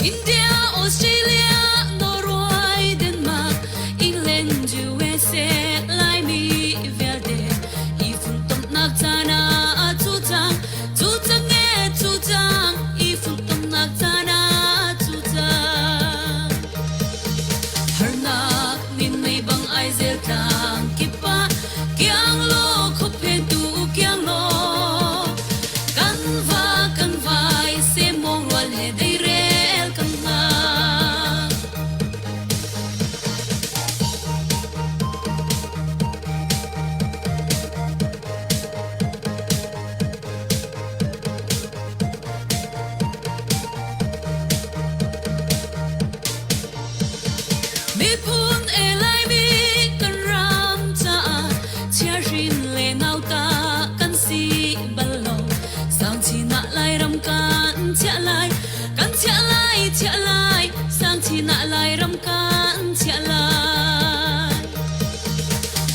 India, Australia, Norway, Denmark, England, USA, Laimi vialte i funtomnak caan ah cu cang, cu cang e cu cang, i funtomnak caan ah cu cang. Harnak minmei bang ai zel tlang kip ah kiang law khuaphen tu kiang law kan va kan vai semong rual he deirel kan hngak. Miphun e Laimi kan ram caah chiahrin le nauta kan si bal lo. Sangchin ah Lairam kan chiah lai, kan chiah lai, chiah lai. Sangchin ah Lairam kan chiah lai.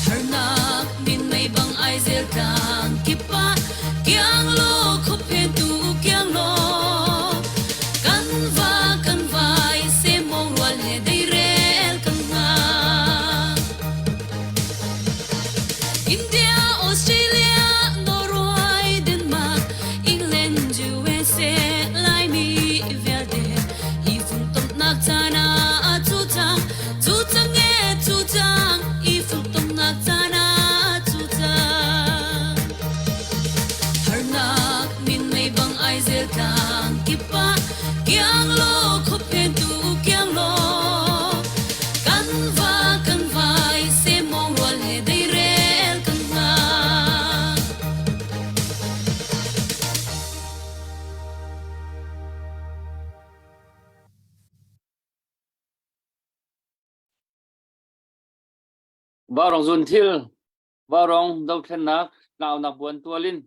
Harnak minmei bang ai zel tlang kip ah kiang law khuaphen tu kiang law kan va kan vai semong rual he deirel kan hngak. India, Australia, Norway, Denmark, England, USA, Laimi vialte hi funtomnak caan ah cu cang, cu cang e cu cang, i funtomnak caan ah cu cang. Harnak minmei bang ai zel tlang kip ah kiang law khuaphen tu kiang law kan va kan vai semong rual he deirel kan hngak. Vaurawng zunthil, vaurawng dothlennak tlaunak buan tual in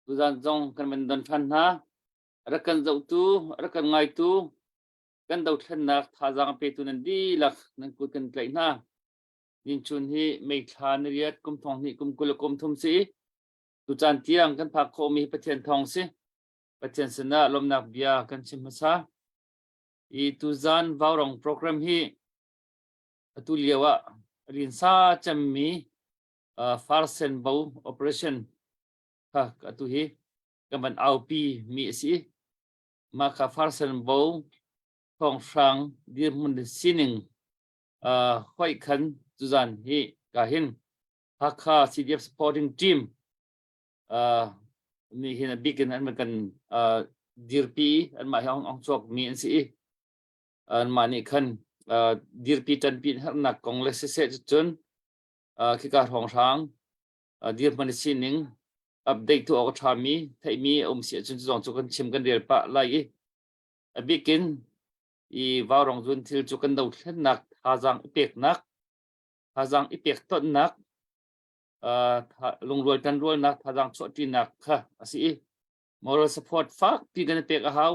tuzan zong kan van don ṭhan hna. Rak kan zohtu, rak kan ngaitu, kan dothlennak thazaang a petu nan dihlak nan kut kan tlaih hna. Ninchun hi May thla ni riat kum thong hnih kum 20 le kum thum si. Tucaan tiang kan phak khawhmi hi Pathian thawng si. Pathian sinah lawmnak bia kan chim hmasa. I tuzan vaurawng program hi atu lio ah rinsa cemmi uh, Farsen Bo operation kha atu hi kan van aupi mi a si. Mah kha Farsen Bo thawnghrang dirhmun le sining uh, hoih khan tuzan hi ka hin Hakha CDF supporting team uh, nih hin a bik in an kan uh, dirpi anmah hi ong chuak mi an si i anmah nih khan uh, dirpi ṭanpi hernak kong le siseh cun uh, khika hrawnghrang uh, dirhmun sining update tu awk a ṭhami theihmi a um si ahcun cu zong cu kan chim kan rel pah lai i a bikin i vaurong zun thil cu kan dothlennak thazaang i peknak thazaang i pek tonnak lungrual ṭanrualnak thazaang chuahṭinak kha a si i moral support fakpi kan i pek a hau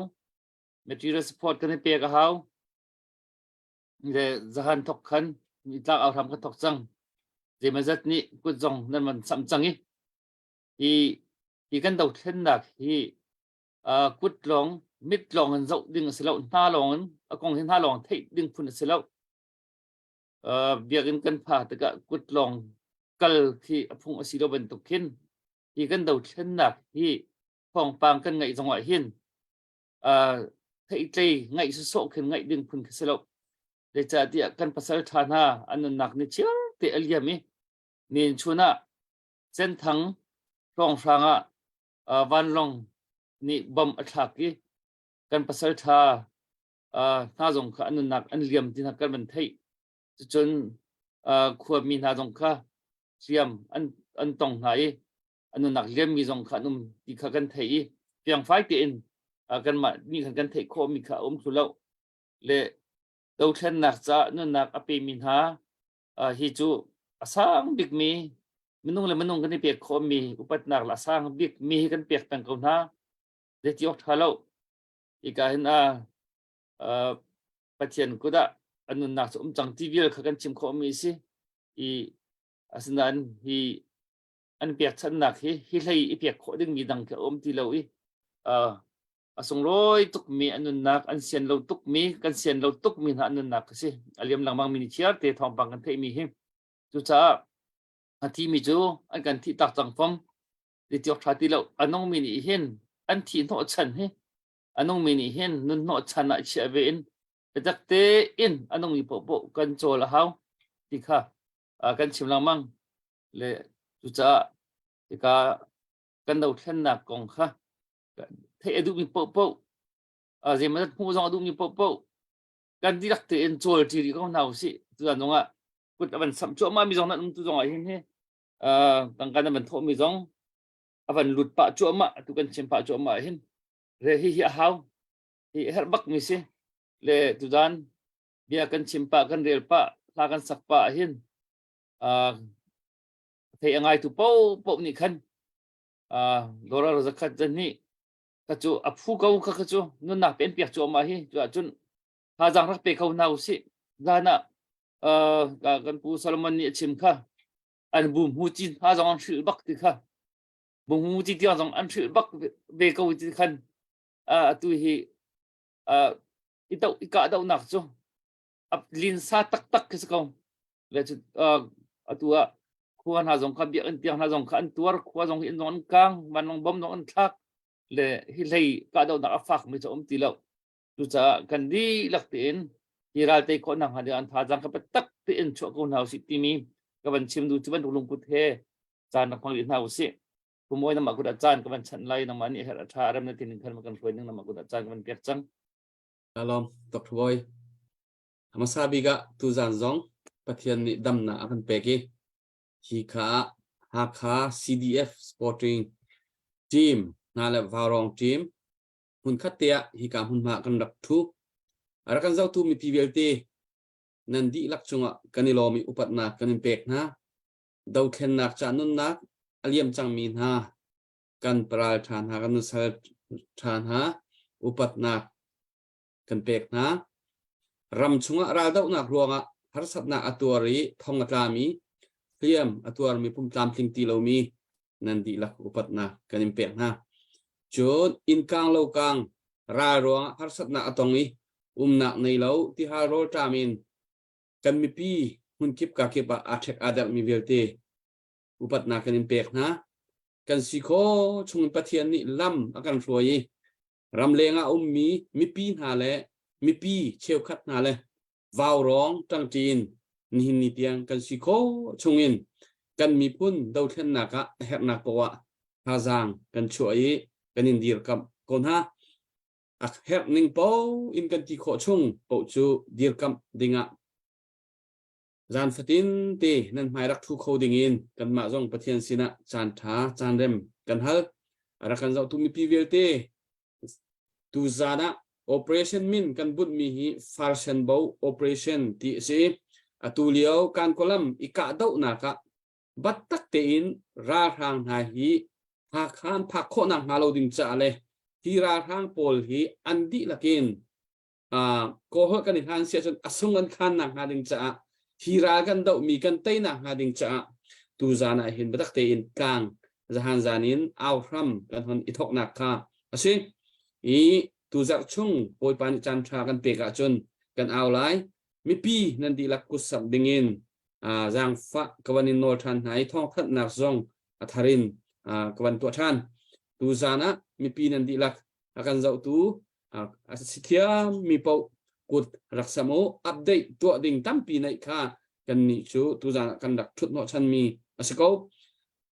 material support kan i pek a hau le zahan thok khan tlak au hram kan thok cang zeimazat nih kut zong nan van sam cang i hi hi kan dothlennak hi kut lawng mit lawng in zoh ding a si lo hna lawng in a kong hi hna lawng theih ding phun a si lo biakinn kan pha tikah kut lawng kal khi a phung a si lo bantuk khin hi kan dothlennak hi thawngpang kan ngaih zong ah hin theihtlei ngaih sawsawh khin ngaih ding phun khi si lo zeicahtiah kan pasal ṭha hna an nunnak ni chiar te a liam i nin chun ah Senthang hrawnghrang ah vanlawng nih bom a thlak i kan pasal ṭha hna zong kha an nunnak an liam ti hna kan van theih cucun khuami hna zong kha hliam an an tong hna i an nunnak liammi zong kha an um ti kha kan theih i fiangfai tein kanmah nih khan kan theih khawhmi kha a um thlu lo le dothlennak caah nunnak a pemi hna hi cu a sang bikmi minung le minung kan i pek khawhmi upatnak le a sang bikmi hi kan pek peng ko hna zeiti awk ṭha lo Hika hin a Pathian kut ah a nunnak cu um cang ti vial kha kan chim khawhmi a si. I asinain hi an pekchanhnak hi hi hlei i pek khawh dingmi dang khi a um ti lo i uh, A sunglawi tukmi an nunnak, an sian lo tukmi, kan sian lo tukmi hna an nunnak a si. A liam lengmang mi ni chiar te thawngpang kan theihmi hi. Cucaah a thimi cu an kan thih tak cang fom. Ti tiok ṭha ti lo. A nungmi nih hin an thih hnawh chan hi a nungmi nih hin nun hnawh chan ah chiah ve in biatak tein a nungmi paohpaoh kan cawl a hau ti kha kan chim lengmang le cucaah hika kan dothlennak kong kha theih a duhmi paohpaoh zeimawzat hmuh zong a duhmi paohpaoh kan dihlak tein cawl ṭi rih ko hna usih. Tuzan zongah kut a van samh cuahmah mi zong nan um tu zongah hin hi tangka nan van thawhmi zong a van lut pah cuahmah tu kan chim pah cuahmah hin re hi hi a hau hi a herh bak mi si le tuzan bia kan chim pah kan rel pah hla kan sak pah hin thei a ngaitu paohpaoh nih khan dollar zakhat zan nih ka cu a phu ko kha ka cu nunnak pen piak cu amah hi cu ahcun thazaang rak pe kho hna usih zan ah kan pu Solomon nih a chim kha an bu hmu ci hna zong an hrilh bak ti kha bu hmu ci tiang zong an hrilh bak ve ko ti khan atu hi i do i kah dohnak cu a linsa taktak khi si ko le cu atu ah khua hna zong kha biakinn tiang hna zong kha an tuar khua zong hi inn zong an kang vanlawng bom zong an thlak le hi hlei kahdohnak a fak mi cu um ti lo cucaah kan dihlak tein hi ral tei khawh nak hnga ding an thazaang kha biatak tein chuah ko hna usih timi ka van chim duh cu bantuk lungput he caan rak hmang rih hna usih Pumawi nangmah kut ah caan ka van chanh lai nangmah nih herh a ṭha rem na tinin khan kan hruai ning nangmah kut ah caan ka van pek cang Alom Dr. Boy Hmasa bik ah tuzaan zong Pathian nih damnak a kan pek i hi kha Hakha CDF Sporting Team hna le Vaurawng Team hmunkhat te ah hika hmunhma kan rak ṭhu. A rak kan zohtu mipi vialte nan dihlak cungah kan i lawm i upatnak kan in pek hna. Dothlennak ca nunnak a liam cangmi hna kan paral ṭha hna, kan nusal ṭha hna upatnak kan pek hna. Ram chungah raldohnak ruangah harsatnak a tuar i thong a tlami, hliam a tuarmi pumtlamtling ti lomi nan dihlak upatnak kan in pek hna. Cun innkang lokang ral ruangah harsatnak a tong i umnak nei lo tihal rawlṭam in kan mipi hmunkip kakip ah aa ṭhek aa derhmi vialte upatnak kan in pek hna. Kan si khawh chungin Pathian nih lam a kan hruai i Ramleng ah a ummi mipi hna le mipi cheukhat hna le vaurawng ṭangṭi in nihin ni tiang kan si khawh chungin kan miphun dothlennak ah a herhnak poah ah thazaang kan chuah i kan in dirkamh ko hna. A herh ning paoh in kan ti khawh chung paoh cu dirkamh dingah zan fatin te nan hmai rak ṭhu kho dingin kanmah zong Pathian sinah caan ṭha caan rem kan hal. A rak kan zohtu mipi vialte tu zan ah operation min kan bunhmi hi Farsenbo operation ti a si. Atu lio kan kolam i kahdohnak ah battak tein ralhrang hna hi Hakha an phak khawhnak hnga lo ding caah le hi ralhrang pawl hi an dihlak in kawhawh kan i hlan si ahcun a sung an khan nak hnga ding caah hi ral kan dohmi kan teinak hnga ding caah tu zan ah hin biatak tein tlang zahan zan in au hram kan hon i thoknak kha a si i tu zarh chung Bawipa nih caan ṭha kan pek ahcun kan au lai mipi nan dihlak kutsamh dingin zaangfah ka van in nawl ṭhan hna i thawngthanhnak zong a thar in ka van tuah ṭhan tu zan ah mipi nan dihlak a kan zohtu a si thiam mi paoh kut rak sam u update tuah ding tampi neih kha kan nih cu tuzan ah kan rak thut hnawhchan mi a si ko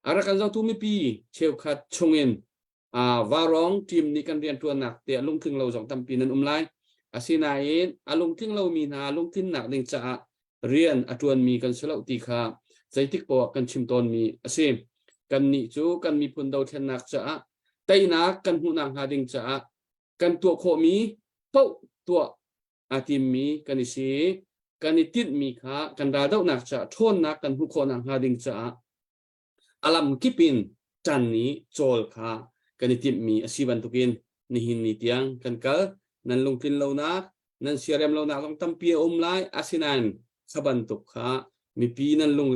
a rak kan zohtu mipi cheukhat chungin varong team nih kan riantuannak te a lungtling lo zong tampi nan um lai asinain a lungtling lomi hna lungtlinnak ding caah rian a ṭuanmi kan si lo ti kha zeitik poah kan chim tawnmi a si. Kannih cu kan miphun dothlennak caah teinak kan hmuhnak hnga ding caah kan tuah khawhmi paoh tuah aa timmi kan i si. Kan i tinhmi kha kan raldohnak caah ṭhawnnak kan hmuh khawhnak hnga ding caah a lam kip in ṭan i cawl kha kan i timhmi a si bantukin nihin ni tiang kan kal. Nan lungtlin lonak, nan siarem lonak zong tampi a um lai. Asinain kha bantuk kha mipi nan lung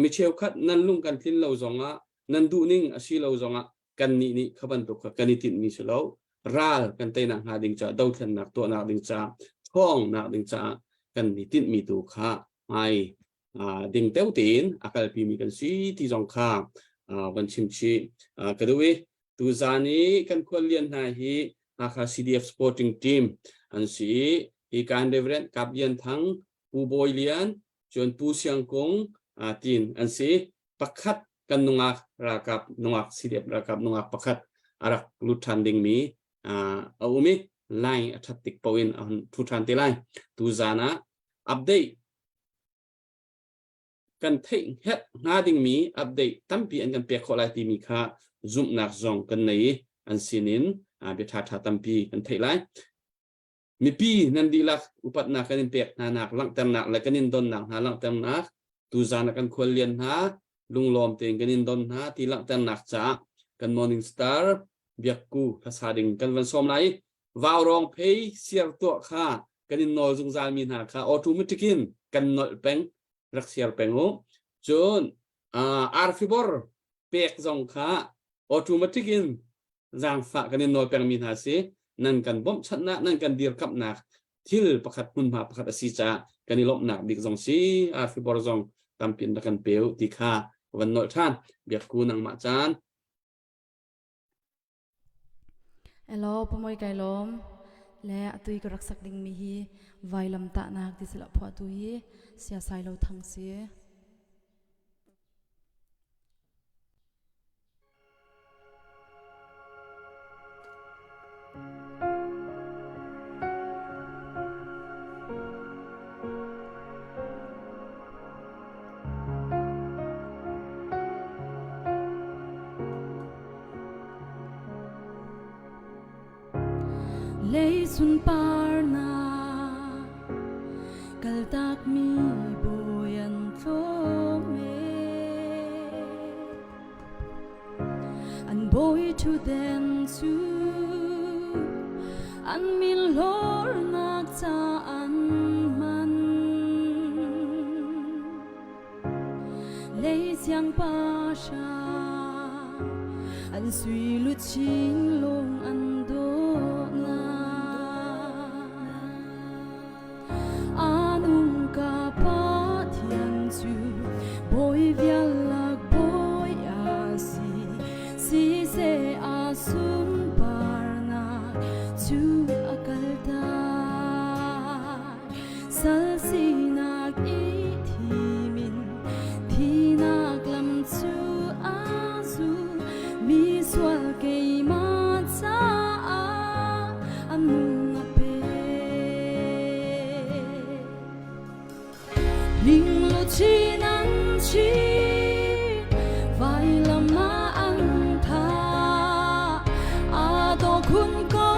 mi cheukhat nan lung kan tlin lo zongah nan duhning a si lo zongah kannih nih kha bantuk kha kan i tinhmi si lo. Ral kan teinak hnga ding caah dothlennak tuahnak ding caah ṭhawngnak ding caah kan i tinhmi tu kha hmai ding teu tein a kalpi mi kan si ti zong kha van chim chih ka duh i tuzan i kan khuallian hna hi Hakha CDF Sporting Team an si i hi kan Reverend Kap Lian Thang, Pu Bawi Lian, cun Pu Siang Kung tin an si. Pakhat kan nungak ralkap nungak CDF ralkap nungak pakhat a rak lut ṭhan dingmi a um i line a ṭhat tik paoh in a hun ṭhu ṭhan te lai. Tuzan ah update kan theih hngerh hnga dingmi update tampi an kan pek khawh lai timi kha zumhnak zong kan nei i an sinin bia ṭhaṭha tampi kan theih lai. Mipi nan dihlak upatnak kan in pek hna nak langhternak le kan in donnak hna langhternak tuzan ah kan khuallian hna lunglawm tein kan in don hna ti langhternak caah kan Morning Star biakku hlasa ding kan van sawm lai. Vaurawng phei siar tuah kha kan in nawl zungzal mi hna kha automatic in kan nolh peng rak siar peng u. Cun arfibor pek zong kha automatic in zaangfah kan in nawl pengmi hna si. Nan kan bawmhchanhnak, nan kan dirkamhnak thil pakhat hmunhma pakhat a si caah kan i lawmhnak bik zong si arfibor zong tampi in rak kan peu ti kha van nolh ṭhan. Biakku nangmah caan. Elaw pamoi kai lawm le atui ka rak sak ding mi hi vailam tahnak ti sila phuahtu hi siasai lo thang si. Lei sunparnak kaltakmi bawi an tlawm e. An bawi ṭhutden cu an min hlornak ca an hman. Lei siangpahrang an sui luchin lung an dawhnak. A nung ka Pathian cu bawi vialak bawi a si, siseh a sunparnak cu a kaltak. Sal sinak i thimin thinak lam cu a zul mi sual keimah caah a nung a pe. Lingluchin an chim vailam ah an thah aa dawh khun ko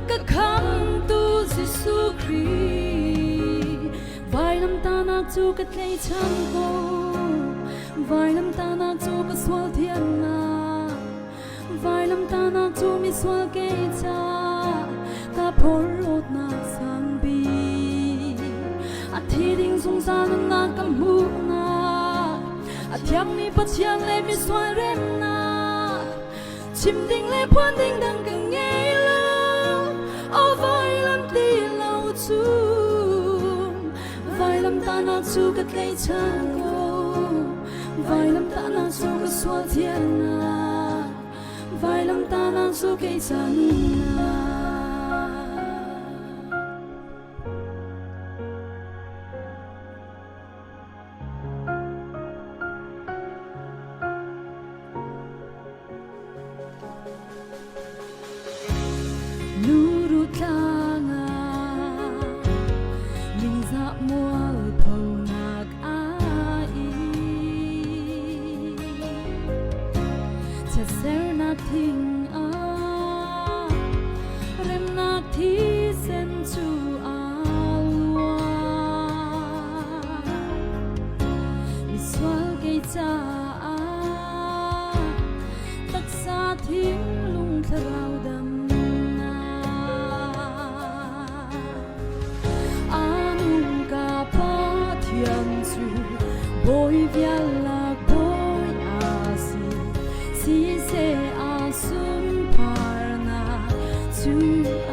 ka khamtu Jesuh Khrih vailamtahnak cu ka tlaihchan ko vailamtahnak cu ka sual thiannak vailamtahnak cu misual kei ca ka phorhlawtnak sang bik a thi ding zungzal nunnak ka hmuhnak a thiangmi Pathian le misual remnak chim ding le phuan ding dang ka ngei lo o vailam ti lo cu vailam tahnak cu ka tlaihchan ko vailam tahnak cu ka sual thiannak vailam tahnak cu kei cannak Luru tlang ah ningzah mualphonak a in. Chiatsernak thing ah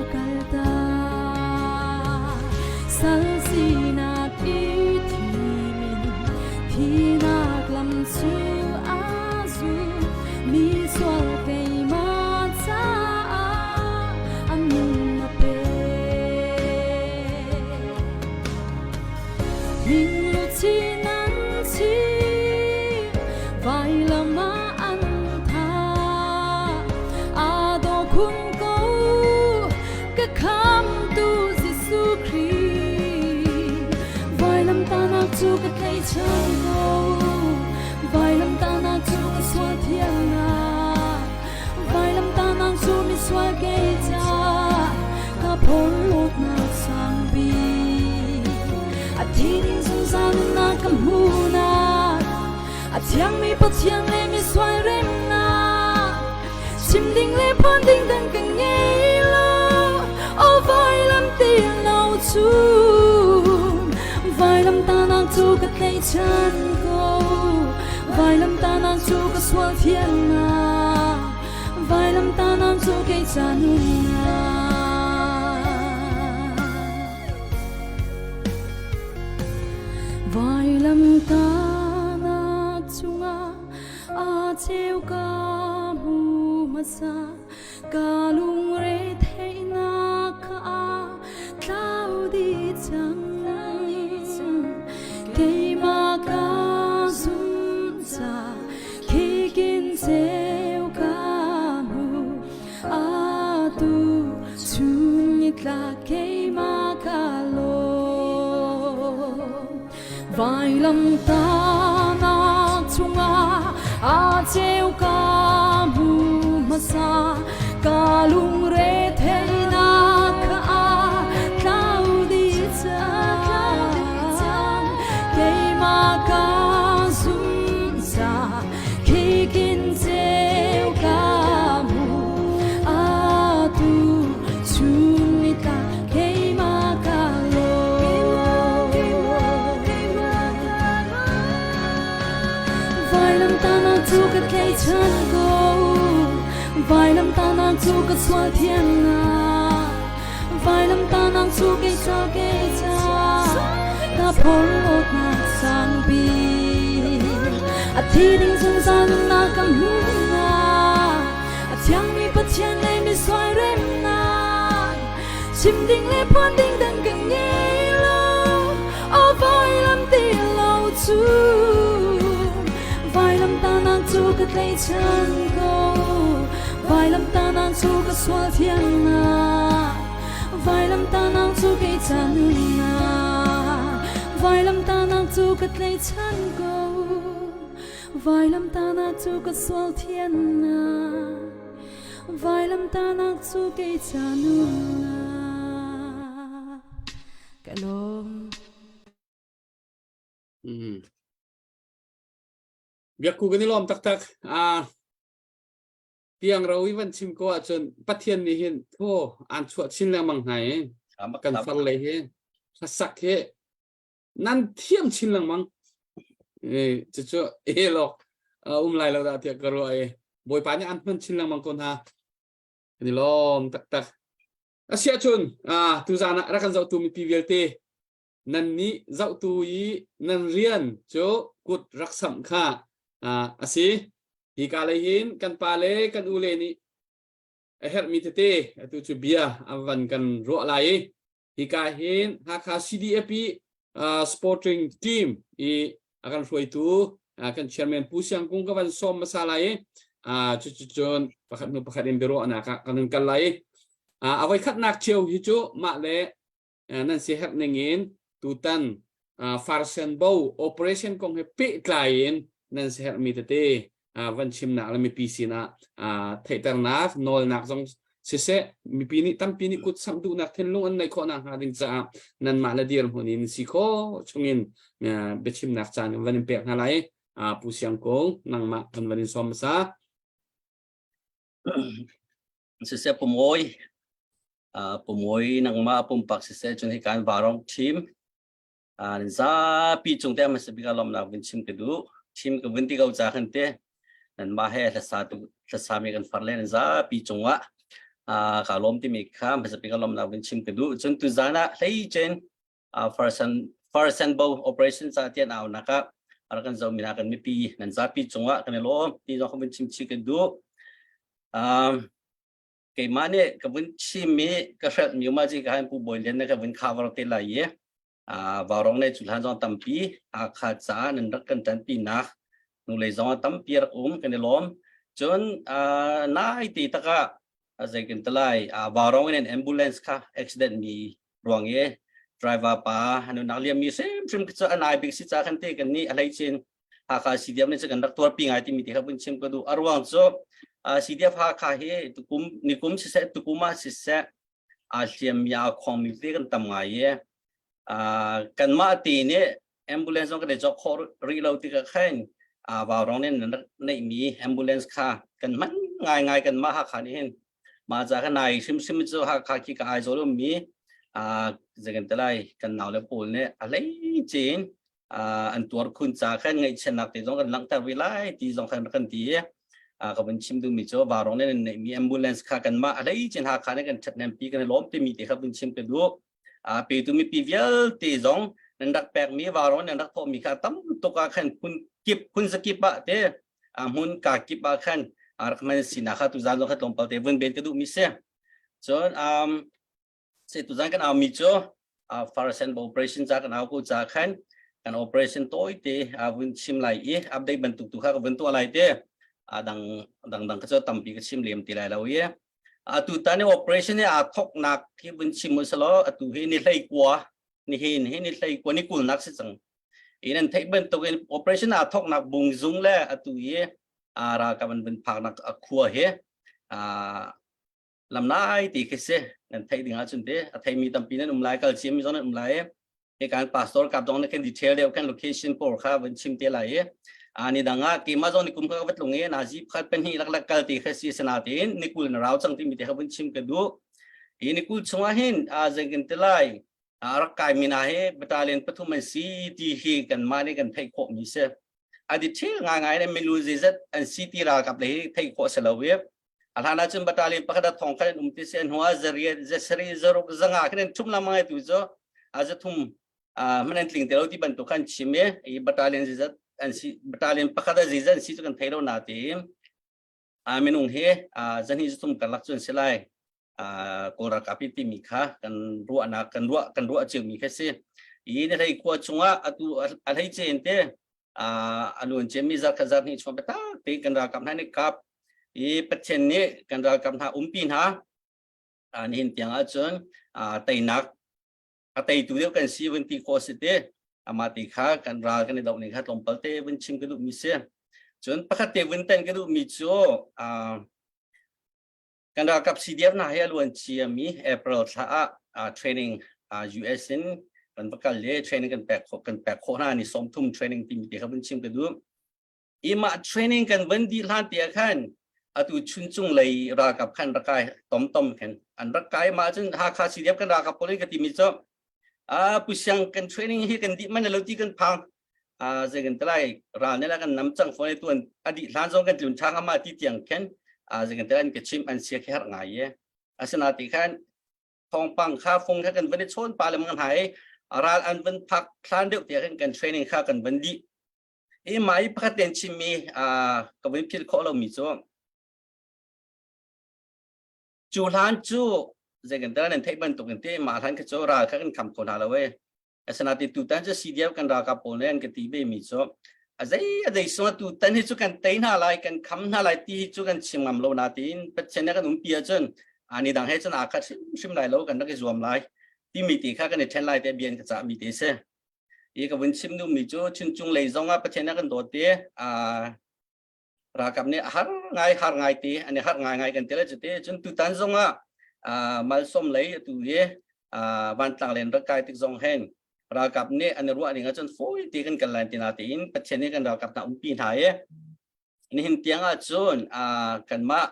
a kaltak. Sal sinak i thimin thinak lam cu a zul. Mi sual keimah caah a nun a pek. Hmingluchin an chim, vailam ah an thah. Aa dawh khun ko, ka khamtu Jesuh Khrih. Vailamtahnak cu ka tlaihchan ko, vailamtahnak cu ka sual thiannak. Vailamtahnak cu misual kei ca ka phorhlawtnak sangbik. A thi ding zungzal nunnak ka hmuhnak, a thiangmi Pathian le misual remnak. Chim ding le phuan ding dang ka ngei lo, aw vailam ti lo cu. Vailamtahnak cu ka tlaihchan ko, vailamtahnak cu ka sual thiannak, vailamtahnak cu kei ca nunnak. Vailamtahnak cungah a cheu ka hmu hmasa, ka lungre theihnak kha a tlau dih cang. Keimah ka zum ca khikin ceu ka hmu, atu chun nitlak keimah ka lawm. Vailamtahnak chungah a ceu ka hmu hmasa, ka lungre theihnak kha a tlau dih cang. Keimah ka zum ca khikin ceu ka hmu, atu chun nitlak keimah ka lawm. Vailamtahnak cu ka tlaihchan ko, vailamtahnak cu ka sual thiannak, vailamtahnak cu kei ca kei ca ka phorhlawtnak sangpi. A thi ding zungzal nunnak ka hmuhnak, a thiangmi Pathian le misual remnak, chim ding le phuan ding dang ka ngei lo, aw vailam ti lo cu. Vailamtahnak cu ka tlaihchan ko, vailamtahnak cu ka sual thiannak, vailamtahnak cu kei ca nunnak, vailamtahnak cu ka tlaihchan ko, vailamtahnak cu ka sual thiannak, vailamtahnak cu kei ca nunnak. Ka lawm. Biakku kan i lawm taktak. Ah tiang ro i van chim ko ahcun Pathian nih hin thaw aan chuah chin lengmang hna i kan far le hi hlasak hi nan thiam chin lengmang. Eh cucu e lok um lai lo dah tiah ka ruah i Bawipa nih an hman chin lengmang ko hna. Kan i lawm taktak. Asiahcun tuzaan ah rak kan zohtu mipi vialte nan nih zohtu i nan rian cu kut rak samh kha a si. Hi ka lei hin kan pa le kan u le nih a herhmi tete atu cu bia a van kan ruah lai i hika hin Hakha CDAP sporting team i a kan hruaitu kan chairman Pu Siang Kung ka van sawm hmasa lai i cuticun pakhat hnu pakhat in biaruahnak ah kan kal lai i a voikhatnak cio hi cu mah le nan si herh ning in tutan Farsen Bo operation kong he pehtlai in nan si herhmi tete van chimnak le mipi sinah theihternak nawlnak zong siseh mipi nih tampi nih kut samh duhnak thinlung an neih khawh nakhnga ding caah nanmah le dirhmun in si khawh chungin biachimnak caan kan van in pek hna lai. Pu Siang Kung nangmah kan van in sawm hmasa. Siseh pumawi pumawi nangmah pumpak siseh cun hi kan varong team zapi cung te hmasa bik ah lawmnak vun chim ka duh. Chim ka vun ti ko ca khan te nanmah he hlasa tu hlasami kan far le nan zapi cungah. Ka lawm timi kha hmasa bik ka lawmnak vun chim ka duh. Cun tuzan ah hleicin Farsan Farsan Bo operation ca tian au nak ah rak kan zomi hna kan mipi nan zapi cungah kan i lawm ti zong ka vun chim chih ka duh. Keimah nih ka vun chim i ka hrelh mi ma ji ka han Pu Bawi Lian na ka vun cover te lai i Vaurawng le cuhlan zong tampi Hakha caah nan rak kan ṭanpi nak hnulei zong ah tampi rak um kan i lawm. Cun nai ti takah zei kan ti lai Vaurawng in ambulance kha accident mi ruang i driver pa anunak liam mi hrimhrim cu a nai bik si ca kan te kan nih a hleicin Hakha CDF nih kan rak tuarpi ngai timi ti kha vun chim ka duh. A ruang cu CDF Hakha hi tukum nikum siseh tukum ah siseh aa hliammi aa khongmi te kan tam ngai i kanmah te nih ambulance zong kan i cawk khawh rih lo tikah khan Vaurawng nih nan rak neihmi ambulance kha kan hman ngaingai kanmah Hakha nih hin mah ca kha nai hrimhrim cu Hakha khi ka Aizawl ummi zei kan ti lai kan naule pawl nih a hleice in an tuar khun ca khan ngaihchiatnak te zong kan langhter ve lai ti zong khan kan ti i ka vun chim duhmi cu Vaurawng nih nan neihmi ambulance kha kanmah a hleicin Hakha nih kan ṭhathnempi kan i lawm timi te kha vun chim ka duh. Petu mipi vialte zong nan rak pekmi Vaurawng nan rak thawhmi kha tam tuk ah khan phun kip phun zakip ah te hmun ka kip ah khan rak hman sinak kha tuzaan zong kha tlawmpal te vun ben ka duhmi si. Cun Se tuzan kan aumi cu Farsen operation ca kan au ko ca khan kan operation tawi te a vun chim lai i update bantuk tu kha ka vun tuah lai te a dang dang dang ka cu tampi ka chim lem ti lai lo i atu tan operation hi aa thoknak hi vun chim usalaw atu hi ni hlei kua ni hin hi ni hlei kua ni kul nak si cang in an theih bantuk in operation aa thoknak bung zung le atu i a ralkap an vun phaknak a khua hi lamlai ti khi si nan theih ding ahcun te a theimi tampi nan um lai kal ciami zong nan um lai i kan pastor kap dong kan detail deuh kan location pawl kha van chim te lai i ani dang ah keimah zong ni kum kha vat lung i nazi pakhat pahnih lak lak kal ti kha si sana tein nikul na rau cang timi te kha vun chim ka duh i nikul chungah hin a zeng kan ti lai a rak kai mi na hi battalion pathum an si ti hi kan mah nih kan theih khawh mi si a detail ngai ngai le milu zeizat an si ti ralkap le hi theih khawh si lo i a hlan ahcun battalion pakhat a thong khat an um ti si an hnuah zariat zasarih zaruk zanga khan an thum lamang ai tu cu a zathum man an tling te lo ti bantuk khan chim i i battalion zizat an si battalion pakhat a zizat an si cu kan thei lo na ti a minung hi zani zathum karlak cu an si lai Kawl ralkap i timi kha kan ruahnak kan ruah kan ruah cio mi kha si i na hlei khua chungah atu a hlei chen te a luan ciami zarkhat zarhnih chung biatak te kan ralkap hna nih kap i Pathian nih kan ralkap hna umpi hna nihin tiang ahcun teinak a teitu deuh kan si vun ti khawh si te amah ti kha kan ral kan i doh ning kha tlawmpal te vun chim ka duhmi si cun pakhat te vun ten ka duhmi cu Kan ralkap CDF hna hi a luan ciami April thla ah training US in kan va kal i training kan pek khawh kan pek khawh hna ni 30 training timi te kha vun chim ka duh. I mah training kan van dih hlan te ah khan atu chuncung lei ralkap khan rak kai tom tom khan an rak kai mah cun Hakha CDF kan ralkap pawl in ka timi cu a pusiang kan training hi kan dih man lo ti kan phang a zei kan telai ral ne la kan nam cang phone tuan a dih hlan zong kan tlun thang ama ti tiang khen a zei kan telai ka chim an sia khi har ngai ye asina ti khan thawngpang kha fung kha kan van i chawn pa le mang hai ral an van phak thlan deuh tiang kan training kha kan van di i mai pakhat ten chimmi a ka van phil khawh lo mi cu cu hlan cu zei kan tel nan theih bantuk in te ma hlan kha cu ral kha kan kham kho hna lo e Asinain tutan cu CDF kan ralkap pawl nih an ka ti ve mi cu a zei a zei sung tutan hi cu kan tei hna lai kan kham hna lai ti hi cu kan chim ngam lo na tiin Pathian nih kan umpi ahcun ani dang he cun aa khat hrimhrim lai lo kan rak i zuam lai timi ti kha kan i ṭhen lai te bia in ka cah mi te si. I ka vun chim duhmi cu chuncung lei zong ah Pathian nih kan dawt i ralkap nih har ngai har ngai ti an i har ngai ngai kan ti lai cuti cun tutan zong ah malsawm lei atu hi vantlang len rak kai tik zong hen ralkap nih an i ruah ning ahcun fawi ti kan kal lai ti na tiin Pathian nih kan ralkap hna umpi hna i nihin tiang ahcun kanmah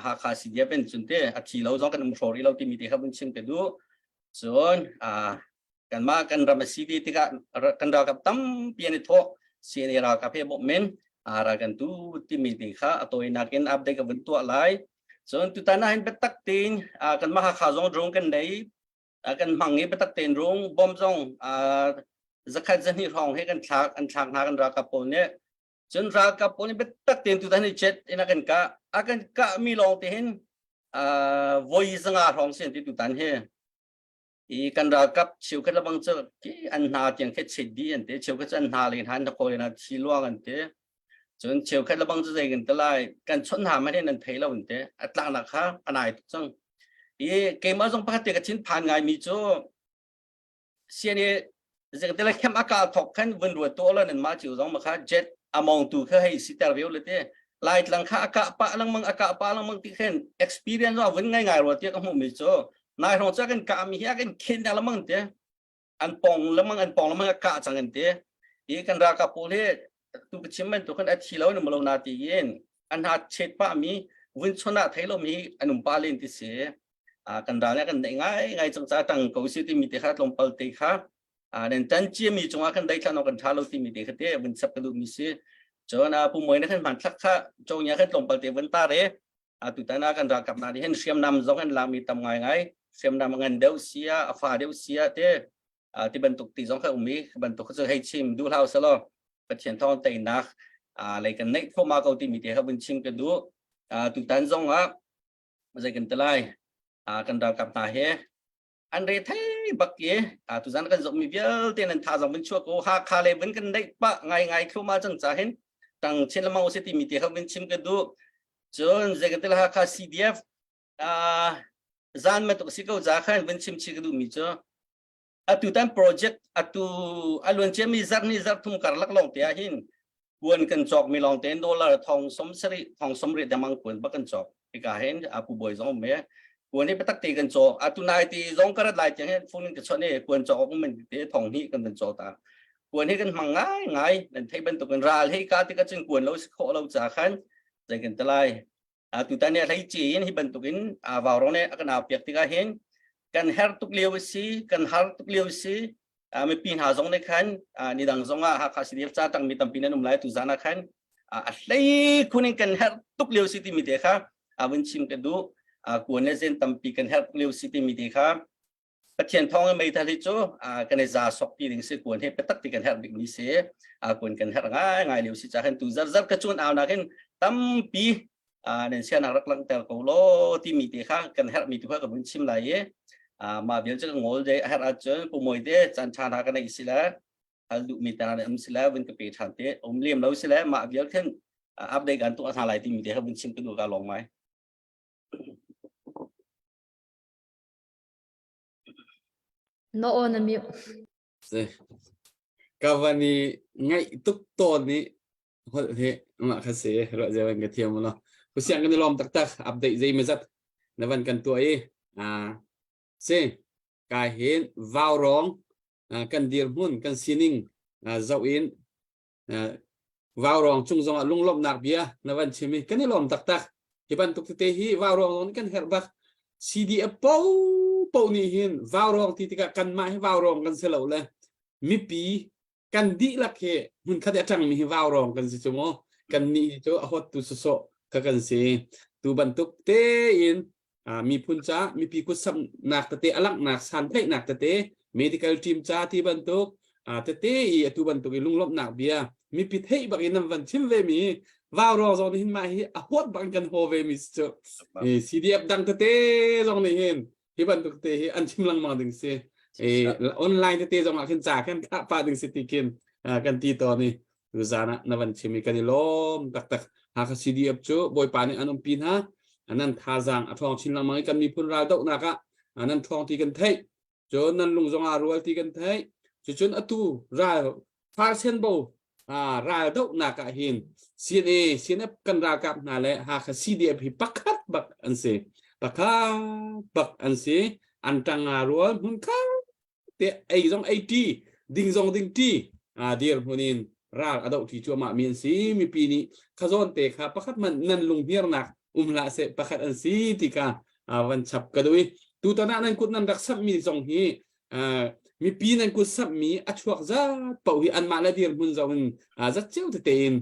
Hakha CDF in cun te a thi lo zong kan um hraw rih lo timi te kha vun chim ka duh cun kanmah kan ram a si ti tikah kan ralkap tampi an i thawh CNA ralkap he bawmh men ral kan tu timi ti kha a tawinak in update ka vun tuah lai. Cun tutan ah hin biatak tein kanmah Hakha zong drone kan nei kan hmang i biatak tein rung bom zong zakhat zahnih hrawng he kan thlak an thlak hna kan ralkap pawl nih. Cun ralkap pawl nih biatak tein tutan hi jet in a kan kah. A kan kah mi lawng te hin voi zanga hrawng si an ti tutan hi. I kan ralkap cheukhat lebang cu ki an hna tiang khi chet dih an ti cheukhat cu an hna le hna an kawl na thi luang an ti cun cheukhat lebang cu zei kan ti lai kan chawnh hna man hin an thei lo an ti a tlaknak kha a nai tuk cang i keimah zong pakhat te ka thin phan ngai mi cu CNA zengte le khem aka thok khan vun ruat to lo nan ma chiu zong ma kha jet among tu kha hei si ter veu le te lai tlang kha aka pa langmang aka pa langmang ti khen experience zo vun ngai ngai ro ti ka hmu mi chu nai rong cha kan ka mi hi kan khen da lamang te an pong lamang an pong lamang ka chang an te i kan ra ka pul he tu ka chim man tu khan a thi lo ni mo lo na ti in an ha chet pa mi vun chona thei lo mi anum pa len ti si kan ral kan neih ngai ngai cang ca tang ko si timi te kha tlawmpal te kha nan tan cia mi cungah kan daithlan awk kan tha lo timi te kha te vun chap ka duh mi si cun pu moi na kan hman thlak kha chongya kan tlawmpal te vun tar e tutan ah kan ralkap hna nih hin hriamnam zong an lak mi tam ngai ngai hriamnam ngan deuh sia a fa deuh sia te ti bantuk ti zong kha um i bantuk cu hei chim duh hlau selaw Pathian thawng teinak lei kan neih thluahmah ko timi te kha vun chim ka duh tutan zong ah zei kan ti lai kan ralkap hna he an re thei bak i tuzan kan zohmi vialte nan thazang vun chuak ko Hakha le vun kan neih pah ngai ngai thluma cang ca hin tang chin lamang usi timi te kha vun chim ka duh cun zei kan ti lai Hakha CDF zan bantuk si ko za khan vun chim chi ka duh mi cu atu tan project atu aluan ciami zarh ni zarh thum karlak lawng te ah hin kuan kan cawk mi lawng te dollar thong som sari thong som ri damang kuan bak kan cawk hika hin apu boy zong me kuan hi patak te kan cawk atu nai ti zong karat lai tiang hin phone in ka chawt ne kuan cawk um men te thong hi kan kan cawk ta kuan hi kan hmang ngai ngai nan thei bantuk in ral hei ka ti ka cun kuan lo si kho lo cha khan zei kan talai Tutan ni a hleice in hi bantukin vaurawng nih a kan aupiak tikah hin kan her tuk lio a si, kan har tuk lio a si. Mipi hna zong nih khan nidang zong ah Hakha CDF ca tangmi tampi nan um lai tu zan ah khan a hlei khun in kan herh tuk lio si timi te kha vun chim ka duh. Kuan le zen tampi kan herh tuk lio si timi te kha Pathian thawng in meithal hi cu kan i za sok ti ding si kuan hi biatak ti kan herh bik mi si kuan kan herh ngai ngai lio si ca khan tu zar zar ka cun au nak hin tampi nan sianak rak langhter ko law timi te kha kan herh mi tu kha ka vun chim lai i mah vial cu ka ngol de a herh ahcun pu moi te caan ṭha hna ka nei si le hal duh mi ta um si le vun ka pe ṭhan te um lem lo si le mah vial khin update kan tuah hna lai timi te kha vun chim ka duh ka lawng mai. Na aw na mute. Si. Ka van i ngaih tuk tawn i holh hi mah kha si ruah zeu in ka thiam lo. Kusiang kan i lawm taktak update zei mazat na van kan tuah i si ka hin vaurawng kan dirhmun kan sining zoh in Vaurawng cung zongah lunglawmhnak bia na van chim i kan i lawm taktak. Hi bantuk tete hi vaurawng zong nih kan herh bak. CDF po po nih hin vaurawng ti tikah kanmah hi vaurawng kan si lo le mipi kan dihlak hi hmunkhat i a ṭangmi hi vaurawng kan si cu mu. Kan nih cu a hawttu sawsawh kha kan si. Tu bantuk tein miphun ca mipi kutsamnak tete a langhnak santheihnak tete medical team ca ti bantuk tete i atu bantuk i lunglawmhnak bia mipi theih bak in nan van chim ve mi vaurawng zong nih hin mah hi a huat bak in kan haw ve mi cu CDF dang tete zong nih hin hi bantuk te hi an chim lengmang ding si online tete zong ah khin ca khan thlah pah ding si ti khin kan ti tawn i tuzan ah na van chim i kan i lawm taktak Hakha CDF cu Bawipa nih an umpi hna nan thazaang a ṭhawng chin lengmang i kan miphun raldohnak ah nan ṭhawng ti kan theih cun nan lung zong aa rual ti kan theih cucun atu ral farsenbo raldohnak ah hin CNA CNF kan ralkap hna le Hakha CDF hi pakhat bak an si pakhat bak an si an ṭang aa rual hmun khat te ei zong ei ṭi ding zong ding ṭi dir hmun in ral a doh ṭi cuahmah mi an si mipi nih khazawn te kha pakhat man nan lunghniarnak um hlah seh pakhat an si ti kha van chap ka duh i tutan ah nan kut nan rak samh mi zong hi mipi nan kut samh mi a chuak zat paoh hi anmah le dir hmun zong in zat cio tete in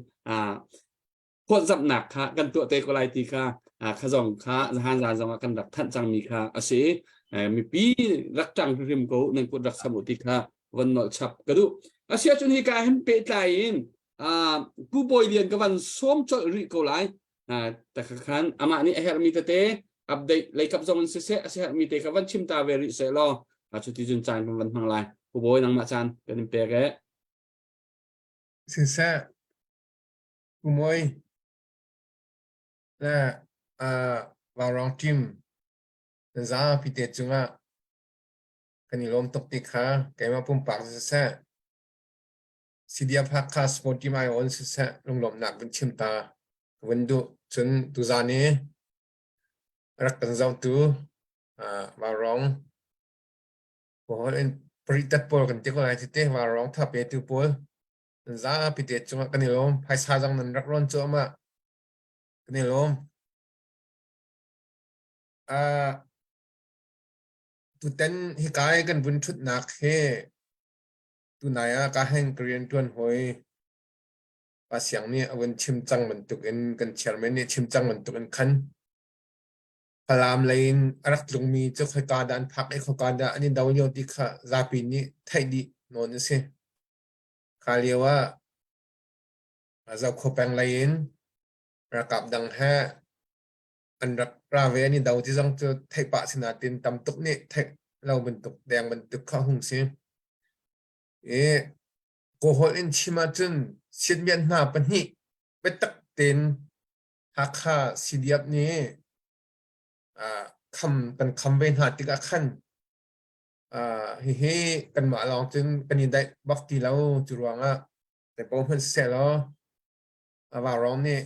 phawtzamhnak kha kan tuah te ko lai ti kha Kha zong kha zahan zan zong ah kan rak thanh cangmi kha a si. Mipi rak ṭang hrimhrim ko nan kut rak sam u ti kha van nolh chap ka duh. Asiahcun hi ka hin pehtlai in Pu Bawi Lian ka van sawm colh rih ko lai. Takha khan amah nih a herhmi tete update leikap zong in siseh a herhmi te kha van chim ta ve rih seh law cuti cun caan kan van hmang lai. Pu Bawi nangmah caan kan in pek e. Siseh Pu Mawi le Vaurawng team zapi te cungah kan i lawm tuk ti kha keimah pumpak siseh CDF Hakha Sport Team ai on siseh lunglawmhnak vun chim ta ka vun duh. Cun tuzaan i rak kan zohtu Vaurawng pawl in paritat pawl kan ti ko lai tete Vaurawng thapetu pawl nan zapi te cungah kan i lawm. Phaisa zong nan rak rawn cuahmah. Kan i lawm. Tutan hika i kan vun ṭhutnak hi tunai ah ka heng ka rianṭuan hawi Pa Siang nih a vun chim cang bantukin kan chairman nih chim cang bantukin khan Falam lei in a rak tlungmi cu khoika dah an phak i khoika dah an i do lio ti kha zapi nih theih dih nawn a si. Kha lio ah Zokhua peng lei in ralkap dang he an rak ra ve an i do ti zong cu theih pah si nain tam tuk nih theih lo bantuk deng bantuk kha hung si. I Kawlholh in chim ahcun siatmiat hna pahnih biatak tein Hakha CDF nih kham kan kham ve hna tikah khan hihi kanmah lawng cun kan i daih bak ti lo cu ruangah zeipaoh hmanh siseh law Vaurawng nih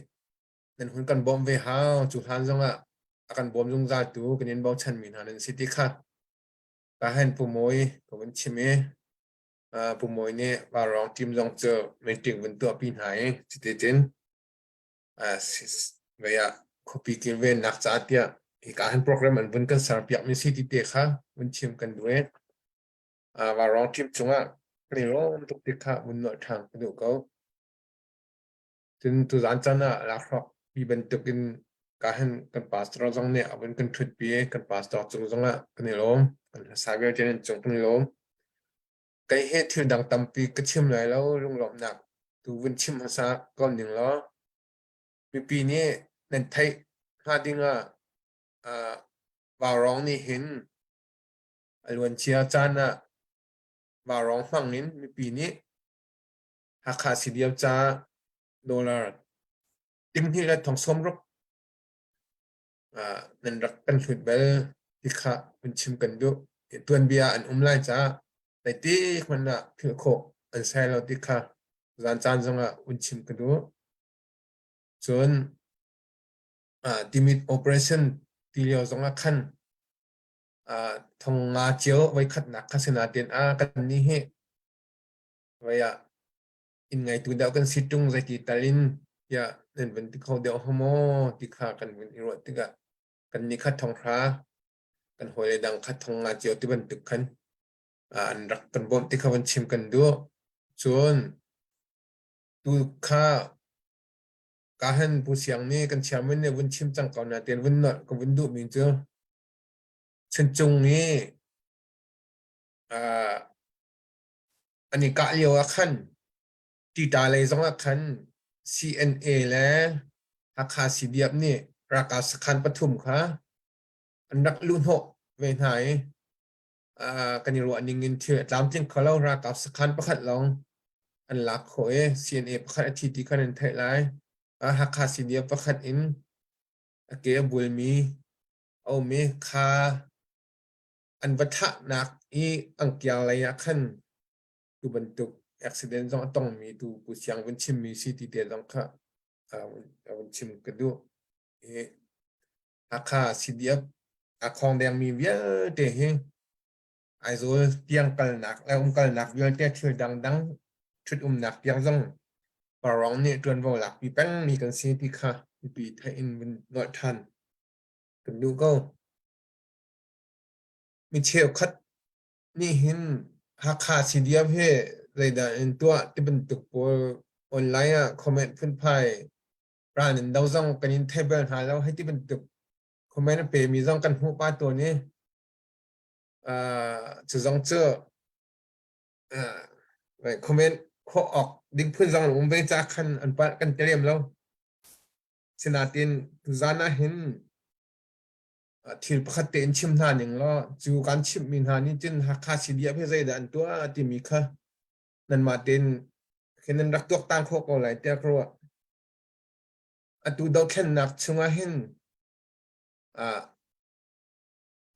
nan hun kan bawmh ve hau cu hlan zongah a kan bawm zungzal tu kan in bochanmi hna nan si ti kha ka hen Pu Mawi ka vun chim i Pu Mawi nih Vaurawng team zong cu meeting vun tuahpi hna i cuticun vei ah khuapi kilvennak ca tiah hika hin program an vun kan serpiakmi si ti te kha vun chim kan duh i Vaurawng team cungah kan i lawm tuk ti kha vun nolh ṭhan ka duh ko. Cun tuzaan caan ah lakhruak pi bantukin ka hin kan pastor zong nih a vun kan ṭhutpi i kan pastor cung zongah kan i lawm. Kan hlasa vialte nan cung kan i lawm. Kei he thil dang tampi ka chim lai lo, lunglawmhnak tu vun chim hmasa ko ning law mipi nih nan theih hnga ding ah Vaurawng nih hin a luancia caan ah Vaurawng hmang in mipi nih Hakha CDF ca dollar tinghnih le thong sawmruk nan rak kan hlut bal ti kha hun chim kan duh. Tuanbia an um lai caah zeitik hmanh ah philh khawh an sai lo ti kha zan caan zongah hun chim ka duh. Cun Timit operation ti lio zongah khan thong nga cio voikhatnak kha si nain a kan nih hi voi ah inn ngeitu deuh kan si ṭung zeiti tal in tiah nan vun ti kho deuh hnga maw ti kha kan vun i ruah tikah kan nih kha thonghra kan hawile dang kha thong nga cio ti bantuk khan an rak kan bawmh ti kha van chim kan duh. Cun tu kha ka han Pu Siang nih kan chairman nih vun chim cang ko na tian vun nolh ka vun duhmi cu Chuncung i an i kah lio ah khan Tita lei zong ah khan CNA le Hakha CDF nih ralkap sakhan pathum kha an rak luhhnawh ve hna i kan i ruah ning in thil a tlamtling kho lo. Ralkap sakhan pakhat lawng an lak khawh i CNA pakhat a thi ti khan an theih lai. Hakha CDF pakhat in a ke a bulmi a um i kha an va thahnak i angkiang lei ah khan tu bantuk accident zong a tongmi tu Pu Siang vun chimmi si ti te zong kha a vun chim ka duh. I Hakha CDF a khong dengmi vialte hi Aizawl tiang kalnak le umkalnak vialte thil dangdang ṭhut umnak tiang zong Parong nih ṭuanvo lakpi pengmi kan si ti kha mipi theih in vun nolh ṭhan kan duh ko. Mi cheukhat nih hin Hakha CDF hi zeidah in tuah ti bantuk pawl online ah comment phunphai Ral nan do zong kan in thei bal hna lo hei ti bantuk comment a pemi zong kan hmuh pa tawn i cu zong cu comment khawh awk ding phun zong um ve ca khan an palh kan ti lem lo. Sinain tuzan ah hin thil pakhat tein chim hna ning law cu kan chimhmi hna nih cun Hakha CDF hi zeidah an tuah timi kha nanmah tein khin nan rak tuaktan khawh ko lai tiah ka ruah. Atu dothlennak chungah hin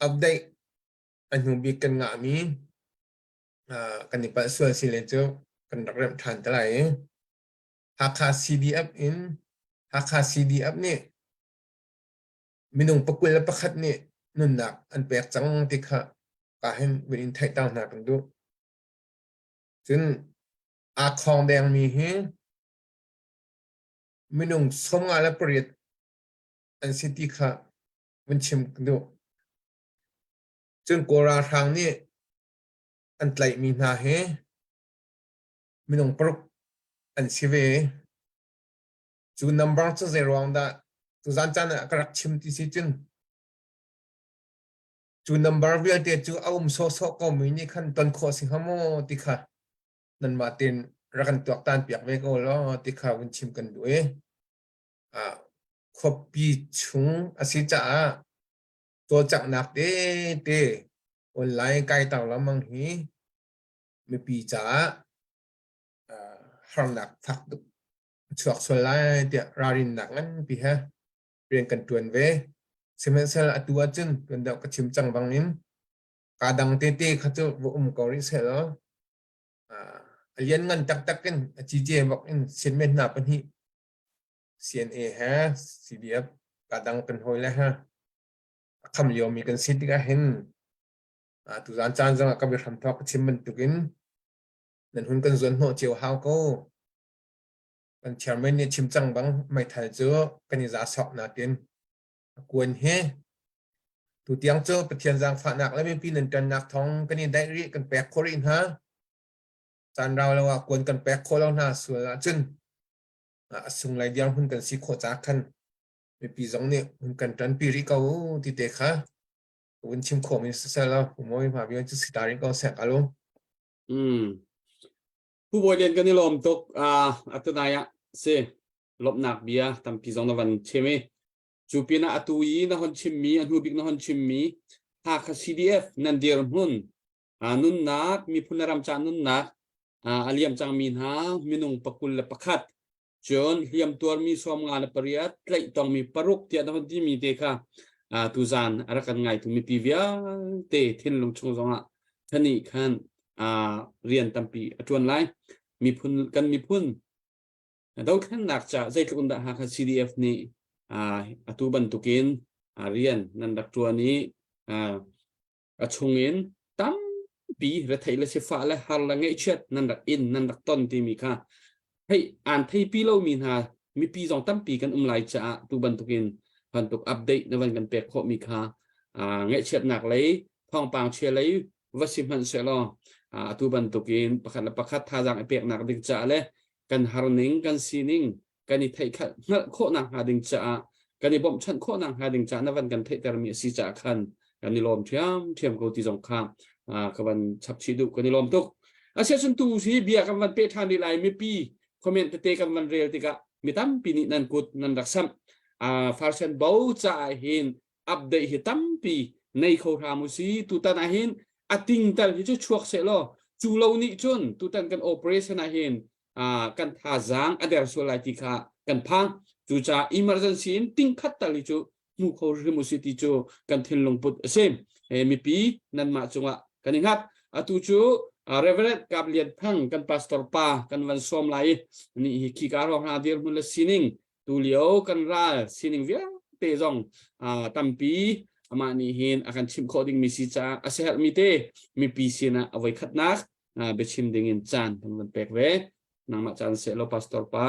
update a hnu bik kan ngahmi kan i palh sual si le cu kan rak remh ṭhan te lai i Hakha CDF in Hakha CDF nih minung pakul le pakhat nih nunnak an pek cang ti kha ka hin vun in theihter hna kan duh. Cun aa khawng dengmi hi minung 58 an si ti kha vun chim ka duh. Cun Kawl ralhrang nih an tlaihmi hna hi minung paruk an si ve. Cu number cu zei ruang dah tuzan caan ah ka rak chim ti si cun cu number vialte cu a um sawhsawh ko mi nih khan ton khawh si hnga maw ti kha nanmah tein rak kan tuaktan piak ve ko law ti kha vun chim kan duh i khuapi chung a si caah cawlcanghnak tete online kai tar lengmang hi mipi caah harnak fak tuk a chuak sual lai tiah ralrinnak nganpi he rian kan ṭuan ve. Sihmanhsehlaw atu ahcun tuan deuh ka chim cang bangin kaa dang tete kha cu va um ko rih sehlaw a lianngan taktak in a cice bak in sianmen hna pahnih CNA he CDF kaa dang kan hawile he a kham liomi kan si tikah hin tuzaan caan zongah ka biahram thawk ka chim bantukin nan hun kan zuan hnawh cio hau ko. Kan chairman nih chim cang bang meithal cu kan i za sawk nakin a kuan hi tutiang cu Pathian zaangfahnak le mipi nan ṭannak thawng kan i daih rih kan pek khawh rih hna. Caan rau lo ah kuan kan pek khawh lo hna sual ahcun a sunglei dirhmun kan si khawh caah khan mipi zong nih hun kan ṭanpi rih ko ti te kha vun chim khawh mi siseh law mawi hma vial cu si ta rih ko seh ka lu. Mm. Pu Bawi Lian kan i lawm tuk. Uh, atunai ah si lawmhnak bia tampi zong na van chim i cu pinah atu i na hon chimmi a hnu bik na hon chimmi Hakha CDF nan dirhmun nunnak miphun le ram ca nunnak a liam cangmi hna minung pakul le pakhat cun hliam tuarmi 58 tlaih tongmi paruk tiah na hon timi te kha tuzan a rak kan ngaitu mipi vialte thinlung chung zongah thani khan rian tampi a ṭuan lai miphun kan miphun dothlennak ca zeitluk in dah Hakha CDF nih atu bantukin rian nan rak ṭuan i a chungin tampi retheih le sifah le har le ngaihchiat nan rak in nan rak ton timi kha hei aan theipi lomi hna mipi zong tampi kan um lai caah tu bantukin bantuk update na van kan pek khawhmi kha ngaihchiatnak lei thawngpang chia lei va si hmanh sehlaw atu bantukin pakhat le pakhat thazaang i peknak ding caah le kan harning kan sining kan i theih hngalh khawhnak hnga ding caah kan i bawmhchanh khawhnak hnga ding caah na van kan theihtermi a si caah khan kan i lawm ṭhiamṭhiam ko ti zong kha ka van chap chih duh kan i lawm tuk asiahcun tu hi bia kan van peh ṭhan rih lai mipi comment tete kan van rel tikah mi tampi nih nan kut nan rak samh farsen bo caah hin update hi tampi nei kho hram u si tutan ah hin a ting tal hi cu chuak seh law cu lo nih cun tutan kan operation ah hin kan thazaang a der sual lai ti kha kan phang cucaah emergency in ting khat tal hi cu hmu kho hrim u si ti cu kan thinlung put a si mipi nanmah cungah kan i hngat atu cu Reverend Kap Lian Thang kan pastor pa kan van sawm lai ni hi khi ka rong hna dirhmun le sining tu lio kan ral sining vialte zong tampi amah nih hin a kan chimh khawh dingmi si caah a siaherhmi te mipi sinah a voi khatnak biachim dingin caan kan van pek ve nangmah caan seh lo pastor pa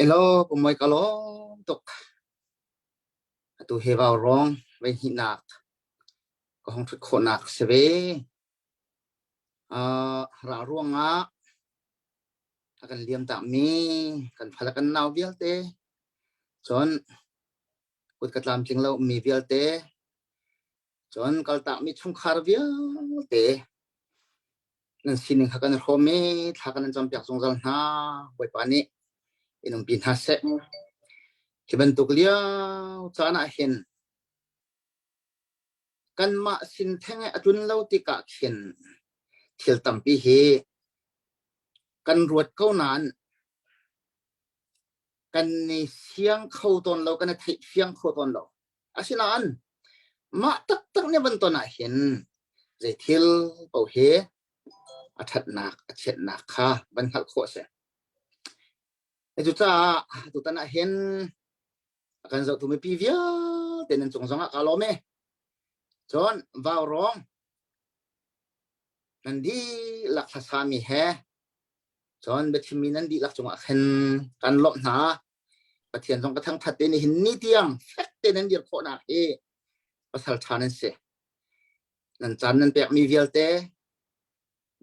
Elo kumoi ka lawm tuk. Atu he vau rong vei hnihnak ka hong thut khawhnak si ve. Uh, ra ruangah. A kan liam takmi kan fale kan nau vialte cun kut ka tlamtling lo mi vialte cun kaltakmi chungkhar vialte nan sining kha kan i hrawm i thla kan in campiak zungzal hna. Bawipa nih in umpi hna seh. Hi bantuk lio caan ah hin kanmah sin theng i a tlun lo tikah khin thil tampi hi kan ruat ko nain kan i siang kho tawn lo, kan i theih fiang kho tawn lo. Asinain mah taktak nih van ton ah hin zei thil paoh hi a ṭhatnak, a chiatnak kha van hngalh khawh a si. Cucaah tutan ah hin a kan zohtu mipi vialte nan cung zongah kaa lawm e. Cun vaurawng nan dihlak hlasami he cun biachimmi nan dihlak cungah khin kan lawmh hna. Pathian zong ka thangthat te nihin ni tiang fek te nan dir khawhnak hi pasal ṭha nan si. Nan caan nan pekmi vialte,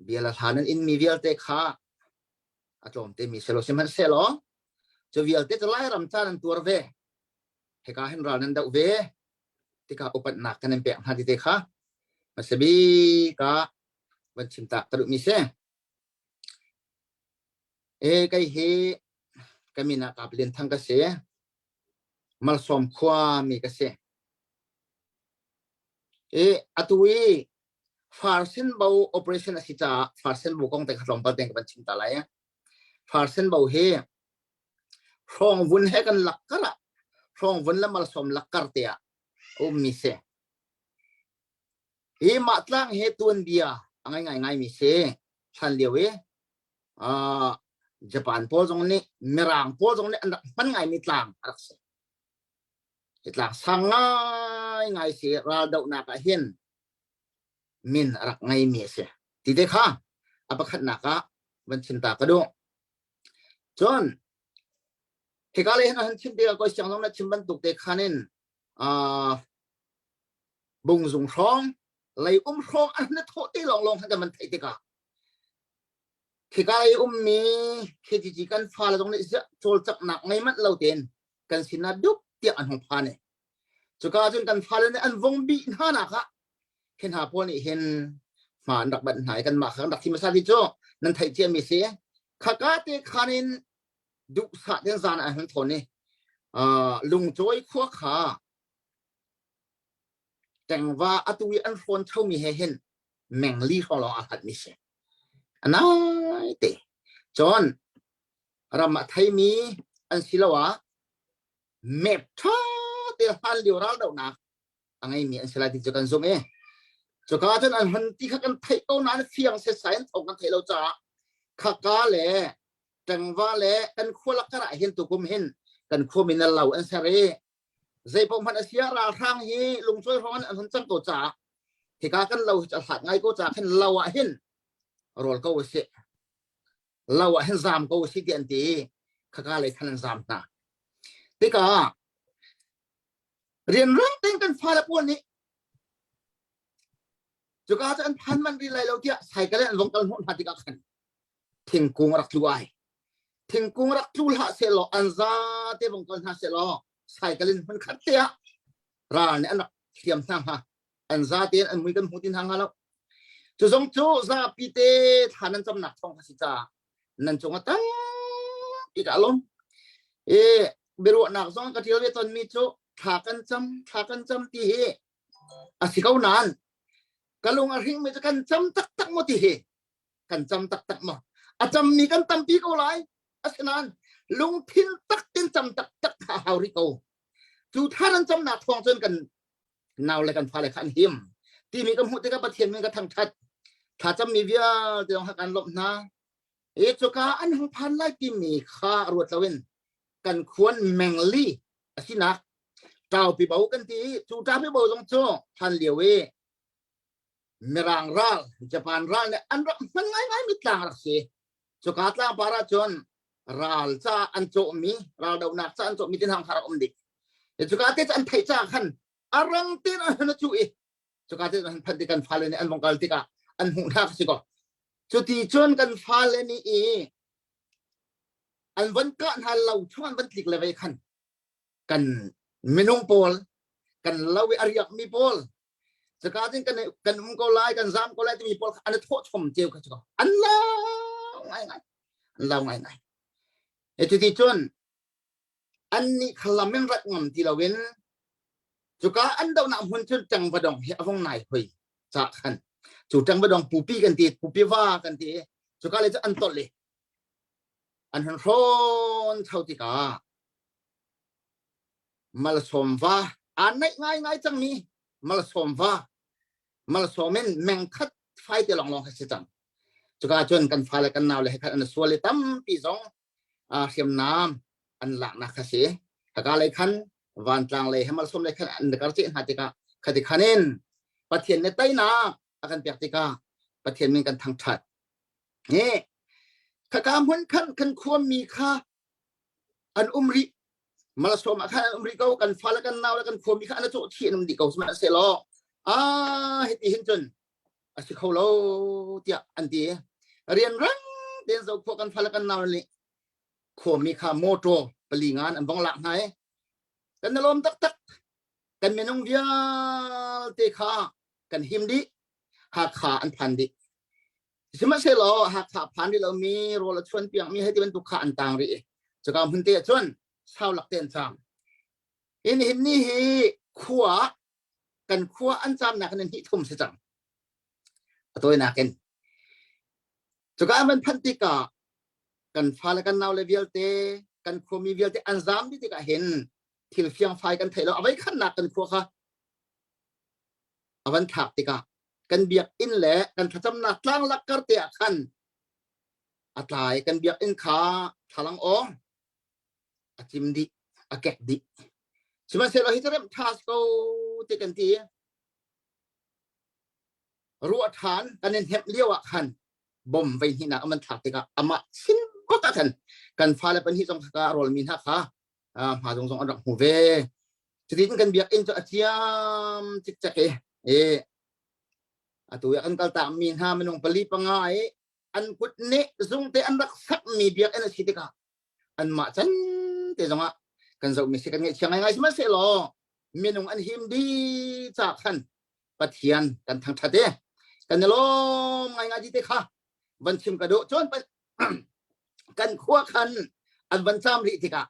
bia le hla nan inmi vialte kha a tlawmte mi selaw sihmanhsehlaw cu vialte cu Lairam ca nan tuar ve. Hika hin ral nan doh ve. Tikah upatnak kan in pek hna ti te kha hmasa bik ah van chim ta ka duhmi si. E kei hi ka min ah Kap Lian Thang ka si. Malsawm khua mi ka si. E atu i Farsen bo operation a si caah Farsen bo kong te kha tlawmpal te ka van chim ta lai. Farsen bo hi hrawng vun he kan lak kar ah hrawng vun le malsawm lak kar te ah a ummi si. Hi mah tlang he tuanbia a ngai ngai ngai mi si. Hlan lio i uh, Japan pawl zong nih Mirang pawl zong nih an rak hman ngaimi tlang a rak si. Hi tlang sang ngai ngai si raldohnak ah hin min a rak ngeimi a si. Ti te kha a pakhatnak ah van chim ta ka duh. Cun hika lei hin han chim tikah koi siang zong na chim bantuk te khan in uh, bungzung hrawng lei um hrawng an na thawh te lawng lawng khan kan van theih tikah Khika i ummi KGG kan fale zong nih cawlcanghnak ngei manh lo tein kan sinah dup tiah an hung phan i cuka cun kan fale nih an vong bih hna nak ah khi hna pawl nih hin hma an rak banh hna i kanmah kha kan rak thi hmasa ti cu nan theih ciami si. Khaka te khan in duhsah ten zan ah hun thawn i lungcawi khua kha tengva atu i an hrawn chomi he hin mengli hrawng lawng aa hlatmi si. Anai te. Cun ram a theimi an si lo ah map ṭha te hlan lio raldohnak a ngeimi an si lai ti cu kan zumh i cuka cun an hon ti kha kan theih ko nain fiang setsai in thawng kan theih lo caah khaka le ṭengva le kan khua lakar ah hin tukum hin kan khua min lo an ser i zeipaoh hmanh a si ah ralhrang hi lungcawi hrawng in an hun cang ko caah hika kan lo hi a hlat ngai ko caah khin lo ah hin rawl ko usih lo ah hin zaam ko usih ti an ti i khaka lei khan an zaam hna tikah rianrang tein kan fale pawl nih cuka cu an phan man rih lai lo tiah cycle in an vong kal hnawh hna tikah khan thingkung rak tlu ai thingkung rak tlu hlah sehlaw an za te vong kal hna sehlaw cycle in hmun khat te ah ral nih an rak hliam hna hnga an za tein an mui kan hmu ti hna hnga lo cu zong cu zapi te thla nan camnak thawng kha si caah nan cung a tampi ka lawm e biaruahnak zong ka tial ve tonmi cu thla kan cam thla kan cam ti hi a si ko nain ka lung a hring mi cu kan cam taktak maw ti hi kan cam taktak maw a cammi kan tampi ko lai asinain lungthin tak tin cam taktak kha hau rih ko cu thar an camnak thawng cun kan nau le kan fale kha an him timi ka hmuh tikah Pathian min ka thangthat thla cammi vialte zong kan lawmh hna e cuka an hung phan lai timi kha ruat loin kan khuan mengli asinak ṭaupi bo kan ti cu ṭaupi bo zong cu hlan lio i Mirang ral, Japan ral nih an rak hman ngaingai mi tlang rak si. Cuka tlangpar ah cun ral ca an cawhmi, ral dohnak ca an cawhmi tinhang kha rak um dih. Cuka te cu an theih caah khan a rang tein an han cu i cuka te an phanh ti kan fale nih an vong kal tikah an hmuh hna si ko. Cuti cun kan fale nih i An van kah hna lo chung an van tlik le ve khan kan minung pawl kan lo i a riak mi pawl Zaka cun kan kan um ko lai kan zam ko lai timi pawl kha an i thawh chom ceu kha cu an lau ngai ngai an lau ngai ngai. E cuti cun an nih kha lam in rat ngam ti loin cuka an dohnak hmun cun ṭangvadong hi a vong nai hoi ca khan cu ṭangvadong pupi kan ti pupi va kan ti cuka le cu an tolh i an hun hrawn tho tikah malsawm va aa naih ngaingai cangmi malsawm va malsawm in mengkhat fai te lawnglawng kha si cang cuka cun kan fale kan nau le he khan an sual i tampi zong hriamnam an laknak kha si haka lei khan vantlang lei he malsawm lei khan an kar ceh hna tikah khati khan in Pathian nih teinak a kan pek tikah Pathian min kan thangthat hi khaka hmun khan kan khuami kha an um rih malsawm ah khan an um rih ko kan fale kan nau le kan khuami kha an cawh chih an um dih ko sihmanhsehlaw ah hiti hin cun a si kho lo tiah an ti rian rang tein zo khua kan fale kan nau nih khuami kha motor pali ngan an vong lak hna i kan i lawm taktak kan minung vialte kha kan him dih Hakha an phan dih Sihmanhsehlaw Hakha phan rih lomi rawl a chuan piakmi hei ti bantuk kha an tang rih i cuka hmun te ah cun sau lak te an caam. Hi nihin ni hi khua kan khua an caamnak in hnih thum si cang. A tawinak in. Cuka an van phanh tikah kan fale kan naule vialte kan khuami vialte an zaam dih tikah hin thil fiangfai kan theih lo a voikhatnak kan khua kha a van thlak tikah kan biakinn le kan thlacamnak tlang lak kar te ah khan a tlai kan biakinn kha thlalang awng a cim dih a kek dih sihmanhsehlaw hi cu remh ṭha ko ti kan ti ruah ṭhan kan in hnemh lio ah khan bom vei hnihnak a man thlak tikah amah sin bak ah khan kan fale pahnih zong kha rawlmi hna kha hma zong zong an rak hmu ve cutin kan biakinn cu a ciam cikcek i e atu i kan kaltak mi hna minung pali panga i an kut nih zungte an rak sakmi biakinn a si tikah anmah can te zongah kan zohmi si kan ngaihchia ngaingai sihmanhsehlaw minung an him dih ca khan Pathian kan thangṭhat i kan i lawm ngaingai ti te kha van chim ka duh cun kan khua khan an van caam rih tikah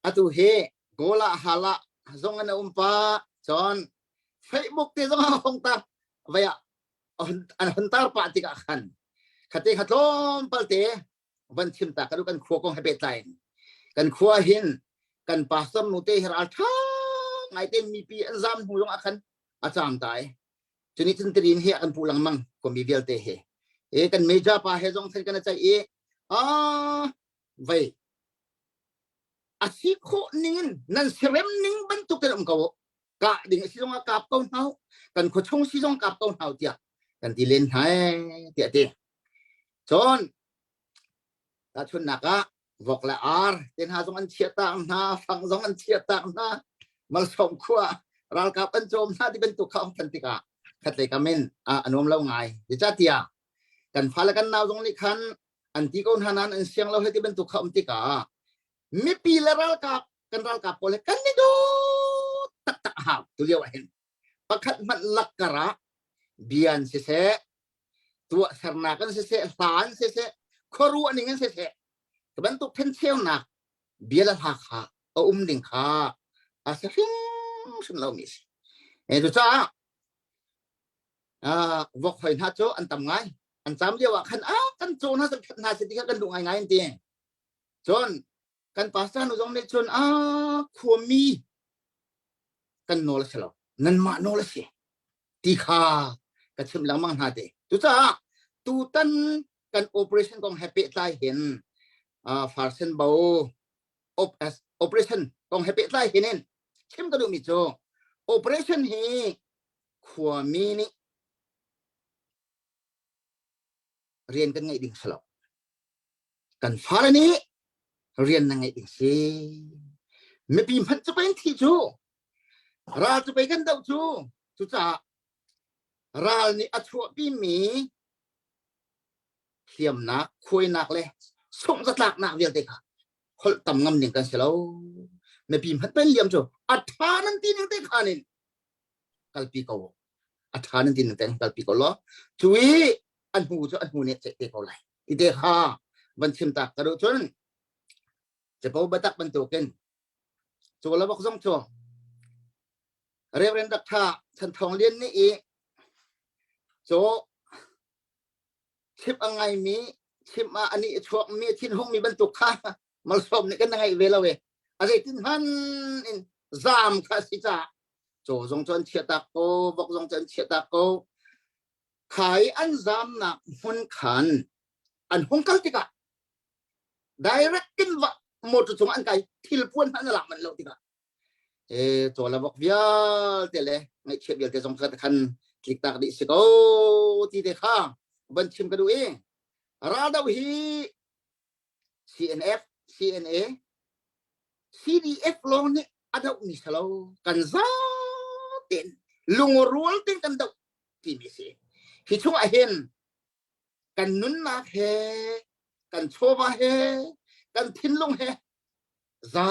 atu hi gola hala zong an um pa cun Facebook te zong a hong ta vaya an hon tar pa tikah khan khate kha tlawmpal te van chim ta ka kan khua kong he pehtlai in kan khua hin kan pastor nu te hi ral tha ngai te mipi an zam hnu zong ah khan a caam tai cuni cun tirin hi kan pu lengmang komi vialte he e kan meja pa he zong khan kan chai i a vei a si khawh ning in nan sirem ning bantuk in um ko kah ding a si zong ah kap ko hna kan khuachung si zong kap ko hna tiah kan ti len hna tiah ti cun tahchunnak ah vok le ar te hna zong an chiah tak hna fang zong an chiah tak hna malsawm khua ralkap an cawm hna ti bantuk kha than tikah khatlei kam in a nuam lo ngai zeicahtiah kan fale kan nau zong nih khan an ti ko hna nain an siang lo he ti bantuk kha um tikah mipi le ralkap kan ralkap pawl he kan ni dawt taktak hau tu lio ah hin pakhat hmanh lakkar ah bian siseh tuahsernak an siseh hla an siseh khuaruah ning an siseh ka bantuk thencheunak bia le hla kha a um ding kha a si hrimhrim lomi si. E cucaah vok hoi hna cu an tam ngai an cam lio ah khan a kan caw hna kan that hna si ti kha kan duh ngai ngai an ti cun kan pastor nu zong nih cun a khuami kan nawl a si lo nanmah nawl a si ti kha ka chimh lengmang hna te cucaah tutan kan operation kong he pehtlai hin farsen bo operation kong he pehtlai hin in chim ka duhmi cu operation hi khuami nih rian kan ngeih ding si lo kan fale nih rian na ngeih ding si mipi hmanh cu pen thi cu Ral cu pei kan doh cu. Cucaah ral nih a chuahpimi hliamnak, khuainak le Sungh zatlaknak vialte kha holh tam ngam ning kan si lo. Mipi hmanh pen liam cu a tha nan ti ning te khan in kalpi ko. A tha nan ti ning te kalpi ko law. Cui an hmu cu an hmu ne te ko lai. Ti te kha van chim tak ka duh cun capo batak bantukin cu la bok zong cu Reverend Dr. Chan Thawng Lian nih i cu chim a ngaimi chim ah ani a chuakmi a thinhungmi bantuk kha malsawm nih kan ngaih ve lo e a zeitin hman in zaam kha si caah caw zong cu an chiah tak ko vok zong cu an chiah tak ko khai an zamnak hmun khan an hung kal tikah direct in va motor cung an kai thil puan hmanh na lak manh lo tikah e caw le vok vialte le ngaihchiat vialte zong kha khan tlik tak dih si ko ti te kha van chim ka duh i raldo hi CNF CNA CDF lawng nih a doh mi si lo kan za ten lungrual ten kan doh timi si hi chung ah hin kan nunnak he kan chawva he kan thinlung he za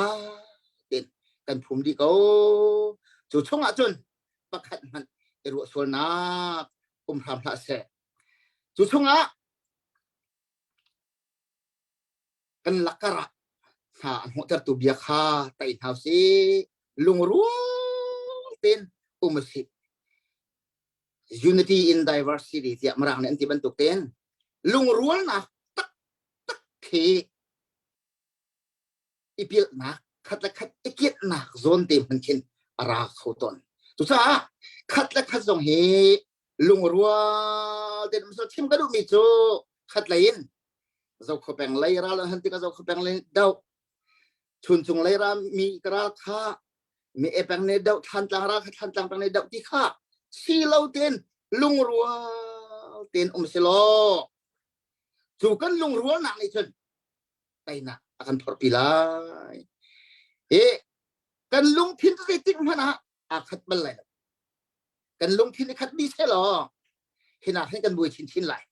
ten kan phum dih ko cu chungah cun pakhat hmanh i ruah sualnak um hram hlah seh cu chungah kan lakar ah hna a hnawhtertu bia kha tai hna si lungrual ten um si unity in diversity tiah mirang nih an ti bantuk ten lungrualnak tak tak khi i pilhnak khat le khat i kiatnak zawn te hman khin a ra kho tawn. Cucaah khat le khat zong hi lungrual tein um chim ka duhmi cu khat lei in Zokhua peng lei ral an han tikah Zokhua peng lei doh Chuncung lei ra mi ka ral kha mi e peng ne doh Thlantlang ral kha Thlantlang peng ne doh ti kha si lo tein lungrual tein um si law cu kan lungrualnak nih cun teinak a kan phorhpi lai. I kan lungthin cu zeitik hmanh ah aa khat bal lai lo. Kan lungthin i khat bi seh law hinak hin kan buai chinchin lai.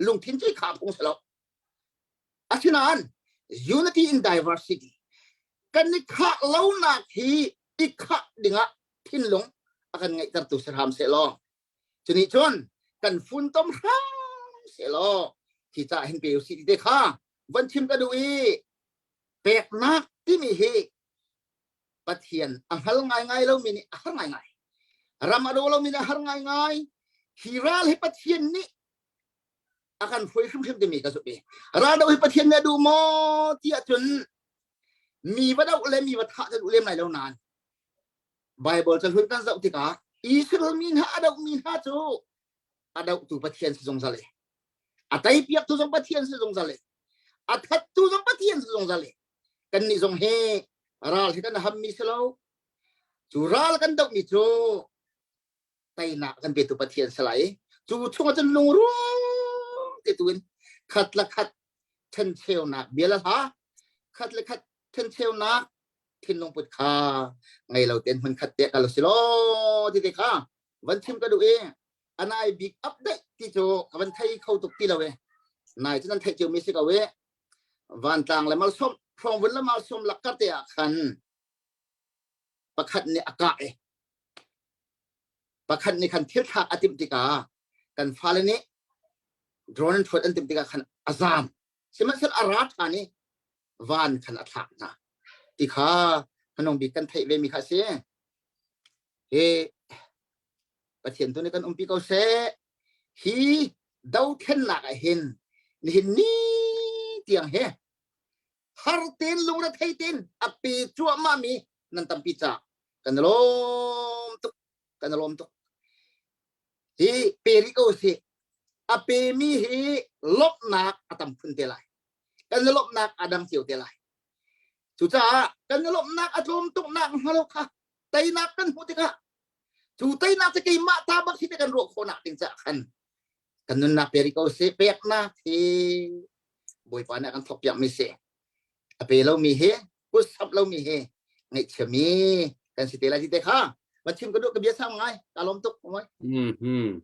Lungthin cu i khah phung si lo. Asinain unity in diversity kan i khah lonak hi i khah dingah thinlung a kan ngeihtertu si hram seh law Cunih cun kan funtom hram sehlaw hi ca hin pe usih ti te kha van chim ka duh i peknak timi hi Pathian a hngal ngaingai lomi nih a har ngaingai. Ram a daw lomi nih a har ngaingai. Hi ral hi Pathian nih a kan hruai hrimhrim timi ka zumh i ral do hi Pathian nih a duh maw ti ahcun mi va doh le mi va thah cu duh lem lai lo nain Bible cahlun kan zoh tikah Israel mi hna a dohmi hna cu a dohtu Pathian si zungzal i a teipiaktu zong Pathian si zungzal i a thattu zong Pathian si zungzal i kannih zong hi ral hi kan hammi si lo cu ral kan dohmi cu teinak kan petu Pathian si lai cu chungah cun lungrual te tu in khat le khat ṭhencheunak bia le hla khat le khat ṭhencheunak thinlung put kha ngei lo ten hmun khat te kal si law ti te kha van chim ka duh i anai bik update ti cu ka van thei kho tuk ti lo e nai cu nan theih cio mi si ko e vantlang le malsawm hrawng vun le malsawm lakkar te ah khan pakhat nih a kah e pakhat nih khan thil thlak a timh tikah kan fale nih drone an thuat an timh tikah khan a zam sihmanhsehlaw a ra ṭhan i van khan a thlak hna ti kha hmanung bik kan theih ve mi kha a si hi Pathian tu nih kan umpi ko seh hi dothlennak ah hin nihin ni tiang he har ten lungre thei ten a pe cuahmah mi nan tampi ca kan lawm tuk kan lawm tuk hi pe rih ko si a pe mi hi lawmhnak a tam phun te lai kan lawmhnak a dang cio te lai cucaah kan lawmhnak a tlawm tuk nak hnga lo kha teinak kan hmuh tikah cu teinak cu keimah ta bak hi te kan ruah khawhnak ding caah khan kan nunnak pe rih ko sih peknak hi Bawipa nih a kan thawk piak mi si a pe lomi hi kut samh lomi hi ngaihchiami kan si te lai ti te kha va chim ka duh ka bia sang ngai ka lawm tuk moi Mhm.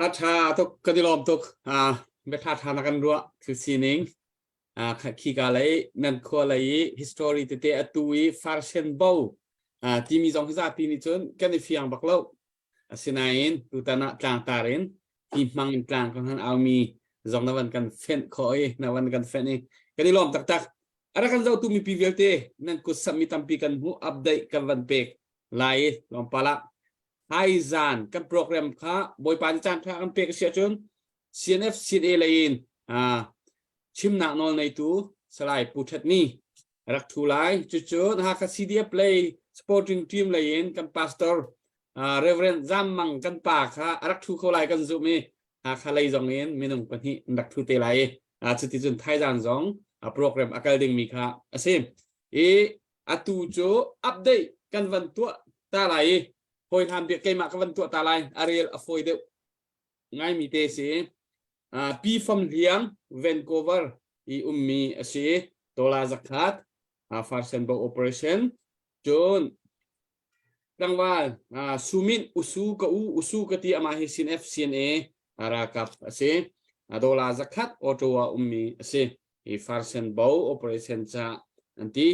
A tha tuk ka di lawm tuk. Ah. Biaṭha ṭha na kan ruah thil sining. Khika lei nan khua lei i history tete atu i farsen bo timi zong hi zapi nih cun kan i fiang bak lo. Asinain tutan ah tlangtar in hi hmang in tlang kan han aumi zong na van kan fenh khawh i na van kan fenh i kan i lawm taktak. A rak kan zohtu mipi vialte nan kut sammi tampi kan hmuh update kan van pek lai i tlawmpal ah hai zan kan program kha Bawipa nih caan ṭha kan pek a si ahcun CNF CNA lei in chimnak nawl neitu Salai Pu Ṭhet Ni rak thu lai. Cucu Hakha CDF lei supporting team lei in kan pastor Reverend Zam Mang kan pa kha a rak thu kho lai kan zumh i Hakha lei zong in minung pahnih an rak thu te lai i cuticun thaizan zong program a kal dingmi kha a si. I atu cu update kan van tuah ta lai i hawi hlan bik keimah ka van tuah ta lai a rel a fawi deuh ngaimi te si. Pi Fam Hliang Vancouver i ummi a si. Tola zakhat Farsenbo operation cun tlangval Sumin Usu ka u Usu ka ti amah hi sin FCNA ralkap a si. Dola zakhat Ottawa ummi a si. Hi Farsenbo operation ca an ti.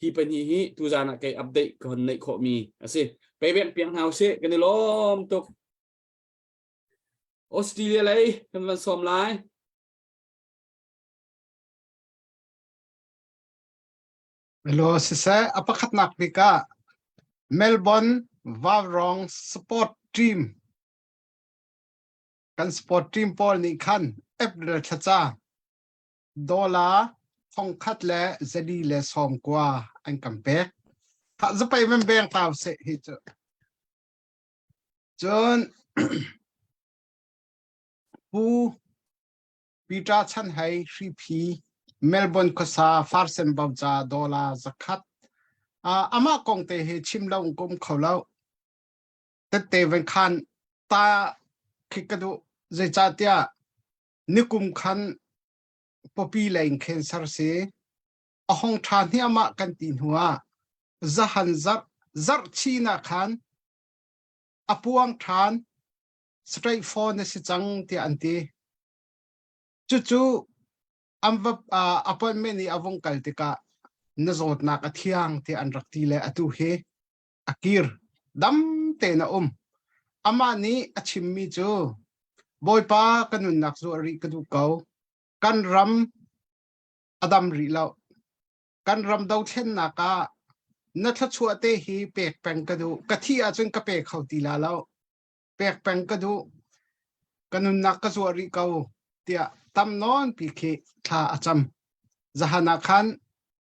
Hi pahnih hi tuzan ah kei update ka hon neih khawhmi a si. Pei piang hna usih kan i lawm tuk. Australia lei kan van sawm lai. Hello, siseh a pakhatnak bik ah Melbourne Vaurong Sport Team kan sport team pawl nih khan April thlaca dollar thongkhat le zali le sawmkua an kan pek. Zapai man beng tau seh hi cu. Cun Pu Peter Chan Hei Hriphi Melbourne khuasa Farsen Bauca dollar zakhat uh, amah kong te hi chim lo kum kho lo tette van khan ta khi ka duh zeicahtiah nikum khan popi lei cancer si a hong ṭha hniamah kan ti hnuah zahan zarh zarh chin ah khan a puang ṭhan straight phone a si cang tiah an ti. Cucu an va uh, appointment i a vung kal tikah na zawtnak a thiang tiah an rak ti le atu hi a kir dam tein a um. Amah nih a chimmi cu Bawipa ka nunnak zuah rih ka duh ko. Kan ram a dam rih lo. Kan ram dothlennak ah na thluachuah te hi pek peng ka duh. Ka thih ahcun ka pe kho ti la lo. Pek peng ka duh. Ka nunnak ka zuah rih ko tiah tam nawn pi khi thla a cam. Zahan ah khan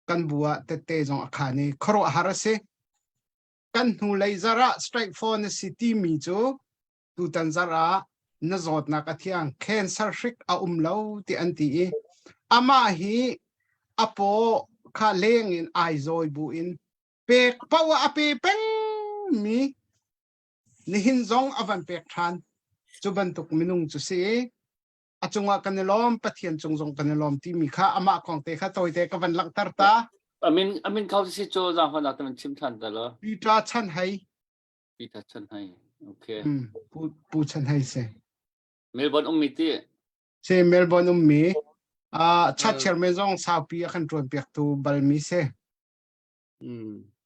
kan bu ah tette zong a khan i khuaruahhar a si. Kan hnulei zarh ah strike phone a si timi cu tutan zarh ah na zawtnak a thiang cancer hrik a um lo ti an ti i amah hi a paw kha leng in ai zawi bu in pek poah a pe peng mi nihin zong a van pek ṭhan cu bantuk minung cu si a cungah kan i lawm Pathian cung zong kan i lawm timi kha amah kong te kha tawite ka van langhter ta amin amin khau si cho zang hon ta chim than ta lo Peter Chan Hei Peter Chan Hei okay Pu Pu Chan Hei se Melbourne ummi ti se Melbourne ummi uh chat chairman zong saupi a kan tuan piak tu balmi se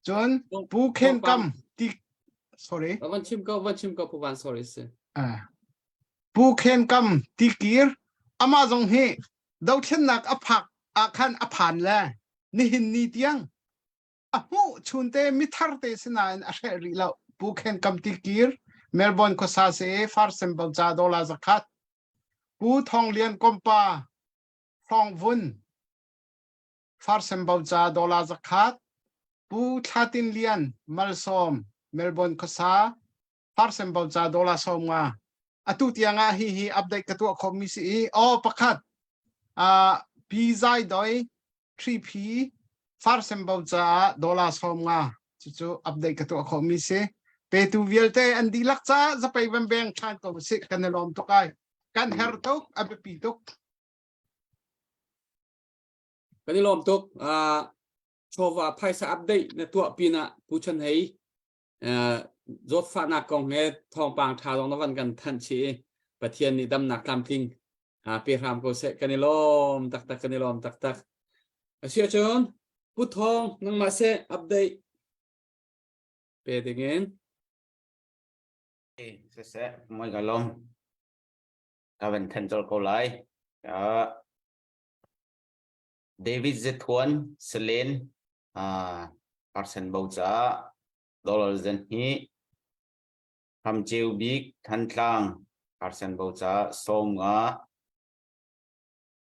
Cun Pu Khen Kam ti sorry. Van chim ko van chim ko Pu Van sorry si. Pu Khen Kam ti kir amah zong hi dothlennak a phak ah khan a phan le nihin ni tiang a hmuh chunte mithar te sinain a hreh rih lo. Pu Khen Kam ti kir Melbourne khuasa se Farsem Bauca dola zakhat Pu Thong Lian Kompa Hlawng Vun Farsem Boca dollar zakhat, Pu Thla Tin Lian Malsawm Melbourne khuasa Farsem Boca dollar 50. Atu tiang ah hi hi update ka tuah khawhmi si i aw pakhat uh, Pi Zai Doi 3P Farsem Boca dollar 50 cucu update ka tuah khawhmi si. Petu vialte an dihlak ca zapei van beng ṭhan ko si kan i lawm tuk ai. Kan her tuk a biapi tuk. Kan i lawm tuk. Uh, chawva phaisa update na tuah pinah Pu Chan Hei uh, zawtfahnak kong he thawngpang ṭha zong na van kan thanh chih i Pathian nih damnak tlamtling Ha pe hram ko seh kan i lawm taktak kan i lawm taktak. Asi ahcun Pu Thawng nangmah seh update pe dingin. Siseh, moi ka lawm. Ka van then colh ko lai. Uh, David Zethuan Selen uh, Arsen Bo ca dollar zen hi Hamceu bik Thantlang Arsen Bo ca sawm nga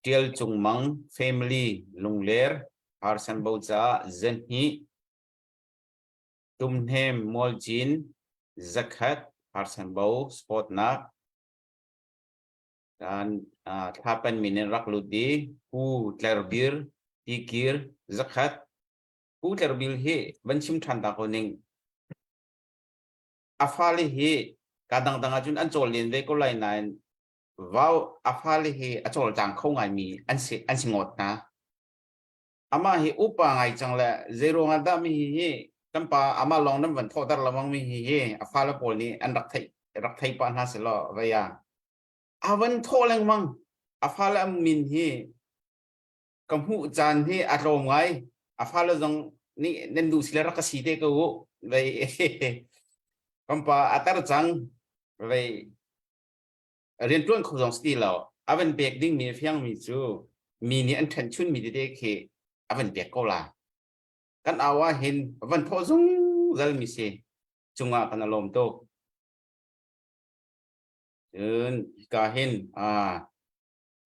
Tial Cung Mang family Lungler Arsen Bo ca zen hi Tumhnem Mualcin zakhat Arsen Bo sport nak kan thlapan min in rak lut i Pu Tlerbir Tikir zakhat Pu Tlerbir hi van chim ṭhan ta ko ning a fale hi ka dangdang ahcun an cawl len ve ko lai nain vau a fale hi a cawlcang kho ngaimi an si an si ngawt hna amah hi upa ngai cang le zeiruang ah dah mi hi hi kan pa amah lawng nan van thawhter lengmang mi hi hi a fale pawl nih an rak theih rak thei pah hna selaw vei ah a van thawh lengmang a fale min hi ka hmuh caan hi a tlawm ngai a fale zong nih nan duh sile rak ka si te ko u vei kan pa a tar cang vei rianṭuan kho zong si ti lo a van pek ding mi a fiang mi cu mi nih an ṭhen chun mi tete khi a van pek ko la kan au ah hin van thawh zungzal mi si cungah kan alawm tuk cun hika hin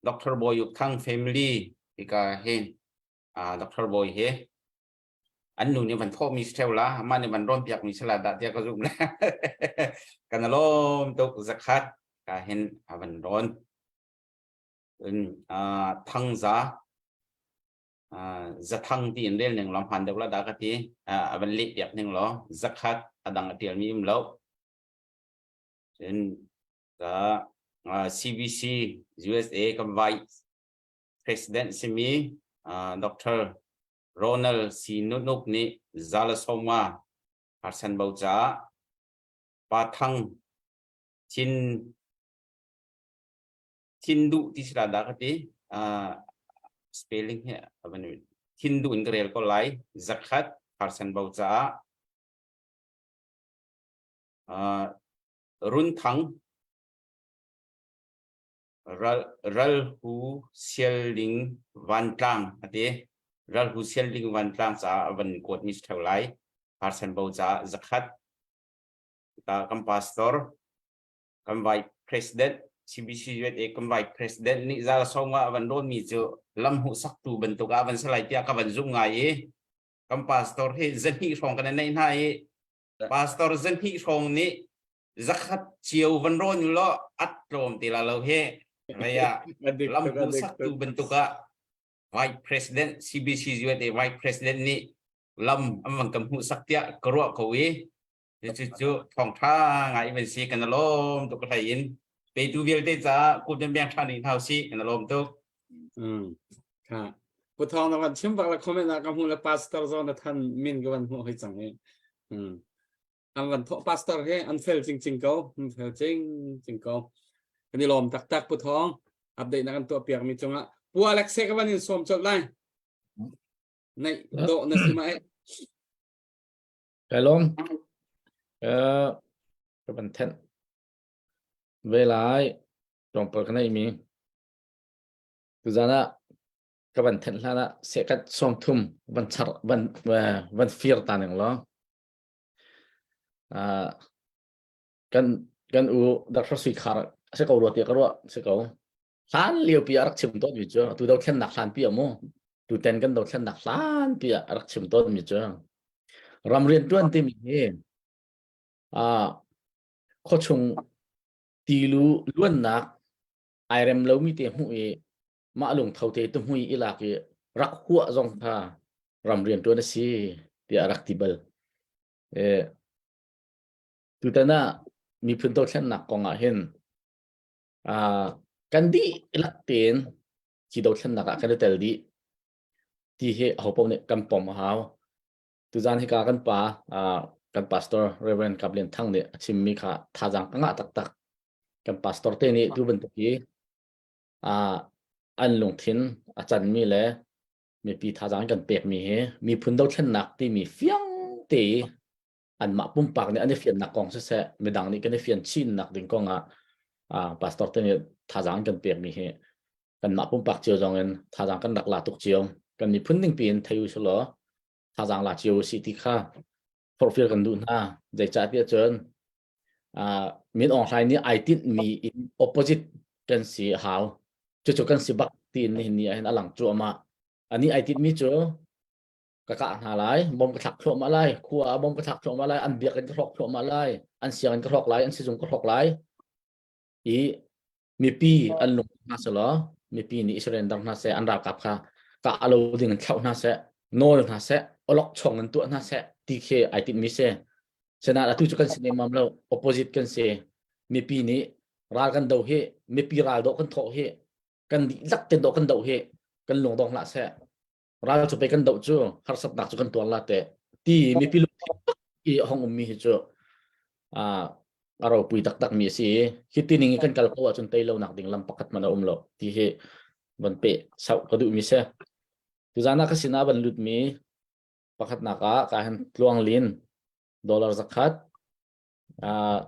Dr. Bawi Uk Thang family hika hin Dr. Bawi he an nu nih van thawh mi si theo la amah nih van rawn piak mi si la dah tiah ka zum le kan alawm tuk zakhat ka hin a van rawn in thangza zathang ti in rel ning law hman deuh la dah ka ti a van leh piak ning law zakhat a dang a tial mi um lo cun ka CBC USA kan vice president simi Dr. Ronald C. Nutnuk nih Zalasoma Harsan Bo caah Pa Thang Thin Thin Duh ti sila dah ka ti spelling hi avan Thin Duh in ka rel ko lai zakhat Harsan Bo caah Run Thang Ral, Ralhu Sialling Vantlang a ti. Ralhu Sialling Vantlang caah a van kuatmi si ṭheo lai. Parsan Bo caah zakhat. Ta kan pastor, kan vice president, CBC USA kan vice president nih zal sawm ah a van rawnmi cu lam hmuhsaktu bantuk ah a van si lai tiah ka van zumh ngai i kan pastor hi zahnih hrawng kan i neih hna i pastor zahnih hrawng nih zakhat cio van rawn u law at tlawm ti la lo he vaya lam hmuhsaktu bantuk ah vice president CBC USA vice president nih lam an van kan hmuhsak tiah ka ruah ko i cu cu thawngtha ngai van si kan lawm tuk hlei in petu vialte caah kut biang tha ning hau si kan lawm tuk kha pu thawng na van chim bak la comment ah ka hmu le pastor zong na than min ka van hmuh hoi cang i an van thawh pastor he an fel cingcing ko an fel cingcing ko kan i lawm taktak pu thawng update na kan tuah piak mi cungah pu Alex he ka van in sawm colh lai nei do na si ma e Kai lawm eh ka van thenh ve lai tlawmpal ka nei mi tuzan ah ka van thenh hlan ah sekat 30 van char van van fir ta ning law Uh, kan kan u Dr. Sui Khar a si ko rua tiah ka ruah si ko. Hlan lio pi a rak chim tawn mi cu tu dothlennak hlan pi a mu. Tu ten kan dothlennak hlan pi a rak chim tawn mi cu ram rian tuan timi hi uh, khuachung tilu luannak ai rem lomi te hmuh i mah lungtho te tuhmui i lak i rak huah zong kha ram rian ṭuan a si tiah a rak ti bal. E, tutan ah miphun dothlennak kong ah hin uh, kan dihlak tein hi dothlennak ah kan i tel dih ti hi ahopaoh nih kan pom a hau. Tuzan hika kan pa uh, kan pastor Reverend Kap Lian Thang nih a chimmi kha thazaang ka ngah taktak. Kan pastor te nih tu bantuk hi An lungthin a canmi le mipi thazaang kan pekmi hi miphun dothlennak timi fiang te i anmah pumpak nih an i fiannak kong siseh midang nih kan i fian chinnak ding kong ah pastor te nih thazaang kan pekmi hi kanmah pumpak cio zong in thazaang kan rak la tuk cio. Kan miphun ning piin thei u selaw thazaang la cio si ti kha forhfial kan duh hna. Zeicahtiah cun Min Aung Hlaing nih ai tinhmi in opposite kan si a hau. Cucu kan si bak tiin nihin ni ahhin a lang cuahmah. Anih ai tinhmi cu ka kah hna lai, bom ka thlak thluahmah lai, khua ah bom ka thlak thluahmah lai, an biakinn ka hrawk thluahmah lai, an sianginn ka hrawk lai, an sizung ka hrawk lai. I mipi an lung hna selaw mipi nih Israel dang hna seh an ralkap kha kah alo ding in thlauh hna seh nawl hna seh olok chong in tuah hna seh ti khi ai tinh mi si Senat atu cu kan si nemam lo opposite kan si mipi nih ral kan do hi mipi ral do kan thawh hi kan dihlak te do kan do hi kan lung dong hlah seh ral cu pe kan doh cu harsatnak cu kan tuar la te ti mipi lungthin i hong ummi hi cu a ropui taktak mi a si hi ti ning i kan kal ko ahcun tei lo nak ding lam pakhat man a um lo ti hi van pe sau ka duh mi si tuzan ah ka sinah van lut mi pakhatnak ah ka han tluang lin dollar zakhat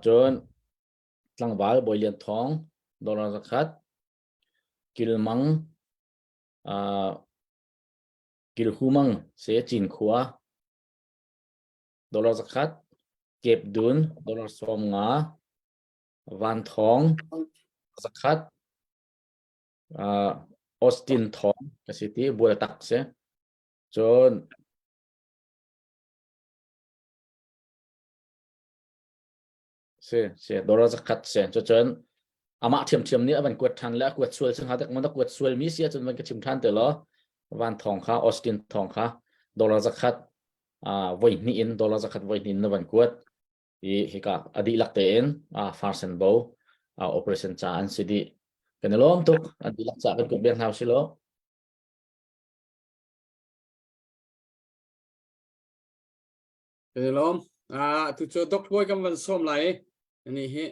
cun tlangval Bawi Lian Thawng dollar zakhat Kilmang Kilhumang se Cinkhua dollar zakhat Kepdun dollar 50 Vanthawng zakhat Austin Thawng ka si ti Bualtak si cun Si, si, dollar zakhat si. Cucun amah ṭhiamṭhiam nih a van kuat ṭhan le a kuat sual si hnga dek mon a kuat sual mi si ahcun van ka chim ṭhan te law van thong kha Austin thong kha dollar zakhat voi hnih in dollar zakhat voi hnih in na van kuat i hika a dihlak tein farsen bo operation ca an si dih. Kan i lawm tuk an dihlak ca kan kuat beng hna usih law. Kan i lawm. Ah, tu cu Dr. Bawi kan van sawm lai i ani hi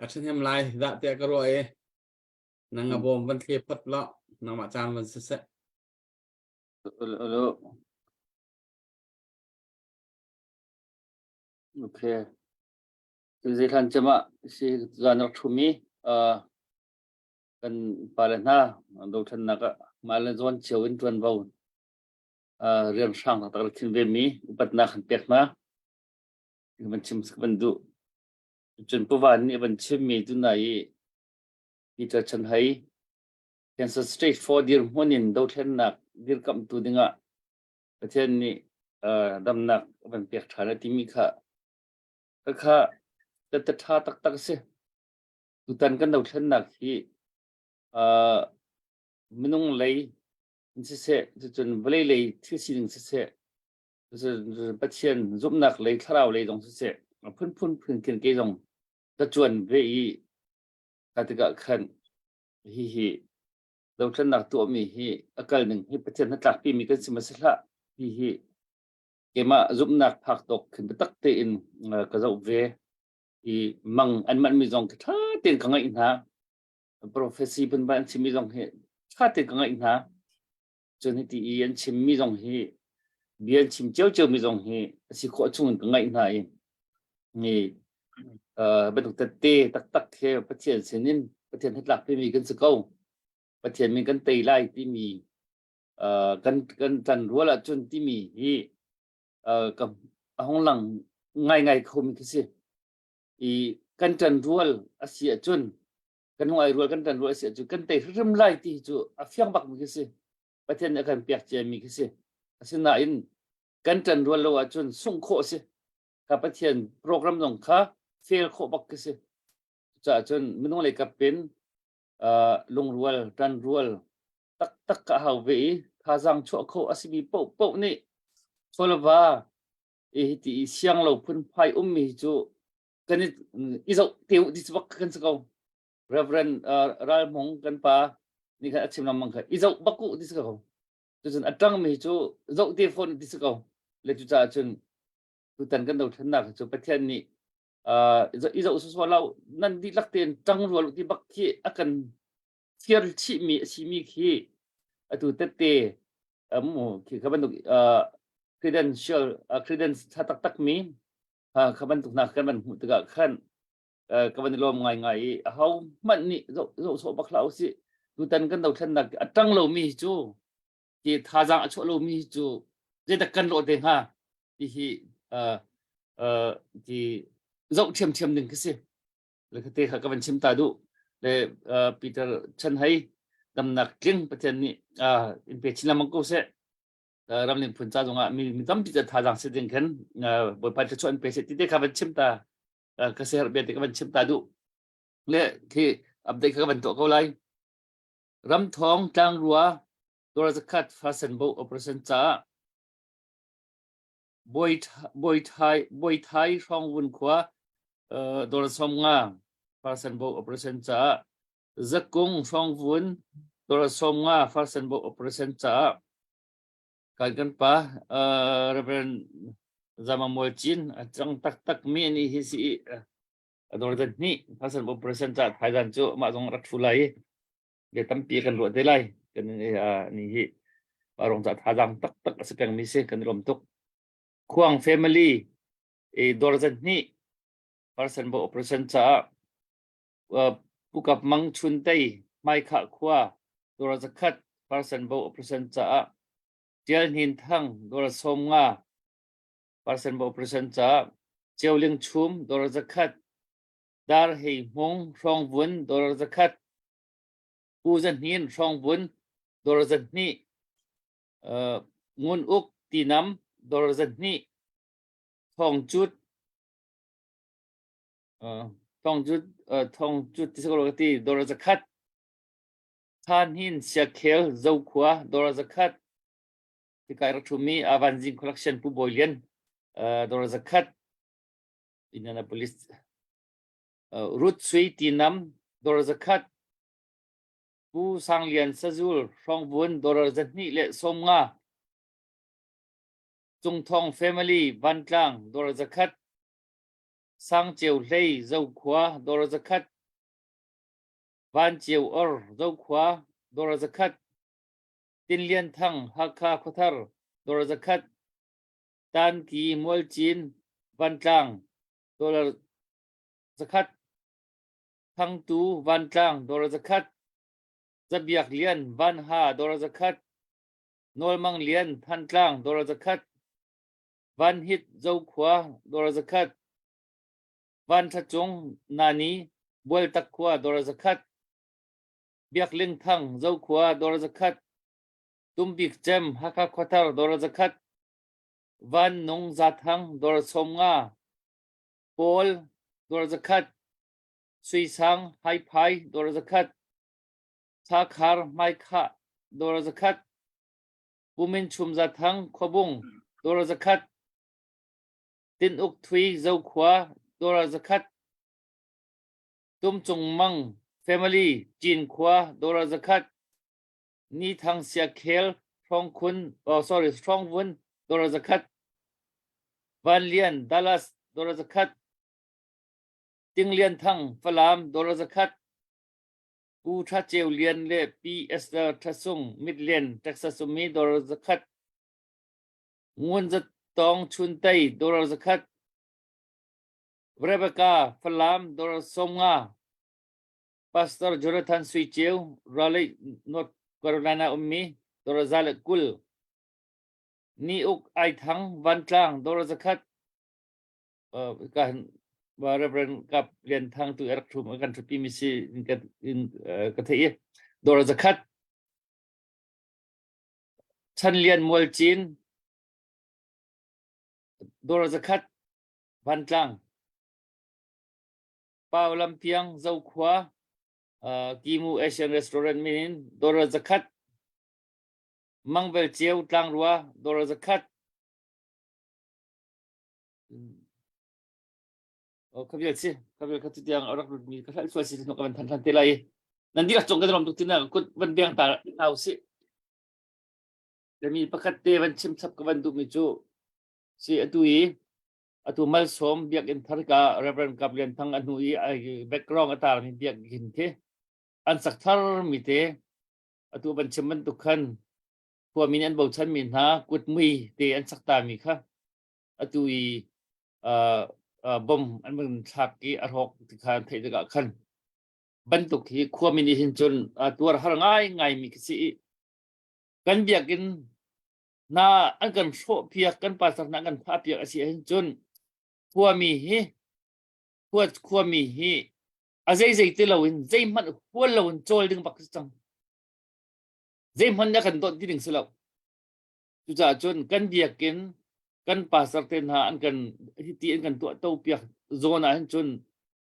a ṭhahnem lai dah tiah ka ruah i nang a bawm van thle phot law nangmah caan van siseh. Alo. Okay. Zei hlan cem ah si zan rak ṭhumi uh, kan pale hna dothlennak ah mah le zawn cio in ṭuanvo rian hrang taktak rak thin ve mi upatnak kan pek hna van chim van duh cun puvan nih van chim mi tu na i Peter Chan Hai Kansas State for dirhmun in dothlennak dirkamhtu dingah Pathian nih damnak van pek ṭhan a timi kha kha ka ṭha taktak a si tutan kan dothlennak hi minung lei in siseh, cucun vawlei lei thil sining siseh, cucun Pathian zumhnak lei thlarau lei zong siseh, a phunphun phun khin kei zong ka cuan ve i ka tikah khan hihi dothlennak tuahmi hi a kal ning hi Pathian hnatlakpi mi kan si ma si hlah hihi keimah zumhnak phak tawk khin biatak tein ka zoh ve i mang an manh mi zong ṭha tein ka ngaih hna prophecy phunphun an chimmi zong hi ṭha tein ka ngaih hna. Cun hiti i an chimmi zong hi bia an chim ciocio mi zong hi a si khawh chung in ka ngaih hna i ni bantuk tette taktak he Pathian sinin Pathian hnatlak timi kan si ko. Pathian min kan tei lai timi kan kan ṭan rual ahcun timi hi ka a hung lang ngaingai khomi khi si. I kan ṭan rual a si ahcun kan hung ai rual kan ṭan rual a si ahcun kan tei hrimhrim lai ti cu a fiang bak mi khi si Pathian nih a kan pek cia mi khi si asinain kan ṭan rual lo ahcun sungh khawh a si ka Pathian program zong kha fail khawh bak khi si cucaah cun minung lei kap in lungrual ṭan rual taktak ka hau ve i thazaang chuah khawh a simi paohpaoh nih chawlava i hiti i siang lo phunphai ummi hi cu kan i i zoh te u ti bak kan si ko Reverend Ral Hmung kan pa nih khan a chim lengmang kha i zoh bak u ti si ko cucun a ṭangmi cu zoh te fawn ti si ko le cucaah cun tutan kan dothlennak cu Pathian nih i zoh sawsawh lo nan dihlak tein ṭang rual u ti bak khi a kan Thir chihmi a simi khi atu tette mu khi kha bantuk credential credence tha taktak mi kha bantuk hna kan van hmuh tikah khan ka van i lawm ngaingai i aho hmanh nih zoh sawh bak hlah usih. Tutan kan dothlennak a ṭang lomi hi cu ti thazaang a chuah lomi hi cu zeidah kan lawh te hnga ti hi ti zoh ṭhiamṭhiam ding khi si. Le te kha ka van chim ta duh. Le Peter Chan Hei damnak tling Pathian nih in pe chin lengmang ko seh. Ramling phun ca zongah mi mi tampi ca thazaang si ding khan Bawipa thluachuah an pe seh ti te kha van chim ta ka siaherh bia te ka van chim ta duh. Le khi update kha ka van tuah ko lai. Ramthawng tlangrua dawr zakhat fasen bo operation caah Bawi Bawi Bawi Thai hrawngvun khua dawr 50 fasen bo operation caah Zakung hrawngvun dawr 50 fasen bo operation caah kan kan pa Reverend Zama Mual Cin a cang taktak mi ani hi si a dawr zan hnih fasen bo operation caah thaizan cu mah zong rak thu lai i bia tampi kan ruah te lai kan ni hi parong ca thazaang taktak a si peng mi si kan i lawm tuk khuang family e dawr zan hnih person bo operation caah pukap mang chun tei hmaikhah khua dawr zakhat person bo operation caah tial hnin thang dawr 50 person bo operation caah Ceuling chum dawr zakhat Dar Hei Hmung Hrawngvun dawr zakhat Pu Za Hnin Hrawngvun dawr 200 Ngun Uk Tinam dawr 200 Thawng Cut Thawng Cut Thawng Cut ti ka ti dawr 100 Tha Hnin Siakhel Zokhua dawr 100 Tikai rak ṭhumi Avanzing Collection Pu Bawi Lian dawr 100 Indianapolis Ruth Sui Tinam dawr 100 Pu Sang Lian Sazul Hrawngvun dawr 250 Cungthong Family Vantlang dawr 100 Sang Ceu Hlei Zokhua dawr 100 Van Ceu Or Zokhua dawr 100 Tin Lian Thang Hakha Khuathar dawr 100 Tanki Mualcin Vantlang dollar 100 Thangtu Vantlang dollar 100 Zabiak Lian Vanha dollar 100 Nawlmang Lian Thantlang dollar 100 Van Hit Zokhua dollar 100 Van Tha Cung Nani Bualtak khua dollar 100 Biak Ling Thang Zokhua dollar 100 Tumbik Cem Hakha Khuathar dollar 100 Van Nung Zathang dollar 50 Paul dollar 100 Sui Sang Haiphai dollar 100 Thakhar Hmaikhah dollar 100 Pumin Chum Zathang Khuabung dollar 100 Tin Uk Thui Zokhua dollar 100 Tum Cung Mang Family Cinkhua dollar 100 Ni Thang Siakhel Hrawngkhun oh sorry Hrawngvun dollar 100 Van Lian Dallas dollar 100 Ting Lian Thang Falam dollar 100 Pu Tha Ceu Lian le Pi Esther Tha Sung Midland Texas ummi dollar 100 Ngun Za Tawng Chun Tei dollar 100 Rebecca Falam dollar 50 Pastor Jonathan Sui Ceu, Raleigh, North Carolina ummi, dollar 120. Ni Uk Ai Thang, Vantlang, dollar 100. Kan Reverend Kap Lian Thang tu rak thum kan thupi mi si in ka thei i dollar 100. Chan Lian Mual Cin, dollar 100. Vantlang. Pau Lampiang Zokhua Kimu Asian Restaurant min in dollar 100 Mangvel Ceu Tlangrua dollar 100 Oh khavial si khavial kha tiang rak lut mi ka hal sual si ka van than than te lai nan dihlak cung kan rom tuk tina kut van beng ta hau si mi pakhat te van chim chap ka van duh mi cu si atu i Atu malsawm biakinn thar ka Reverend Kap Lian Thang a hnu i background a tarmi biakinn khi. An sak thar mi te atu ban chim bantuk khan khuami nih an bochan mi hna kutmui te an sak ta mi kha atu i bom an van thlak i a hrawk ti kha an theih tikah khan bantuk hi khuami nih hin cun tuar har ngai ngai mi khi si i kan biakinn hna an kan hrawh piak kan pastor hna an kan thah piak a si ahhin cun khuami hi khua khuami hi a zeizei ti loin zeihmanh hual loin cawl ding bak si cang zeihmanh nih a kan dawt ti ding si lo cucaah cun kan biakinn kan pastor te hna an kan hiti an kan tuah to piak zawn ah hin cun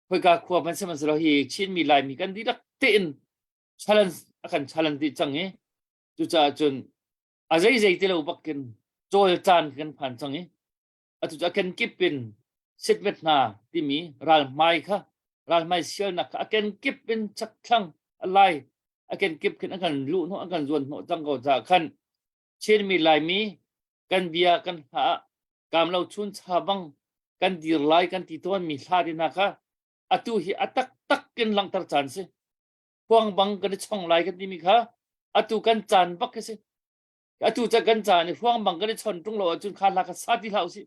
khoika khua hmanh sihmanhsehlaw hi Chinmi Laimi kan dihlak tein challenge a kan challenge dih cang i cucaah cun a zeizei ti lo bakin cawl caan kan phan cang i atu cu a kenkip in sitmet hna timi ralhmai kha ralhmai sialnak kha a kenkip in chakthlang a lai a kenkip khin an kan luh hnawh an kan zuan hnawh cang ko caah khan Chinmi Laimi kan bia kan hla ah kaam lo chun cha bang kan dir lai kan ti tawn mi hla te hna kha atu hi a taktak in langhter caan si huang bang kan i chong lai kan timi kha atu kan caan bak khi si atu ca kan caan i huang bang kan i chon tung lo ahcun kha hla kha sa ti hlah usih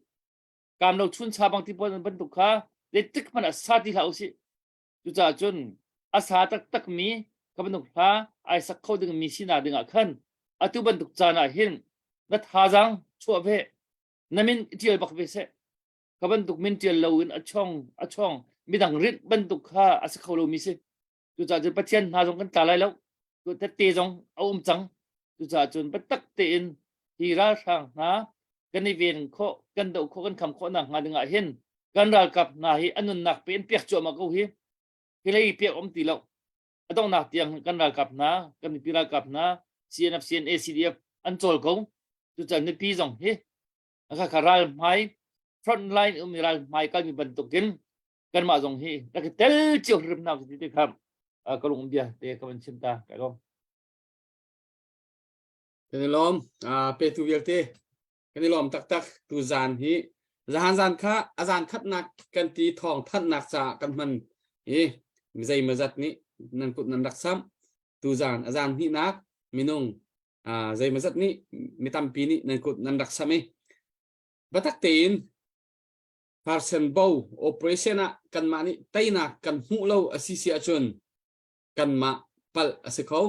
kaam lo chun cha bang ti pawl bantuk kha zeitik hmanh ah sa ti hlah usih cucaah cun a sa taktak mi ka bantuk hla ai sak kho ding mi sinak ding ah khan atu bantuk caan ah hin na thazaang chuah ve na min tial bak ve seh ka bantuk min tial lo in a chong a chong midang rinh bantuk kha a si kho lo mi si cucaah cun Pathian hna zong kan tla lai lo tette zong a um cang cucaah cun biatak tein hi ralhrang hna kan i ven khawh kan doh khawh kan kham khawh nak hnga ding ah hin kan ralkap hna hi an nunnak pe in pek cuahmah ko hi hi lei pek um ti lo a donghnak tiang kan ralkap hna kan mipi ralkap hna CNF CNA CDF an cawl ko cucaah mipi zong hi kha ral hmai front line um ral hmai kalmi bantukin kanmah zong hi rak i tel cio hrim hna ti te kha ka lung bia te ka van chim ta kai lawm. Kan i lawm petu vialte kan i lawm taktak tu zan hi zahan zan kha a zan khatnak kan ti thawng thanhnak caah kan hman i mizei mazat nih nan kut nan rak sam tu zan a zan hnihnak minung zei mazat nih mi tampi nih nan kut nan rak sam i batak tein Parsen bo operation ah kanmah nih teinak kan hmuh lo a si si ahcun kanmah palh a si kho.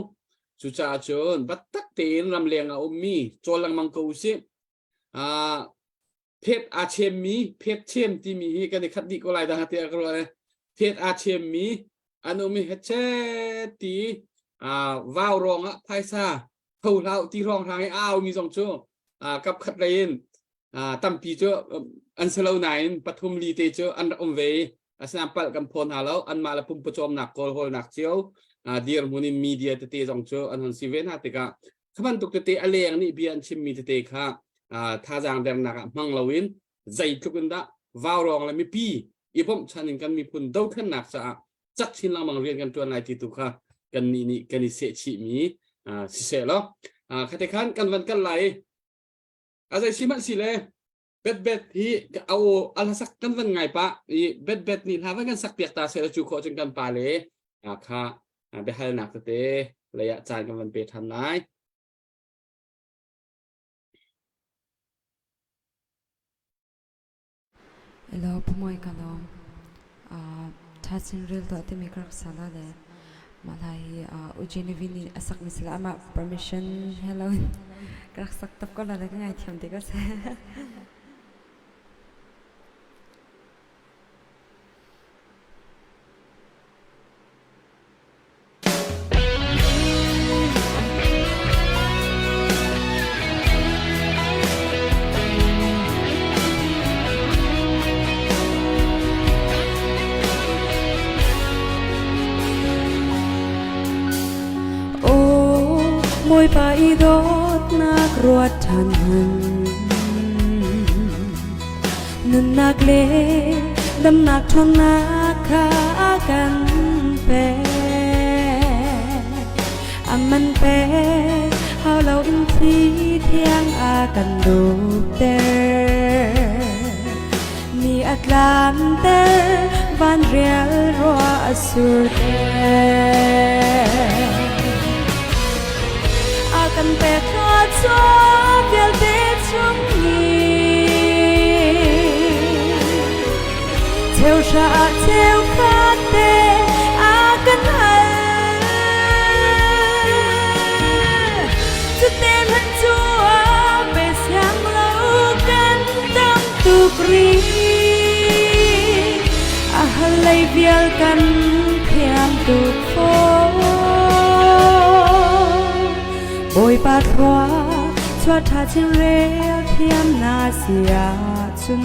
Cucaah cun biatak tein ramleng ah ummi cawl lengmang ko usih. Phet aa chemmi phet chem timi hi kan i khat dih ko lai dah tiah ka ruah. Phet aa chemmi an um i hechet ti vau ruang ah phaisa tho hlah ti hrawng hrang i a aumi zong cu kap khat lei in tampi cu an si lo nain pathum li te cu an rak um ve i asinain palh kan phaw hna lo anmah le pumpawcawmnak kawlhawlnak cio dirhmun in media tete zong cu an hon si ve hna tikah kha bantuk tete a leng nih bia an chimmi tete kha thazaang dernak ah hmang loin zeitluk in dah vaurawng le mipi i bawmhchan in kan miphun dothlennak caah cak chin lengmang rian kan ṭuan lai ti tu kha kan nih nih kan i sehchihmi siseh law khate khan kan van kal lai a zei si hmanh si le bet bet hi a aw a hlasak kan van ngai pah i bet bet nih hla van kan sak piak ta seh cu khawh cun kan pa le kha biahalnak tete lei ah caan kan van pe ṭhan lai. Hello, Pu Mawi ka lawm. Ṭha chin rel tuah timi ka rak sa la le mah hla hi U Genevieve nih a sakmi si la amah permission he lo in ka rak sak tap ko la le ka ngaithiam te ko seh. Aw Bawipa i dawtnak ruat ṭhan hmanh. Nunnak le damnak ṭhawnnak kha a kan pek. A man pek hau loin thli thiang a kan dupter. Ni a tlanter. Van rial rua a sur te. A kan pek thluachuah vialte chung ni. Cheu hra ah cheu khat te a kan hal. Cute hmanh cu a pe siang lo kan tam tuk rih. A hal lei vial kan thiam tuk fawn. Bawipa thlua chuah ṭha chin rel thiam na si ahcun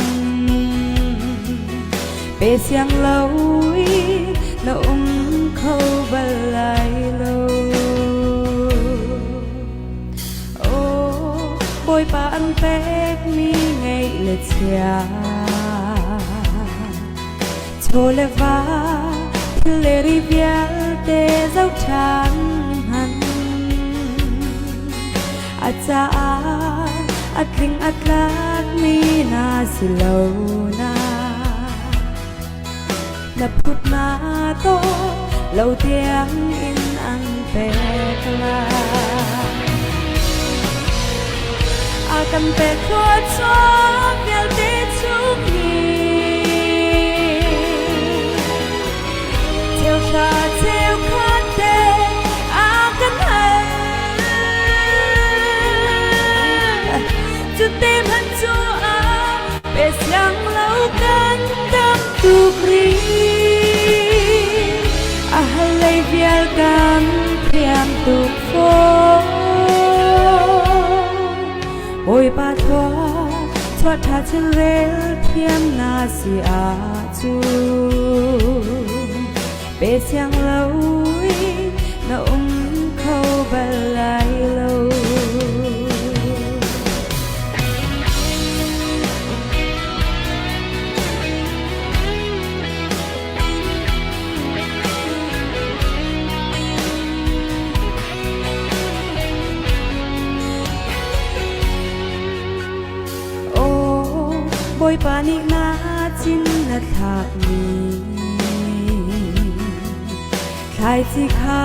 pe siang lo i na um kho bal lai lo. Aw, Bawipa an pekmi ngeih le chia chaw le va thil le ri vialte zoh ṭhan hmanh a caah a tling a tlakmi na si lo na na phut na to lo tiang in an pek lai. A kan pek thluachuah vialte chung hi cheu hra cheu khat te a kan hal. Cute hmanh cu a pe siang lo kan dam tuk rih. A hal lei vial kan thiam tuk fawn. Bawipa thlua chuah ṭha chin rel thiam na si ahcun pe siang lo i na um kho bal lai lo. Aw, Bawipa nih na cin na thlakmi thlaici kha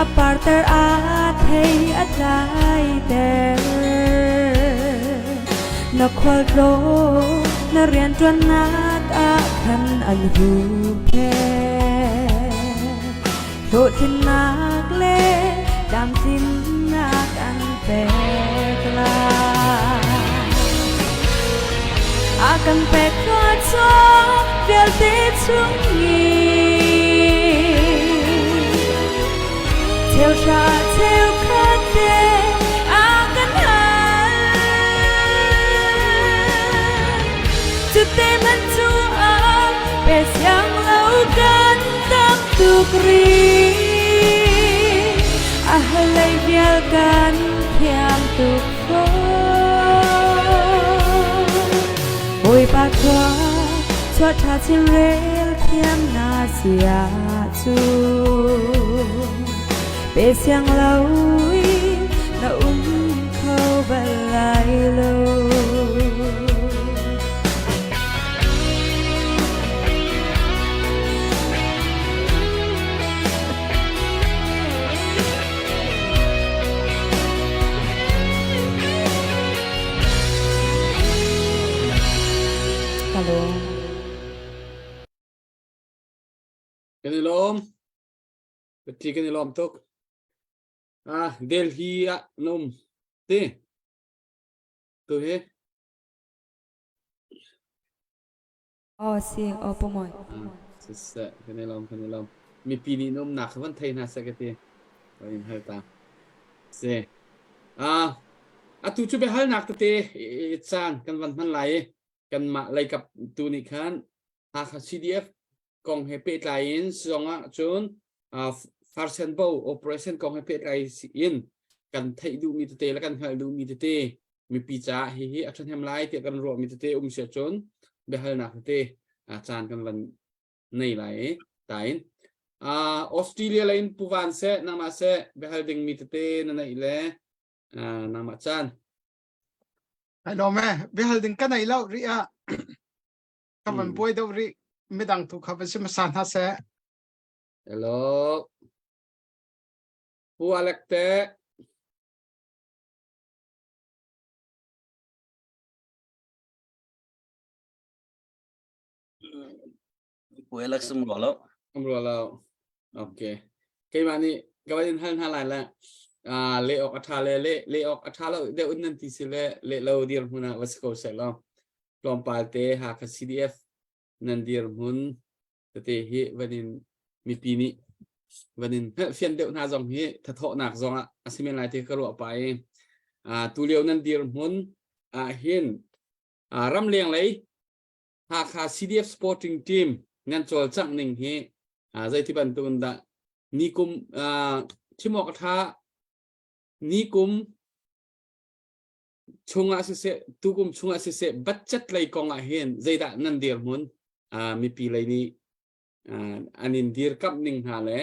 a parter a thei a tlaiter. Na khualtlawn na rianṭuannak ah khan an huhphenh. Hlawhtlinnak le tlamtlinnak an pek lai. A kan pek thluachuah vialte chung i cheu hra cheu khat te a kan hal. Cute hmanh cu a pe siang lo kan tam tuk rih. A hlei vial kan thiam tuk fawn. Bawipa khua chuah ṭha chin rel thiam na si ahcun pe siang lo i na um kho bal lai lo. Ka lawm. Kan i lawm. Pati kan i lawm tuk. Ah, Delhi ah na um. Ti. Tu hi. Aw si, aw pumawi. Ah, siseh, kan i lawm, kan i lawm. Mipi nih na umnak kha van thei hna seh ka ti. Van in hal ta. Si. Ah, atu cu biahalnak tete i caan kan van hman lai i kanmah leikap tu nih khan Hakha CDF kong he pehtlai in zongah cun uh, Farsen Bo operation kong he pehtlai in kan theih duhmi tete le kan hngalh duhmi tete mipi caah hihi a ṭhahnem lai tiah kan ruahmi tete um si ahcun biahalnak tete caan kan van nei lai i tain Australia lei in puvan seh nangmah seh biahal dingmi tete na neih le nangmah caan Ai lawm e biahal ding ka nei lo rih ah ka van buai deuh rih. Midang tu kha va si hmasa hna seh. Hello. Pu Alek te. Pu Alex um rua lo. Um rua lo. Okay. Keimah nih ka van in hal hna lai le ah le ok a tha le le le ok a tha lo deuh in nan ti si le le lo dir hmun ah va si ko seh law tlawmpal te Hakha CDF nan dir hmun tete hi van in mipi nih van in hngalhfian deuh hna zong hi thathawhnak zong ah a si men lai ti ka ruah pa i ah tu lio nan dir hmun ah hin ah ramleng lei Hakha CDF Sporting Team nan cawlcangh ning hi ah zeiti bantuk in dah ni kum ah chim awk a tha ni kum chungah siseh tukum chungah siseh budget lei kong ah hin zeidah nan dirhmun ah mipi lei nih ah an in dirkamh ning hna le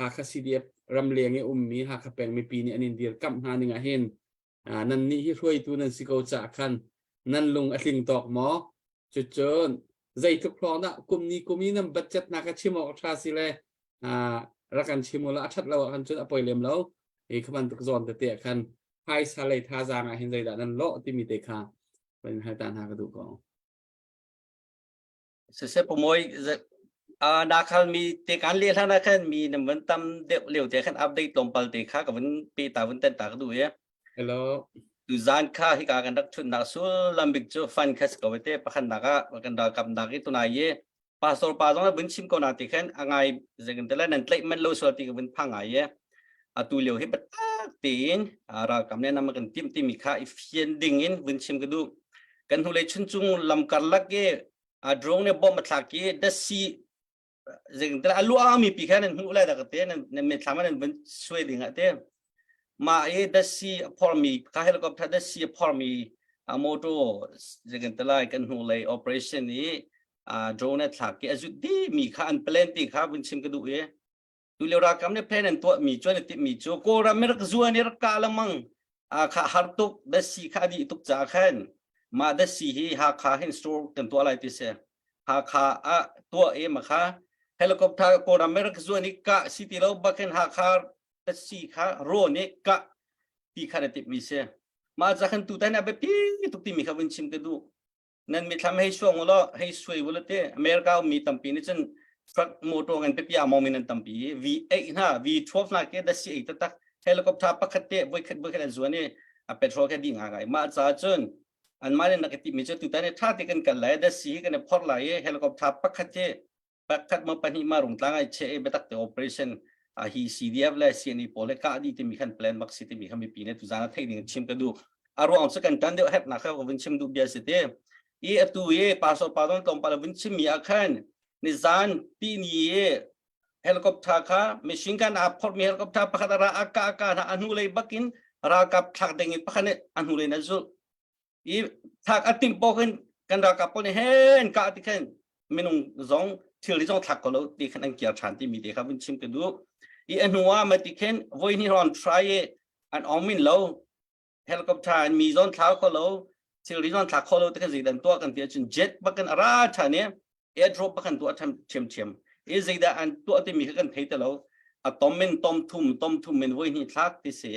Hakha CDF ramleng i ummi Hakha peng mipi nih an in dirkamh hna ning ah hin ah nan nih hi hruaitu nan si ko caah khan nan lung a tling tawk maw cucun zeitluk hrawng dah kum ni kum i nan budget na ka chim awk a ṭha si le ah rak kan chim ula a ṭhat lo ah khan cun a poi lem lo i kha bantuk zawn tete ah khan phaisa lei thazaang ah hin zeidah nan lawh timi te kha van hal ta hna ka duh ko. Siseh pumawi na khal mi te kan le hlan ah khan mi nan van tam deuh leo te khan update tlawmpal te kha ka van pe ta van ten ta ka duh ye. Hello. Tu zan kha hika kan rak thut nak sullam bik cu fan kha si ko te pakhat nak ah kan ralkap nak i tunai ye pastor pa zong vun chim ko na ti khan a ngai zekin tele nan tlaih man lo sual ti ka vun phang ngai ye atu lio hi biatak tein ralkam ne nam kan tim timi kha i fian ding in vun chim ka duh kan hnulei chuncung lam karlak i a drone ne bomb a thlak i dasi zekin tele a luang mi pi kha nan hmuh lai da ka te nan nan mitthlam nan vun suai ding ah te mah i dasi a phormi kha helicopter dasi a phormi a motor zekin telai kan hnulei operation i drone a thlak i a zut dih mi kha an plan ti kha vun chim ka duh i tu lio ralkap nih plan an tuah mi cu an timh mi cu Kawlram rak zuan i rak kah lengmang kha har tuk dasi kha a dih tuk caah khan mah dasi hi Hakha hin store kan tuah lai ti si Hakha ah tuah i ma kha helicopter Kawlram rak zuan i kah si ti lo bakin Hakha dasi kha rawn i kah ti kha na timh mi si mah ca khan tutan a biapi tuk timi kha vun chim ka duh nan mithlam hei suang ulaw hei suai ulaw te America mi tampi nih cun truck motor ngan pipi among min an tampi V8 hna V12 hna ke da si ei taktak helicopter pakhat te voikhat voikhat an zuan i a petrol ke di nga ngai mah ca cun an mah nih nak ti mi cu tutan i tha te kan kal lai da si kan i phor lai i helicopter pakhat te pakhat ma pahnih ma rungtlang ai che e biatak te operation a hi CDF le CNA pawl he kah dih timi khan plan bak si timi khan mipi ne tuzan a theih ding chim ka duh a ruang cu kan tan deuh hep na kha ka vun chim duh bia si te i atu i pastor pa don tlawmpal vun chim mi ah khan nizan ti ni i helicopter kha machine gun aa phorh mi helicopter pakhat ara a ka ka na a hnu lei bakin ralkap thlak ding in pakhat nih a hnu lei na zulh i thlak a timh paoh khin kan ralkap pawl nih hen kah ti khin minung zong thilri zong thlak ko lo ti khan an kiar ṭhan timi te kha vun chim ka duh i a hnu ah mati khin voi hnih ron try i an ong min lo helicopter an mi zon thla kho lo thilri zon thla kho lo ti khan zeidan tuah kan ti ahcun jet bakin a ra ṭhan i airdrop bakan tuah ṭhan ṭhiamṭhiam i zeidah an tuah timi kha kan thei te lo a tom in tom thum tom thum in voi hnih thlak ti si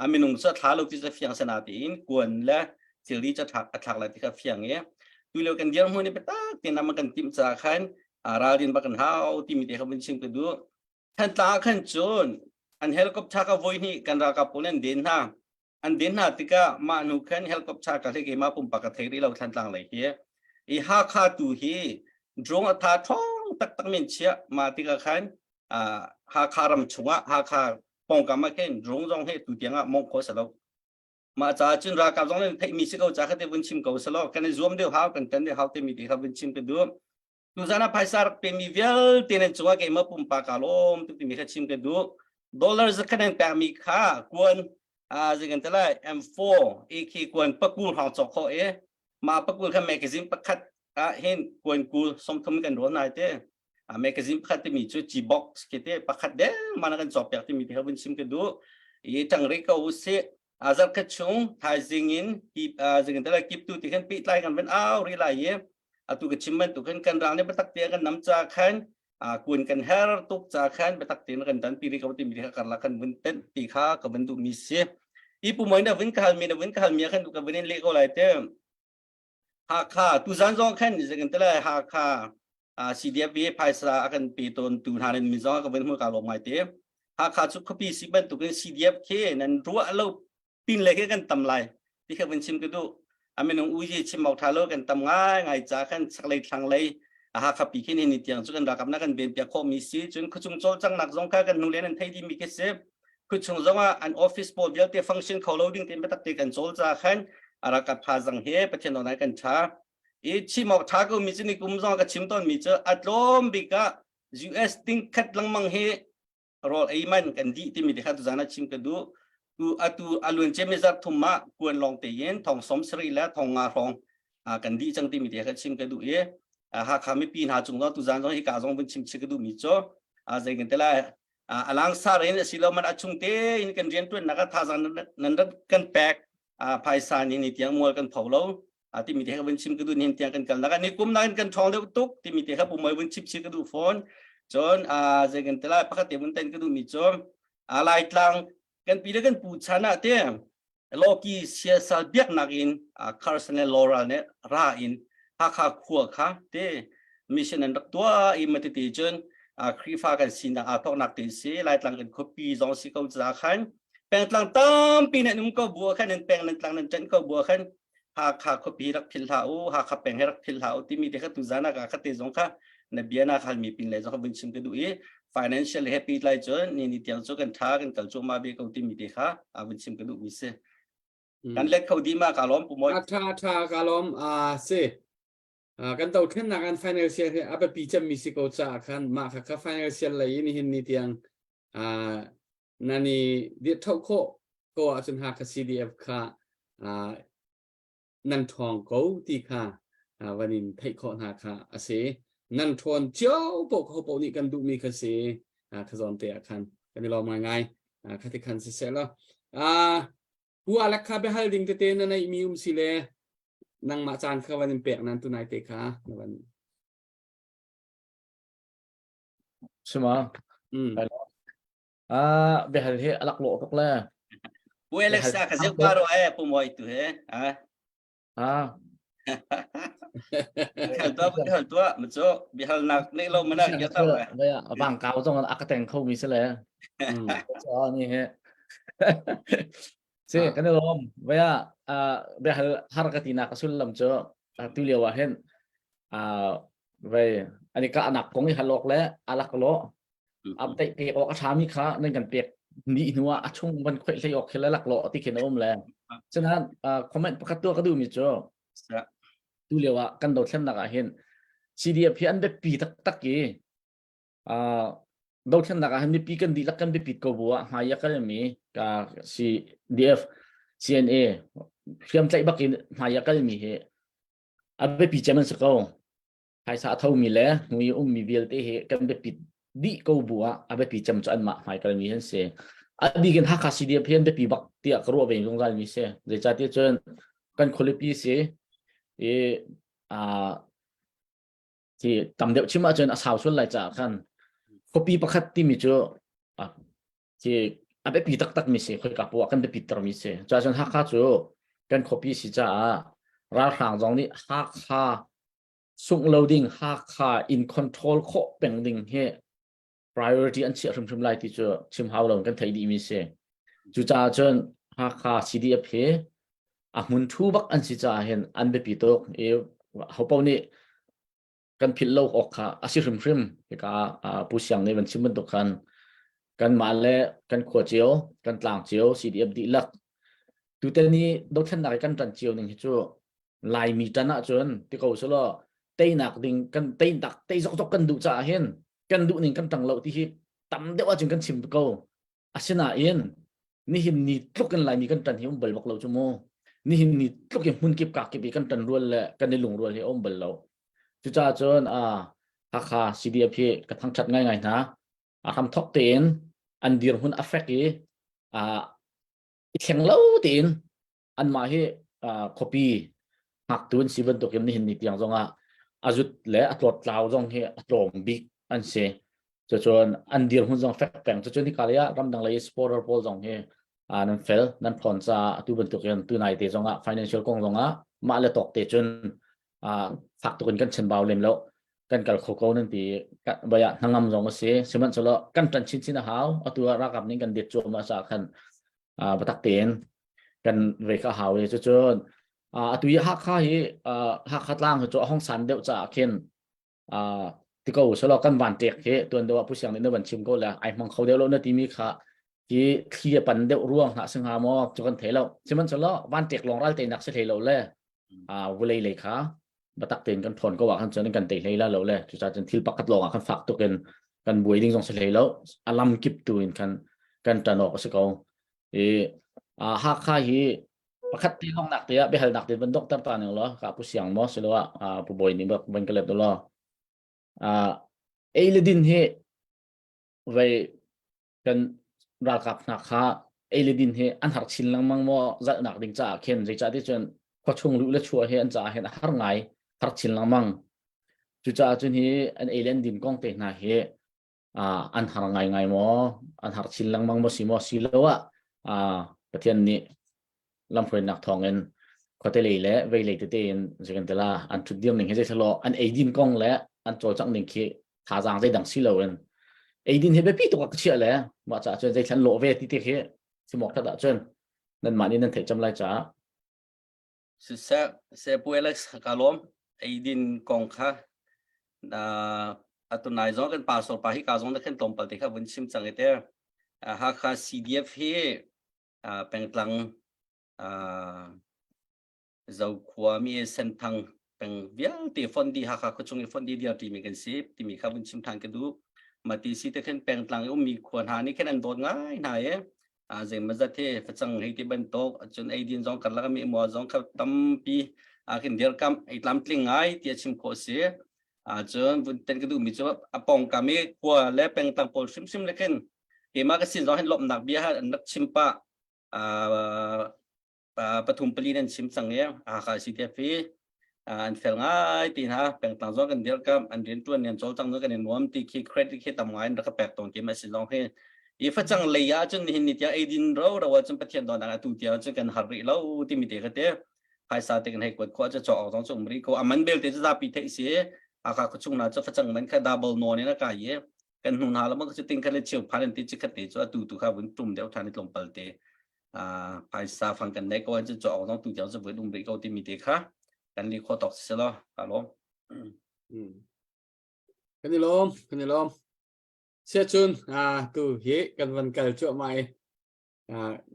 a minung cu a thla lo ti cu fiang sana tiin kuan le thilri cu a thlak lai ti kha fiang i tu lio kan dirhmun i biatak tein lam kan timh caah khan ralrin bak kan hau timi te kha vun chim ka duh Thantlang ah khan cun an helicopter ka voi hnih kan ralkap pawl an den hna an den hna tikah mah hnu khan helicopter ka hlei keimah pumpak ka thei rih lo Thantlang lei hi i Hakha tu hi drone a tha ṭhawng taktak men chia mah tikah khan Hakha ram chungah Hakha pawngkam ah khin drone zong hi tu tiang ah mong kho salo mah ca cun ralkap zong nan theih mi si ko ca kha te vun chim ko salo kan i zuam deuh hau kan tan deuh hau te mi te kha vun chim ka duh tuzan ah phaisa rak pe mi vialte nan cungah keimah pumpak ka lawm tuk timi kha chim ka duh dollar zakhat nan pek mi kha kuan a zeikan te lai M4 AK kuan pakul hrawng cawk khawh i mah pakul kha magazine pakhat ah hin kuan kul 30 kan rawl nai te a magazine pakhat timi cu G-box khi te pakhat deng mana kan cawk piak timi te kha vun chim ka duh i tang ri ko usih azar khat chung thaizing in ki zingin tala kip tu ti khan pehtlai kan van au ri lai i. Atu ka chim bantuk hin kan ral nih biatak te kan nam ca khan kun kan her tuk ca khan biatak tein kan dan pi ri ko timi kha karlak kan vun tenh ti kha ka vun duh mi si. I pu moi na vun ka hal mi na vun ka hal mi khan ka vun in leh ko lai te. Hakha tuzan zong khan kan te lai Hakha CDF i phaisa a kan pe tawn tu hna nan min zong ka vun hmu ka lawm ngai te. Hakha cu khuapi si bantukin CDF khi nan ruah lo pin le khi kan tam lai ti kha vun chim ka duh. A minung uji chim awk tha lo kan tam ngai ngai ca khan chaklei thlanglei Hakha pi khin hin tiang cu kan ralkap na kan ven piak khawh mi si cun khuachung cawlcanghnak zong kha kan hnu le nan thei dih mi khi si. Khuachung zong ah an office pawl vialte function kho lo ding tein biatak te kan cawl ca khan a ralkap tha zang he Pathian nawl kan tha. I chim awk tha ko mi cu ni kum zong ka chim tawn mi cu a tlawm bik ah US ting khat lengmang hi rawl ei man kan dih timi te kha tuzan ah chim ka duh. Tu atu alun cemi zarh thum ah kuan lawng tein thong som sarih le thong nga hrawng kan dih cang timi te kha chim ka duh i Hakha mipi hna cung zong tuzan zong hika zong vun chim chih ka duh mi cu zei kan te lai alang sar in asilo man a chung te in kan rian tuan nak thazang nan rat kan pek phaisa ni ni tiang mual kan pho lo timi te kha vun chim ka duh hin tiang kan kal nak ni kum nain kan ṭhawng deuh tuk timi te kha pumoi vun chip chih ka duh fawn cun zei kan te lai pakhat te vun ten ka duh mi cu Laitlang kan pi le kan pu chan ah te Loki siasal biaknak in Carson le Laura nih ra in Hakha khua kha te mission an rak tuah i matiti cun Khrihfa kan sinak aa thawknak te si Laitlang kan khuapi zong si ko ca khan pengtlang tampi nan um ko bu khan nan peng nan tlang nan ṭanh ko bu khan Hakha khuapi rak philh hlah u Hakha peng he rak philh hlah u timi te kha tuzan ah ka te zong kha na bia na halmi pin le zong kha vun chim ka duh i financial happy lai cun ni ni tiang cu kan tha kan kal cuahmah ve ko timi te kha a vun chim ka duh mi si kan let kho di ma ka lawm pu moi a tha tha ka lawm a si kan to thlennak an financial he a biapi cemmi si ko ca khan mah kha kha financial lei in hin ni tiang nani dir tho khawh ko ahcun Hakha CDF kha nan ṭhawng ko ti kha van in theih khawh hna kha a si. Nan ṭhawn cio paoh kho paoh nih kan duhmi kha si. Kha zawn te ah khan kan i lawm ngaingai. Kha ti khan siseh law. Pu Alek kha biahal ding tete na neihmi um si le nangmah caan kha van in pek nan tunai te kha na van Sima. Mm. Ah, biahal hi alak lawh tuk le. Pu Alexa ka zeu pa ro eh pu moi tu he. Ah. Ah. Bihal tua bihal tua ma chu bihal nak nei lo mana ya ta eh. Vaya bang kau zong a ka teng kho mi se le. Cho ni he. Si kan lom vaya bihal har ka ti nak sullam chu tu lio ah hin vei ani ka anak kong i halok le alak lo update pek awk a ṭhami kha nan kan pek ni hnu ah a chung van khoih hlei awk khi le lak law ti khin a um le cunain comment pakhat tuah ka duhmi cu tu lio ah kan dothlennak ah hin CDF hi an biapi taktak i dothlennak ah hin mipi kan dihlak kan biapit ko bu ah hmai a kalmi ka CDF CNA hriamtlaih bak in hmai a kalmi hi a biapi cem an si ko phaisa a thomi le hnu i ummi vialte hi kan biapit dih ko bu ah a biapi cem cu anmah hmaikalmi an si. A bik in Hakha CDF hi an biapi bak tiah ka ruah ve zungzal mi si. Zeicahtiah cun kan khualipi si i aa ti tam deuh chim ahcun a sau sual lai caah khan khuapi pakhat timi cu ti a biapi taktak mi si khoika poah kan biapit termi si. Cuahcun Hakha cu kan khuapi si caah ralhrang zong nih Hakha sungh lo ding Hakha in control khawh peng ding hi priority an chiah hrimhrim lai ti cu chim hau lo kan theih dih mi si. Cucaah cun Hakha CDF hi a hmun thu bak an si caah hin an biapi tuk i hopo nih kan philh lo awk kha a si hrimhrim hika Pu Siang nih van chim bantuk khan kanmah le kan khua cio kan tlang cio CDF dihlak tutan ni dothlennak i kan ṭan cio ning hi cu Laimi ṭan ahcun ti ko selaw teinak ding kan teinak tei zokzok kan duh caah hin kan duh ning kan ṭang lo ti hi tam deuh ahcun kan chim ko asinain nihin ni tluk in Laimi kan ṭan hi um bal bak lo cu mu nihin ni tluk in hmun kip ka kip i kan ṭan rual le kan i lungrual hi a um bal lo cucaah cun a Hakha CDF hi ka thangṭhat ngaingai hna a hram thok tein an dirhmun a fek i a i thleng lo tein anmah hi khuapi ngaktu an si bantukin nihin ni tiang zongah. a zut le a tlawttlau zong hi a tlawm bik an si. Cucun an dirhmun zong fek peng. Cucun hika lei ah ramdang lei supporter pawl zong hi nan fel, nan ṭhawn caah atu bantukin tunai te zong ah financial kong zong ah mah le tawk te cun fak tuk in kan chenbau lem lo. Kan kal kho ko nan ti bai ah hnangam zong a si. Sihmanhsehlaw kan ṭan chinchin a hau. Atu ah ralkap ning kan det cuahmah caah khan biatak tein kan ve kha hau i cucun atu i Hakha hi Hakha tlang hi cu a hong san deuh caah khin ti ko selaw kan van tek hi tuan deuh ah Pu Siang nih na van chim ko le ai hmang kho deuh lo na timi kha hi thli a pan deuh ruang hna si hnga maw cu kan thei lo sihmanhsehlaw van tek lawng ral teinak si hlei lo le vulei lei kha batak tein kan ṭhawn ko ah khan cun kan tei hlei la lo le cucaah cun thil pakhat lawng ah kan fak tuk in kan buai ding zong si hlei lo a lam kip tu in khan kan ṭan awk a si ko i Hakha hi pakhat te lawng nak te ah biahalnak te van dokter ta ning law ka pu siang maw siloah pu bawi nih bak van ka let law ei le din hi vei kan ralkap hna kha ei le din hi an har chin lengmang maw zalhnak ding caah khin zeicah ti cun khuachung luh le chuah hi an caah hin a har ngai har chin lengmang cucaah cun hi an ei le an din kong te hna hi an har ngai ngai maw an har chin lengmang maw si maw si lo ah Pathian nih lamhruainak thawngin khuate lei le vei lei tete in zeikan tela an thut dir ning hi zeiselaw an eidin kong le an cawlcangh ning khi thazaang zeidang si loin eidin hi biapi tuk ah ka chiah le mah caah cun zeithlan lawh ve ti te khi simawk that ah cun nanmah nih nan theih cam lai caah Siseh se pu Alex ka lawm eidin kong kha atu nai zong kan pastor pa hi ka zong na khan tlawmpal te kha vun chim cang i te Hakha CDF hi pengtlang Zokhua mi Senthang peng vialte fonh dih Hakha khuachung i fonh dih vialte mi kan si timi kha vun chim than ka duh. Mati si te khin pengtlang i ummi khua hna nih khin an dawt ngai hna i zeimazat hi facang hei ti bantuk cun eidin zong karlak mi mua zong kha tampi a khin dirkamh ei tlamtling ngai ti a chim khawh si. Cun vun ten ka duh mi cu a pawngkam i khua le pengtlang pawl hrimhrim le khin keimah ka sin zong hin lawmhnak bia an rak chim pah pathum pali nan chim cang i Hakha CDF hi an fel ngai ti hna pengtlang zong kan dirkamh an riantuan an cawlcang kan i nuam ti khi credit khi tam ngai in rak ka pek tawn ti ma si zong hi i facang lei ah cun nihin ni tiang eidin ro ro ah cun Pathian dawtnak atu tiang cun kan har rih lo timi te kha te phaisa te kan hei kuat khawh cu cawk awk zong cu um rih ko aman belte cu zapi theih si Hakha khuachung na cu facang man kha double nawn in a kai i kan hnu hna lamang cu ting khat le cheu phan an ti chikhat te cu atu tu kha vun tum deuh than i tlawmpal te phaisa fang kan nei ko an cu cawk zong tu tiang cu vun um rih ko timi te kha kan li kho tok si lo ka lawm kan i lawm kan i lawm sia cun tu hi kan van kal cuahmah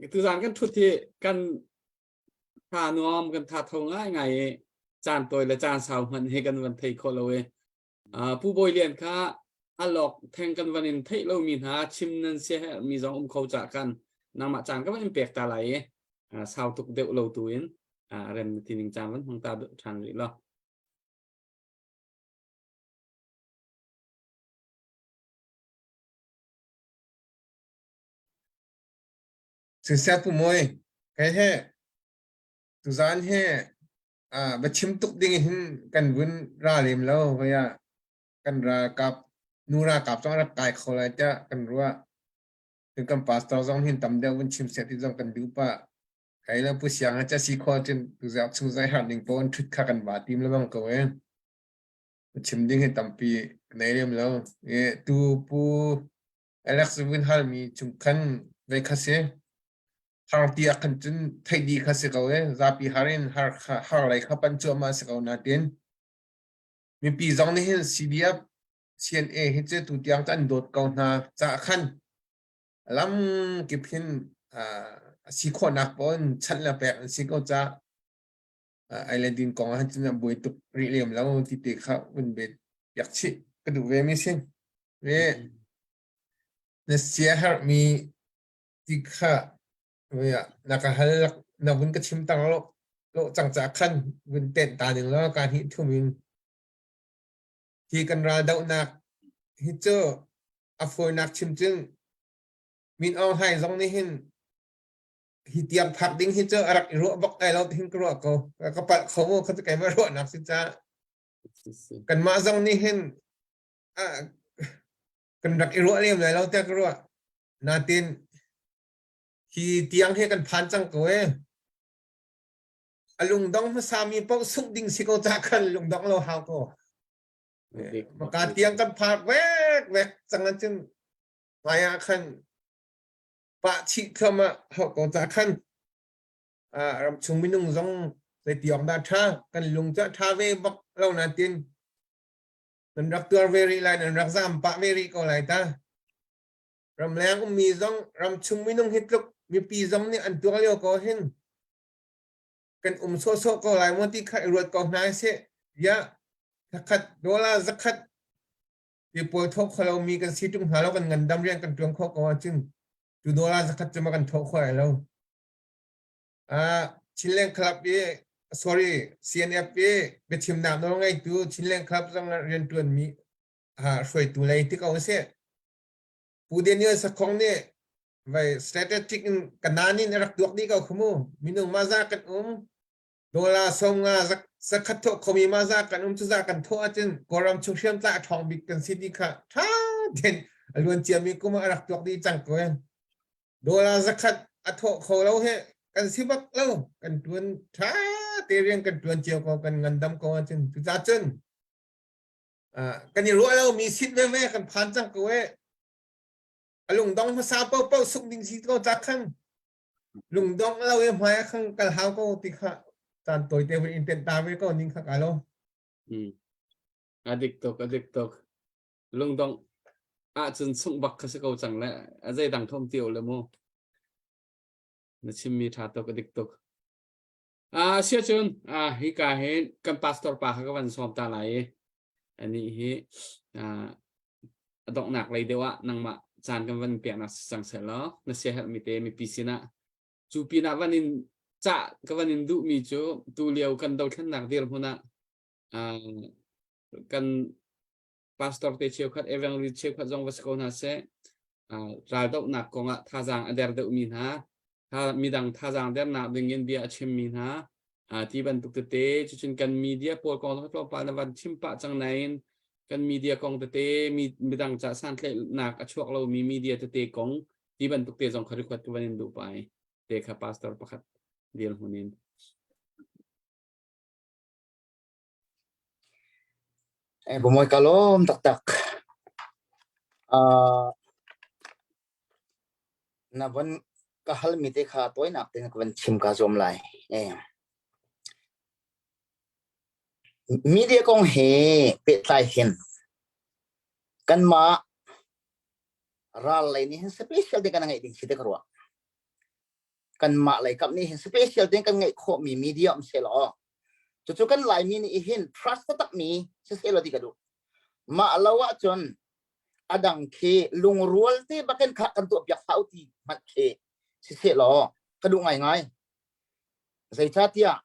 i tu zan kan thut hi kan tha nuam kan tha tho ngai ngai i caan tawi le caan sau hmanh hi kan van thei kho lo i Pu Bawi Lian kha alok theng kan van in theih lomi hna chim nan sia mi zong um kho ca kan nangmah caan ka van in pek ta lai i sau tuk deuh lo tu in rem ti ning caan van hmang ta ṭhan rih lo. Siseh Pu Mawi, kei he tuzaan he va chim tuk ding hin kan vun ra lem lo hoi ah kan ralkap nu ralkap zong rak kai kho lai tiah kan ruah. Cun kan pastor zong hin tam deuh vun chim seh ti zong kan duh pah. Kai le Pu Siang ha si kho cun tuzarh chung zai har ning pawn thut kha kan va tim lemang ko e. Chim ding hi tampi nei lem lo. E tu Pu Alex vun hal mi chung khan ve kha si. Har ti ah khan cun theih dih kha si ko e. Zapi har in har kha har lei kha pan cuahmah si ko natin mipi zong nih hin CDF CNA hi cu tu tiang cu an dawt ko hna caah khan lam kip hin a si khawhnak pawn chanh le pek an si ko caah ai le din kong ah cun a buai tuk rih lem lo ti te kha un bet piak chih ka duh ve mi si. Ve na sia herhmi ti kha na ka hal na vun ka chim tang lo lo cang ca khan vun tenh ta ning law ka hnih thum in hi kan ral dohnak hi cu a fawinak chim cun Min Aung Hlaing zong nih hin hi tiang phak ding hi cu a rak i ruah bak ai lo hin ka ruah ko ka palh kho mu kha cu keimah ruahnak si ca. Kanmah zong nih hin kan rak i ruah lem lai lo tiah ka ruah. Natin hi tiang hi kan phan cang ko e. A lungdong hmasa mi paoh sungh ding si ko ca khan lungdong lo hau ko. Maka tiang kan phak vek vek cang ahcun hmai ah khan pah chih thluahmah hau ko ca khan ramchung minung zong zeiti awk dah ṭha kan lung cu a ṭha ve bak lo natin nan rak tuar ve rih lai nan rak zam pah ve rih ko lai ta ramleng ummi zong ramchung minung hi tluk mipi zong nih an tuar lio ko hin kan um sawhsawh ko lai maw ti kha i ruat ko hna sih ya zakhat dollar zakhat ti pawl thawk kho lomi kan si tung hna lo kan ngandam rian kan tuan kho ko ahcun tu dollar zakhat cu ma kan thawk kho lai lo Ah, Chinland Club i sorry CNF i biachimnak nawl ngeitu Chinland Club zong riantuanmi ah hruaitu lei ti ko sih. Pu Daniel Sakhong nih vai strategic in kanan in rak tuak dih ko khamu. Minung ma za kan um dollar som nga zakhat thawh khomi ma za kan um cu za kan thawh ahcun Kawlram chung hriamtlai a ṭhawng bik kan si ti kha ṭha tein a luan ciami kum ah a rak tuak dih cang ko. Dollar zakhat a thawh kho lo he kan si bak lo kan tuan tha te rian kan tuan cio ko kan ngandam ko ahcun cucaah cun kan i ruah lo mi sit veve kan phan cang ko e a lungdong hmasa paohpaoh suk ding si ko ca khan lungdong lo e hmai khan kal hau ko ti kha caan tawi te hun in tent ta ve ko ning kha ka lo Mm. A dik tuk, a dik tuk. Lungdong ahcun sungh bak kha si ko cang le a zeidang thom ti le mu. Na chimmi ṭha tuk, a dik tuk. Ah, sia cun, ah, hi ka hin kan pastor pa kha ka van sawm ta lai i anih hi ah, a donghnak lei deuh ah nangmah caan kan van peknak si cang seh law na siaherhmi te mipi sinah cu pinah van in cah ka van in duhmi cu tu lio kan dothlennak dirhmun ah ah, kan pastor te cheukhat evangelist cheukhat zong va si ko hna seh raldohnak kongah thazaang a der deuhmi hna midang thazaang dernak dingin bia a chimmi hna ti bantuk tete cucun kan media pawl kong zong tlawmpal na van chim pah cang nain kan media kong tete midang ca santlaihnak a chuak lomi media tete kong ti bantuk te zong kha request ka van in duh pai te kha pastor pakhat dirhmun in Eh, bumoy kalom taktak. Uh, na van ka hal mi te kha toinak te ka van chim ka zuam lai. Eh. Media kong he pehtlai hin kanmah ral lei nih hin special te kan ngeih ding si te ka ruah. Kanmah lei kap nih hin special te kan ngeih khawhmi media um se law cucu kan Laimi nih hin trust taktak mi siseh law ti ka duh. Mah lo ahcun a dang khi lungrual te bakin kha kan tuah piak hau ti hmanh khi siseh law ka duh ngaingai. Zeicahtiah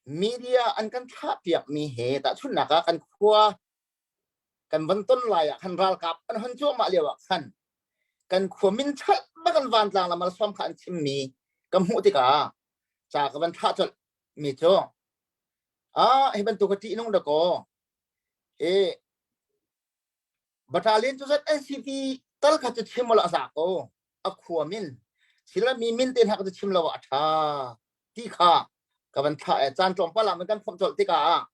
media an kan thlah piak mi he tahchunhnak ah kan khua kan van ton lai ah khan ralkap an hon cuahmah lio ah khan kan khua min chalh bak an vantlang lam al som kha an chim mi ka hmuh tikah ca ka van thlah colh mi cu ah hi bantuk ka ṭih nung dakaw e battalion cu zat NCP tal kha cu chim wala za ko a khua min sila mi min te hna ka cu chim lo a ṭha ti kha ka van thlah e caan tlawmpal ah man kan phomh colh tikah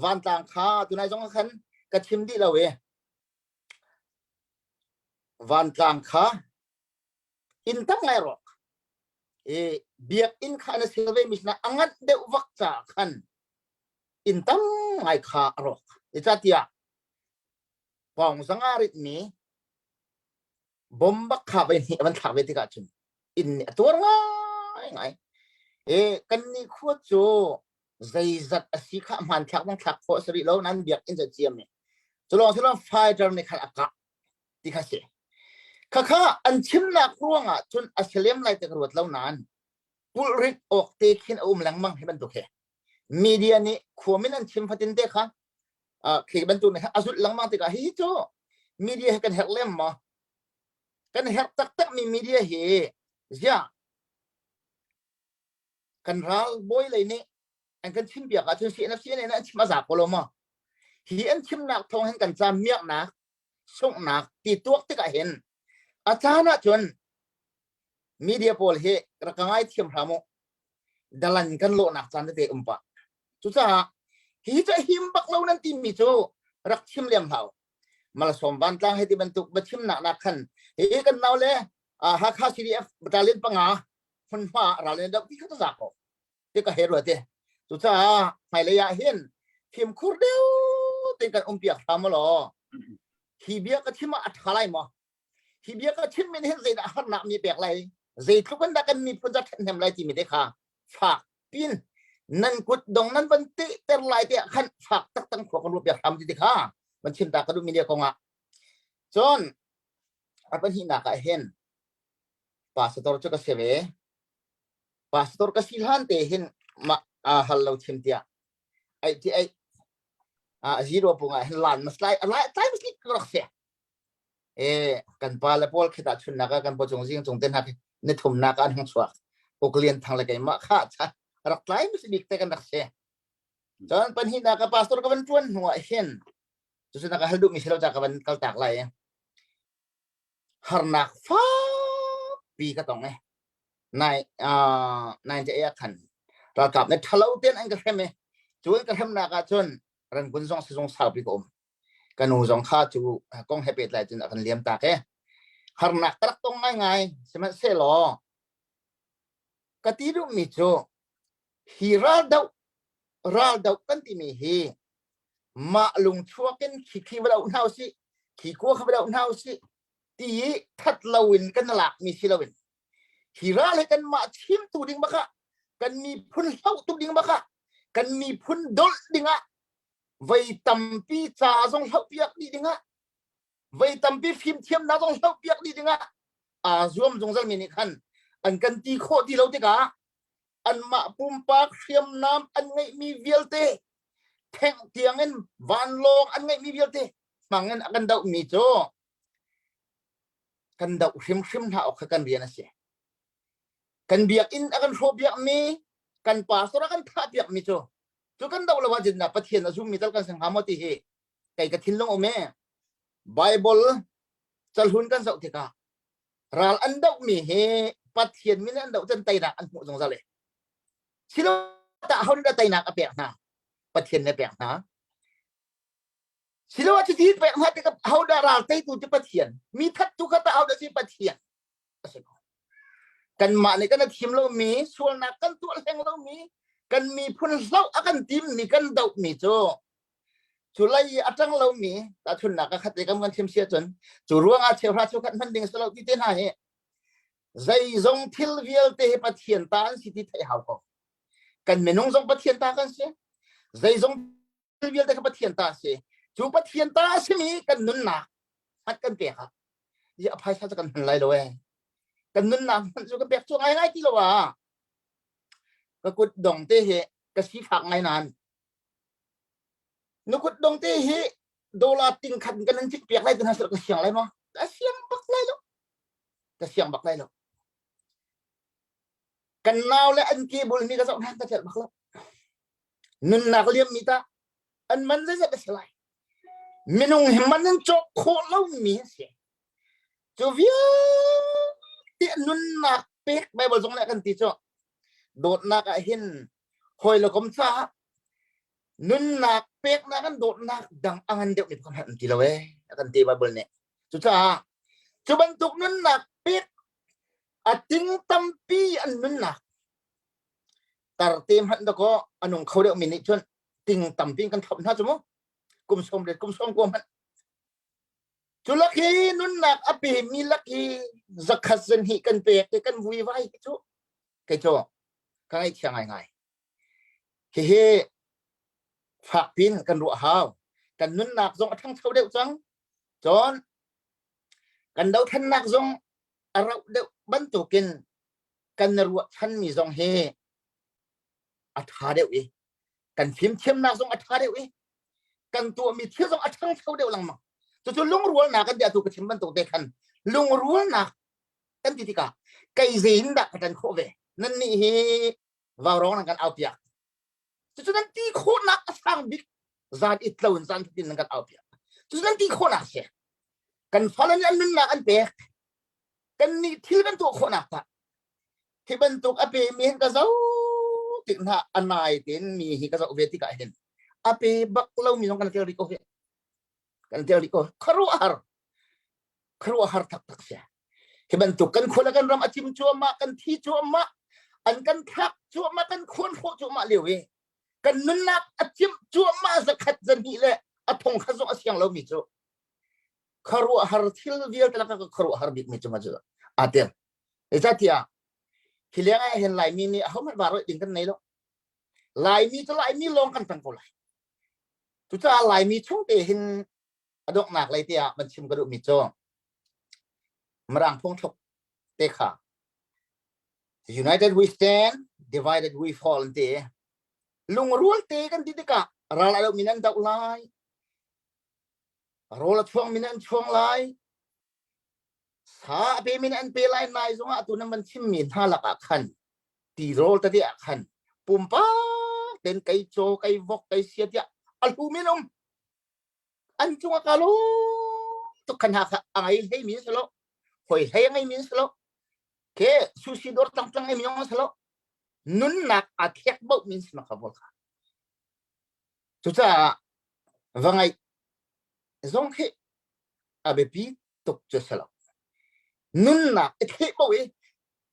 vantlang kha tunai zong khan ka chim dih lo e vantlang kha inn tam ngai rawk e biakinn kha na sil ve mi sinah a nganh deuh vak ca khan inn tam ngai kha a rawk zeicahtiah pawng zanga rit mi bom bak kha vai hnih van thlak ve tikah cun inn nih a tuar ngai ngai e kan ni khua cu zeizat a si kha hmanthlak bang thlak khawh si rih lo nan biakinn za ciam ni culong silong fighter nih khan a kah ti kha si khakha an chimnak ruangah cun a si lem lai te ka ruat lo nain pulhrit awk te khin a um lengmang hi bantuk he media nih khuamin an chim fatin te kha khi bantuk nih a zulh lengmang tikah hi cu media hi kan herh lem maw kan herh taktak mi media hi ziah kan ral bawi lei nih. An kan chim piak ahcun CNF CNA an chim a za ko lo maw? Hi an chimnak thawng hin kan ca miaknak, sunghnak ti tuak tikah hin a caan ahcun media pawl hi rak ka ngai thiam hram u. Dalan kan lawhnak caan tete um pah. Cucaah hi cu a him bak lo nan timi cu rak chim lem hlah u. Malsawm vantlang hei ti bantuk va chimnak nak khan hi kan nau le Hakha CDF battalion panga hmunhma ral in doh ti kha ta za ko. Ti ka he rua te. Cucaah hmailei ah hin fimkhur deuh tein kan um piak hram law hi bia ka chim ah a ṭha lai maw? Hi bia ka chim min hin zeidah harnak mi pek lai? Zeitluk in dah kan miphun ca ṭhathnem lai timi te kha fak pin nan kut dong nan van ter lai te ah khan fak taktak khua kan ruah piak hram ti te kha van chim ta ka duh mi ne kong ah. Cun a pahnihnak ah hin pastor cu ka si ve. Pastor ka si hlan te hin ma hal lo chim tiah ai ti ai a zero pung ah hin lan mas lai lai tlai mas li rak se e kan pa le pawl khita chun nak kan po chung jing chung te hna ni thum nak an hung chuak uklian thang le keimah kha cha rak tlai mas bik te kan rak se cun pan hi na ka pastor ka van tuan hnu ah hin cu na ka hal duh mi silo cha ka van kal tak lai harnak fakpi ka tong e nai nai te a khan ralkap ne thalo ten an ka hrem e cu an ka hremnak ah cun rangun zong sizung saupi ka um ka nu zong kha cu kong he pehtlai cun a kan liam tak e harnak ka rak tong ngaingai sihmanhsehlaw ka ti duhmi cu hi raldoh raldoh kan timi hi mah lungchuak in khi khi va doh hna usih khi kua kha va doh hna usih ti i that loin kan lakmi si loin hi ral hi kanmah chimtu ding bak ah kan miphun hlohtu ding bak ah kan miphun dolh ding ah vei tampi ca zong hlohpiak dih ding ah vei tampi fimthiamnak zong hlohpiak dih ding ah aa zuam zungzal mi nih khan an kan ti khawh ti lo tikah anmah pumpak hriamnam an ngeihmi vialte theng tiangin vanlawng an ngeihmi vialte hmangin a kan dohmi cu kan doh hrimhrim hna awk kha kan rian a si. Kan biakinn a kan hrawh piakmi, kan pastor a kan thah piakmi cu cu kan doh lo ahcun na Pathian a zummi tal kan si hnga maw ti hi kei ka thinlung um e. Bible cahlun kan zoh tikah ral an dohmi hi Pathian min an doh cun teinak an hmuh zungzal e. Silo tah ho nih teinak a pek hna? Pathian nih a pek hna. Silo ah cuti pek hna tikah ho dah ral teitu cu Pathian, mi thattu kha tah ho dah si Pathian a si ko. Kanmah nih kan thim lomi, sualnak kan tuah hleng lomi, kan miphun hloh a kan timmi, kan dohmi cu cu lei i a ṭang lomi tahchunhnak a khat i kan kan chim si ahcun cu ruangah cheuhra cheukhat hman ding si lo ti te hna hi zeizong thil vialte hi Pathian ta an si ti theih hau ko. Kan minung zong Pathian ta kan si. Zeizong thil vialte kha Pathian ta a si. Cu Pathian ta a simi kan nunnak hmanh kan pek ah i a phaisa cu kan hman lai lo ee. Kan nunnak hmanh cu kan pek cu ngai ngai ti lo ah ka kut dong te hi ka sifak ngai nain na kut dong te hi dollar ting khat kan nan cik piak lai kan ka siang lai maw? Ka siang bak lai lo. Ka siang bak lai lo. Kan nau le an ke bul mi ka zoh hna ka celh bak lo. Nunnak liammi tah an man zeizat a si lai? Minung hi man in cawk khawh lomi a si. Cu vialte nunnak pek Bible zong nih a kan ti cu dawtnak ah hin hawi le kom caah nunnak peknak an dawtnak dang a ngan deuhmi pakhat hmanh an ti lo ee a kan ti Bible nih. Cucaah cu bantuk nunnak pek a ting tampi an nunnak Tarte hmanh dakaw a nung kho deuhmi nih cun ting tampi in kan thlop hna cu mu. Kum sawm le kum sawm kua hmanh. Cu lak hi nunnak a pemi lak hi zakhat zan hi kan pek i kan vui vai hi cu kei cu ka ngaihchia ngaingai. Hihi fak pin kan ruah hau. Kan nunnak zong a ṭhangcho deuh cang. Cun kan dothlennak zong a rauh deuh bantukin kan na ruahchanmi zong hi a ṭha deuh i kan fimthiamnak zong a ṭha deuh i kan tuahmi thil zong a ṭhangcho deuh lengmang. Cucu lungrualnak kan ti atu ka chim bantuk te khan lungrualnak kan ti tikah kei zei in dah ka ṭan khawh ve? Nannih hi vaurawng nan kan aupiak. Cucu nan ti khawhnak a sang bik zan it lo in zan tin nan kan au piak. Cucu nan ti khawhnak si. Kan fale nih an nunnak an pek. Kan nih thil kan tuah khawhnak tah. Hi bantuk a pe mi hin ka zo tik hna a nai tein mi hi ka zoh ve tikah hin a pe bak lo mi zong kan tel rih ko hi. Kan tel rih ko. Khuaruahhar. Khuaruahhar taktak si. Hi bantuk kan khua le kan ram a cim cuahmah, kan thi cuahmah, an kan thlak cuahmah, kan khuan hrawh cuahmah lio i kan nunnak a cimh cuahmah zakhat zahnih le a thong khat zong a siang lomi cu khuaruahhar thil vialte lakah ka khuaruahhar bikmi cu ma cu aa tel. Zeicahtiah hi leng ah hin Laimi nih ahohmanh va roih ding kan nei lo. Laimi cu Laimi lawng kan tang ko lai. Cucaah Laimi chung te hin a donghnak lei te ah van chim ka duhmi cu Mirang phungthluk te kha United we stand, divided we fall an ti. Lungrual te kan ti tikah ral a dohmi nan doh lai, rawl a chuangmi nan chuang lai, sa a pemi nan pe lai nai zongah atu nan van chimmi hna lakah khan tirawl tete ah khan pumpak ten kei caw kei vok kei sia tiah a hlu min um an cungah ka lawm tuk khan ha kha a ngei hlei mi si lo hoi hlei a ngei mi si lo ke sushi dawr tlang tlang ngei mi zong si lo nunnak a thlek boh min si ma kha bol kha cucaah va ngaih zong khi a biapi tuk cu si lo nunnak i thleh bo i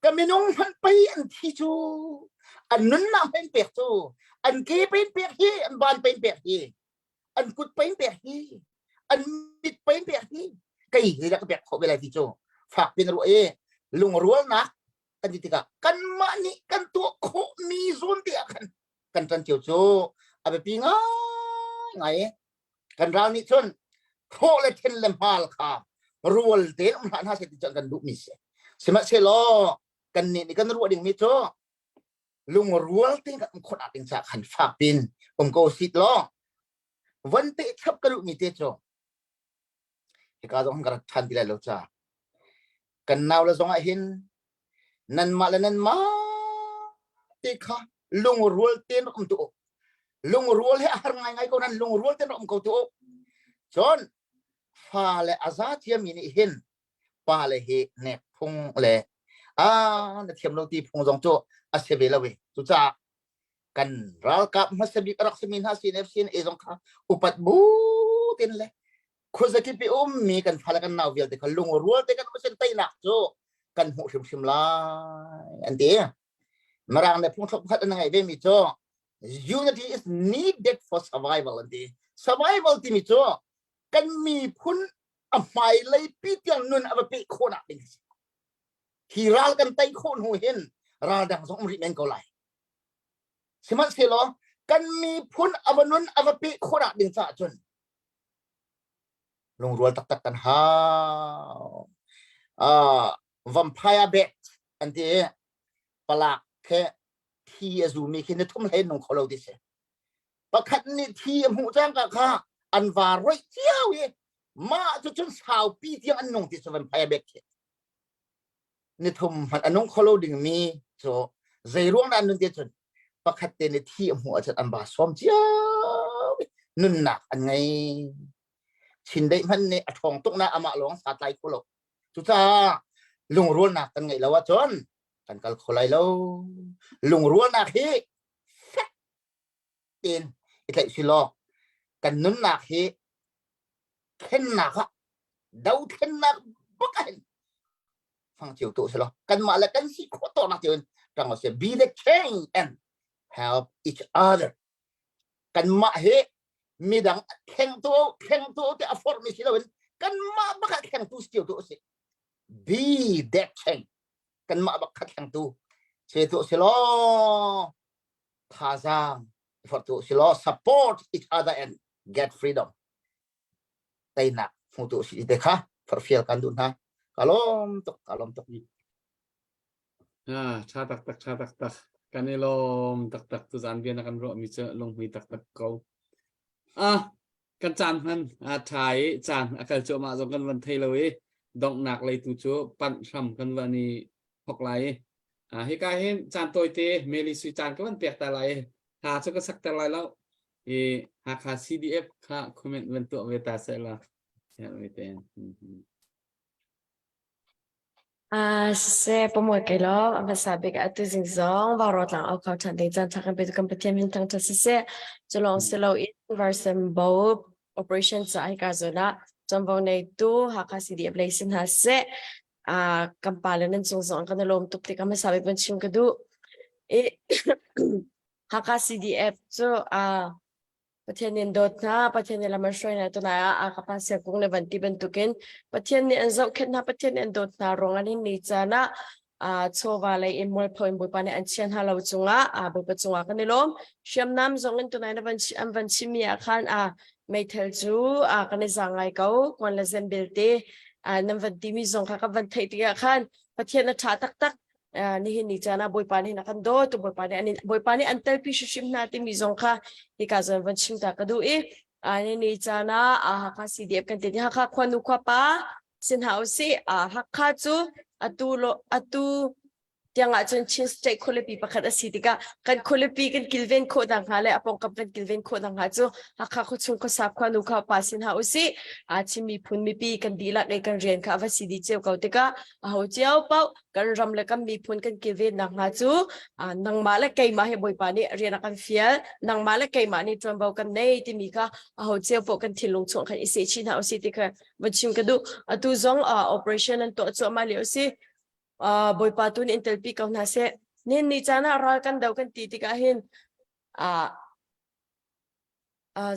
ka minung hmanh pei an thi cu an nunnak hmanh pek cu an ke pen pek hi an ban pen pek hi an kut pein pek hi an mit pein pek hi kei hi dah ka pek khawh ve lai ti cu fak pin ruah i lungrualnak kan ti tikah kanmah nih kan tuah khawh mi zawn te ah khan kan ṭan cio cu a biapi ngai kan ral nih cun thlawh le then le hmal kha rual tein um hlah hna seh ti cu kan duh mi si sihmanhsehlaw kan nih nih kan ruah ding mi cu lungrual tein kan um khawh nak ding caah khan fak pin um ko sit law von te chap ka duh mi te cu hika zong ka rat than ti lai lo ca kan nau le zong ah hin nanmah le nanmah te kha lungrual tein rak um tu lungrual he a har ngai ngai ko nan lungrual tein rak um ko tu cun fa le a za thiam mi nih hin pa le hi nek phung le a na thiam lo ti phung zong cu a si ve lo i cucaah kan ralkap hmasa bik a rak simi hna CNF CNA zong kha upat bu tin le khuazakip i ummi kan fale kan nau vialte kha lungrual te kan um teinak cu kan hmuh hrimhrim lai an ti Mirang le phungthluk pakhat an ngeih ve mi cu unity is needed for survival an ti survival timi cu kan miphun a hmailei pi tiang nun a va peh khawhnak ding a si. Hi ral kan tei khawh hnu hin ral dang zong um rih men ko lai. Sihmanhsehlaw kan miphun a va nun a va peh khawhnak ding caah cun lungrual taktak kan hau. Uh, vampire bat an ti i palak khe thi a zumi khi ni thum hlei nung kho lo ti si. Pakhat nih thi a hmuh cangka kha an va roih cio i mah cu cun saupi tiang an nung ti cu vampire bat khi. Nithum hmanh a nung kho lo dingmi cu zei ruang dah an nun ti cun pakhat te nih thi a hmuh ahcun an ba sawm cio i nunnak an ngei. Chindeih hmanh nih a ṭhawng tuk na amah lawng sa tlai kho lo. Cucaah lungrualnak kan ngeih lo ahcun kan kal kho lai lo. Lungrualnak hi fek tein i tlaih si law kan nunnak hi thlennak ah dothlennak bak ah hin fang cio tu si law kanmah le kan si khawh tawknak cio in ṭang se be the change and help each other kanmah hi midang thlengtu thlengtu te a forh mi si loin kanmah bak ah thlengtu si cio tu si be that change kanmah bak kha thlengtu se tu si law thazaang forh tu si law support each other and get freedom teinak hmu tu si te kha forhfial kan duh hna ka lawm tuk ka lawm tuk Ah, tha taktak tha taktak kan i lawm taktak tu zan bia na kan ruah mi cu lunghmui taktak ko ah kan caan hman a tha i caan a kal cuahmah zong kan van thei lo i donghnak lei tu cu panh hram kan van i thok lai i ah hika hin caan tawite Meli sui caan ka van pek ta lai i. Hla cu ka sak ter lai lo. I Hakha CDF kha comment van tuah ve ta seh la. Ve te. Ah, siseh, pamuai kai lawm. A hmasa bik ah atu zing zong Vaurawng tlang au kho ṭhan ding caan ṭha kan petu kan Pathian min thangṭhat siseh. Cu lawng si loin Varsembo operation ca hika zawn ah ṭuanvo neitu Hakha CDF lei si hna seh. Ah, kan pa le nan cung zong kan i lawm tuk ti ka hmasa bik van chim ka duh. I Hakha CDF cu ah Pathian nih an dawt hna, Pathian nih lam an hruai hna tunai ah a ka pa siakung le van ti bantukin Pathian nih an zohkhenh hna, Pathian nih an dawt hna ruang an hin ni caan ah uh, chawva lei in mualpho in Bawipa nih an chia hna lo cungah uh, Bawipa cungah kan i lawm. Hriamnam zong in tunai na van an van chimmi ah khan uh, meithal cu uh, kan i zaang ngai ko, kuan le zen belte uh, nan van timi zong kha kan van theih tikah khan Pathian a ṭha taktak nihin ni caan ah Bawipa nih a kan dawt Bawipa nih an Bawipa nih an telpi hrimhrim hna timi zong kha hika zawn van chim ta ka duh i nihin ni caan ah Hakha CDF kan ti Hakha khuanu khuapa sin hna usih Hakha cu atu lo atu tiang ah cun Chin State khualipi pakhat a si tikah kan khualipi kan kilven khawh nak hnga le a pawngkam kan kilven khawh nak hnga cu Hakha khuachung khuasa khuanu khuapa sin hna usih Chin miphun mipi kan dihlak i kan rian kha a va si dih cio ko tikah aho cio paoh kan ram le kan miphun kan kilvennak hnga cu nangmah le keimah hi Bawipa nih rian a kan fial nangmah le keimah nih ṭuanvo kan nei timi kha aho cio poh kan thinlung chung khan i seh chih hna usih ti kha van chim ka duh atu zong operation an tuah cuahmah lio si Bawipa tu nih in telpi ko hna seh nin ni caan ah ral kan do kan ti tikah hin uh,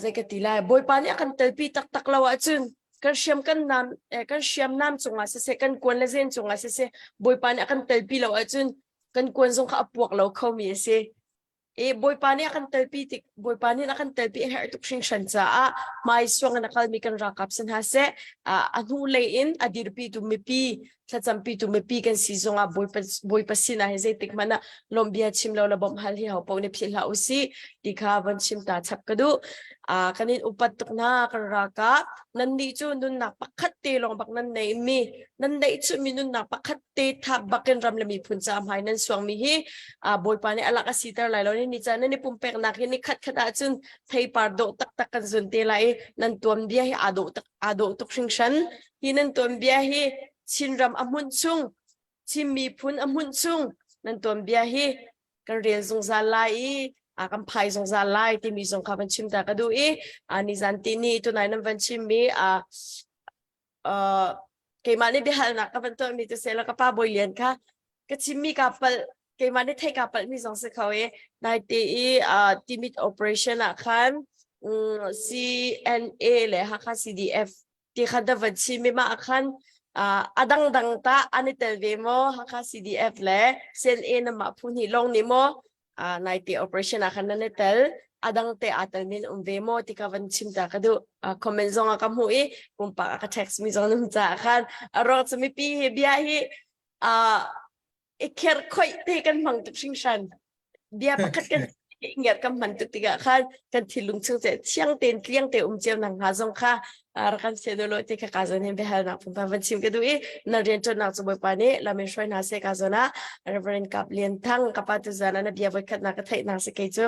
zei ka ti lai bawipa nih a kan telpi taktak lo ahcun kan hriam kan nam eh, kan hriamnam cungah siseh kan kuan le zen cungah siseh bawipa nih a kan telpi lo ahcun kan kuan zong kha a puak lo kho mi a si e bawipa nih a kan telpi tik bawipa nih a kan telpi a herh tuk hringhran caah hmai suang in a kalmi kan ralkap si hna seh a hnu lei in a dirpi tu mipi thlacampi tu mipi kan si zongah Bawipa Bawipa sinah hi zeitik hmanh ah lawmhbia chim lo le bawmh hal hi ho paoh nih philh hlah usih ti kha von chim ta chap ka duh. Uh, kan in upat tuk hna kan ralkap nan nih cu nunnak pakhat te lawng bak nan nei mi nan neih chu mi nunnak pakhat te thap bakin ram le miphun ca hmai nan suang mi hi uh, Bawipa nih alak a siter lai lo ni ni ca nan i pumpeknak hi ni khat khat ahcun theipar dawh taktak kan zun te lai i nan tuan bia hi aa dawh tak aa dawh tuk hringhran hi nan tuanbia hi Chinram a hmunh chung Chin miphun a hmunh chung nan tuanbia hi kan rel zungzal lai i a kan phai zungzal lai timi zong kha van chim ta ka duh i a nizan ti ni tunai nan van chim mi a keimah nih biahalnak ka van tuahmi tu sela ka pa Bawi Lian kha ka chimmi ka palh keimah nih theih ka palhmi zong si kho i naite i uh, timit operation ah khan um, CNA le Hakha CDF ti kha da van chim i mah khan uh, a dangdang ta an i tel ve maw Hakha CDF le CNA na mah phu hnih lawng nih maw uh, naite operation ah khan nan i tel a dang te aa tel min um ve maw ti ka van chim ta ka duh uh, comment zong a ka hmuh i pumpak a ka text mi zong num ca khan a ruang cu mipi hi bia hi uh, i kher khoih te kan hmang tuk hringhran bia pakhat kan ngiat kan hman tuk tikah khan kan thinlung chung te thiang tein tliang te um cio nang hnga zong kha rak kan se lo te kha ka zon hin biahalnak phunphun van chim ka duh i na rian ṭuannak cu Bawipa nih lam in hruai hna seh ka zon ah Reverend Kap Lian Thang ka pa tu zan ah na bia voi khat na ka theih nak si kei cu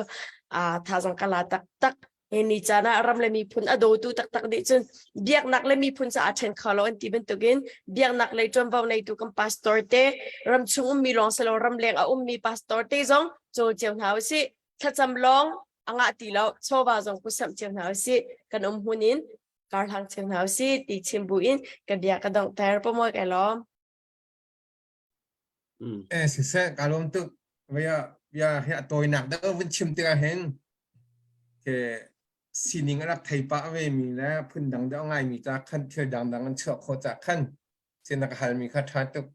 thazang ka la tak tak Hi ni caan ah ram le miphun a dawtu taktak nih cun biaknak le miphun caah ṭhen kho lo an ti bantukin biaknak lei ṭuanvo neitu kan pastor te ram chung ummi lawng si lo ramleng a ummi pastor te zong cawl cio hna usih thlacam lawng a ngah ti lo chawva zong kusamh cio hna usih kan um hmun in karhlang cio hna usih ti chim bu in ka bia ka donghter pamoy kai lawm Eh siseh ka lawm tuk bia bia hi a tawinak deuh vun chim tikah hin ke sining a rak thei pah ve mi le phundang deuh ngai mi ca khan thil dangdang an chuah khawh ca khan sin na ka hal mi kha ṭha tuk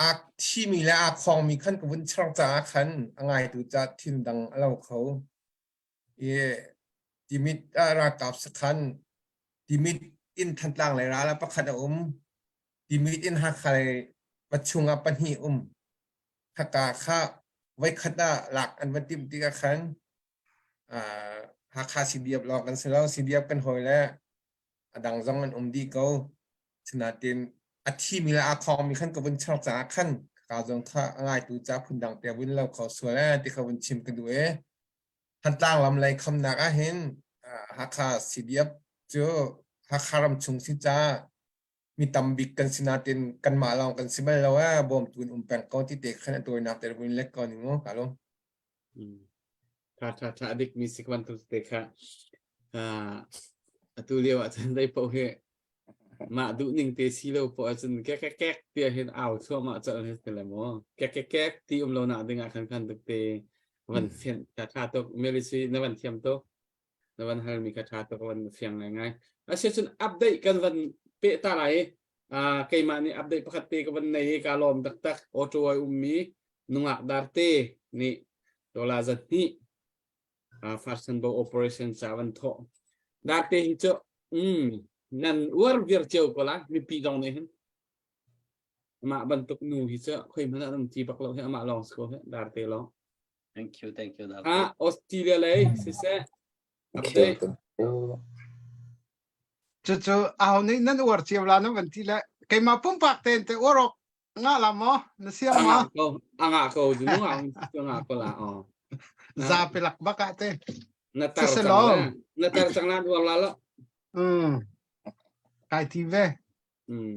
a thi mi le a khong mi khan ka vun char caah khan a ngaitu ca thil dang a lo kho i timit ah ralkap sakhan timit in Thantlang lei ral ah pakhat a um Timit in Hakha lei pachung ah pahnih um. Khaka kha voikhat ah lak an va timh tikah khan uh, Hakha CDF lawng kan si lo, CDF kan hawi le a dang zong an um dih ko. Sinain a thimi le aa khawngmi khan ka vun char caah khan ka zong kha a ngaitu ca phundang te vun lo kho sual eh ti kha vun chim ka duh e. Thantlang lam lei khamnak ah hin Hakha CDF cu Hakha ram chung si ca mi tam bik kan si natin kanmah lawng kan si bal lo eh bawmtu in um peng ko ti te khan a tawinak te vun lek ko ning mu ka lung. Tha tha tha dik mi si bantuk te kha atu lio ah cun dei poh hi mah duh ning te si lo poh ahcun kek kek kek ti hin au thluahmah colh hi ti le maw kek kek kek ti um lo nak ding ah khan khan tuk te van fian tha tha tuk melisi na van thiam tuk na van hal mi kha tha tuk van fiang ngai ngai asi cun update kan van pe ta lai keimah nih update pakhat te ka van nei i ka lawm taktak auto ai ummi nungak darte nih dollar zat hnih farsan bo operation ca van thawh darte hi cu mm nan uar vir cio ko la mipi zong nih hin amah bantuk nu hi cu khoi hmanh ah nan ti bak lo hi amah lawng si ko hi darte lawng Thank you, thank you. Darte. Ah, Australia lei siseh update. Cucu aho nih nan uar cio la nan van ti le keimah pumpak tein te uar awk ngah la maw na siang maw? Angah ko, angah ko, nu ngah ngah ko la. Oh. Zapi lak bak ah te. Na tar cang la. Na tar cang la uar la lo. Mm. Kai ti ve.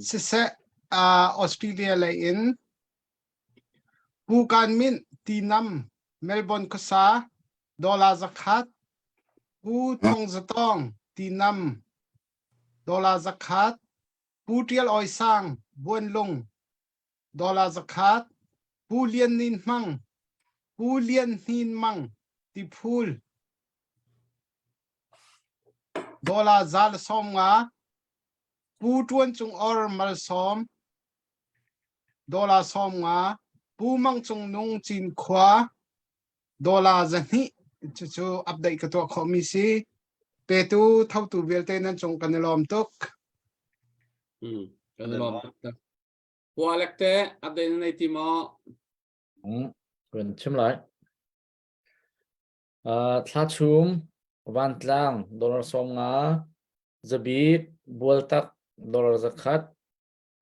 Siseh uh, Australia lei in Pu Kan Minh Tinam Melbourne khuasa dollar zakhat Pu Thong Zatawng Tinam dollar zakhat Pu Ṭial Awi Sang Buanlung dollar zakhat Pu Lian Nin Hmang Pu Lian Hnin Mang Tiphul dollar 150 Pu Ṭuan Cung Or Malsawm Dollar 50, Pu Mang Cung Nung Cinkhua dollar 200 cucu update ka tuah khawhmi si. Petu thotu vialte nan cung kan i lawm tuk. Hmm, kan i lawm tuk. Pu Alec te update na nei ti maw? Hmm, kan chim lai. Uh, thla chum vantlang dollar 50 zabik bualtak dollar zakhat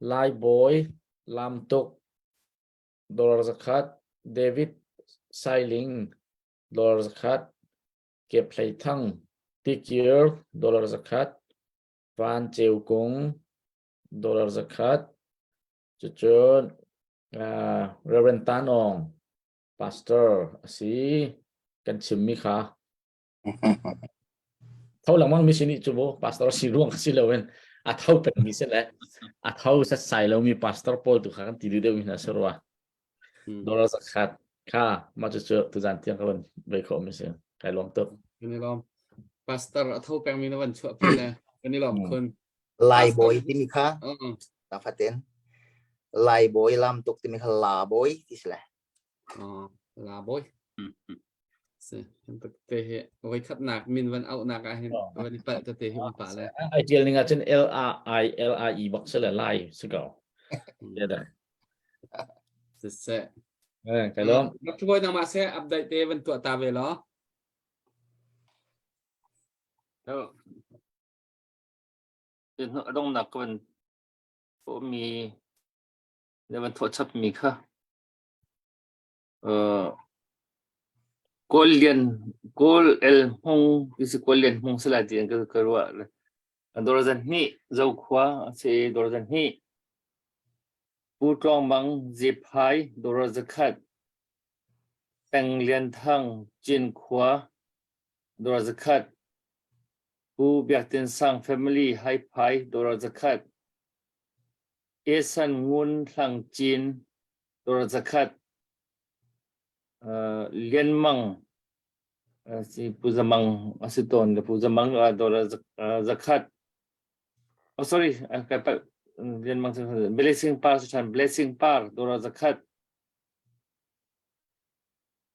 Laibawi Lamtuk dollar zakhat, David Sailing dollar zakhat, Kephlei Thang Tikir dollar zakhat, Van Ceu Kung dollar zakhat, cucun uh, Reverend Tanong pastor a si kan chimmi kha Tho lengmang mi si nih cu mu pastor si ruang si loin a tho pengmi si le a tho setsai lomi pastor pawl tu kha kan ti duh deuhmi hna si rua. Dollar zakhat kha mah cucu tuzan tiang ka van vei khawh mi si. Kai lawm tuk. Kan i lawm. Pastor a tho pengmi na van chuah pi le kan i lawm khun. Lai bawi timi kha ta faten Lai bawi lam tuk timi kha la bawi ti si le. La bawi. Si, te hi voi khatnak min van auhnak ah hin van i palh tete hi um pah le. Ai tial ning ah cun L A I L A E bak si le lai si ko. Ya dah. Siseh. Eh, kai lom. Dr. Boy nangmah se update te van tuah ta ve law. A dongnak ka van mi le van thawh chap mi kha Kawl Lian Kawl El Hmung ti si Kawl Lian Hmung si lai ti ka ka ruah. Dawr hnih Zokhua a si i dawr hnih Pu Tlawng Mang Zephai dawr zakhat Peng Lian Thang Cinkhua dawr zakhat Pu Biak Tin Sang Family Haiphai dawr zakhat Esan Ngun Hlang Cin dawr zakhat Lian Mang si Pu Za Mang a si tawn le Pu Za Mang dawr zakhat oh sorry kai palh Lian Mang Blessing Par si ṭhan Blessing Par dawr zakhat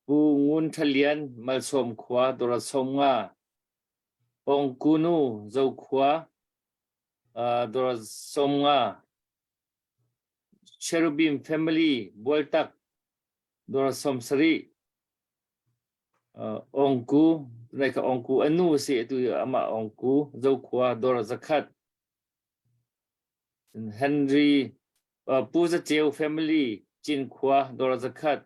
Pu Ngun Ṭha Lian Malsawm khua dawr 50 Pong Kunu Zokhua dawr 50 Cherubim family Bualtak dawr 70 Ongku nai ka Ongku a nu si atu amah Ongku Zokhua dawr zakhat Henry Pu Za Ceu family Cinkhua dawr zakhat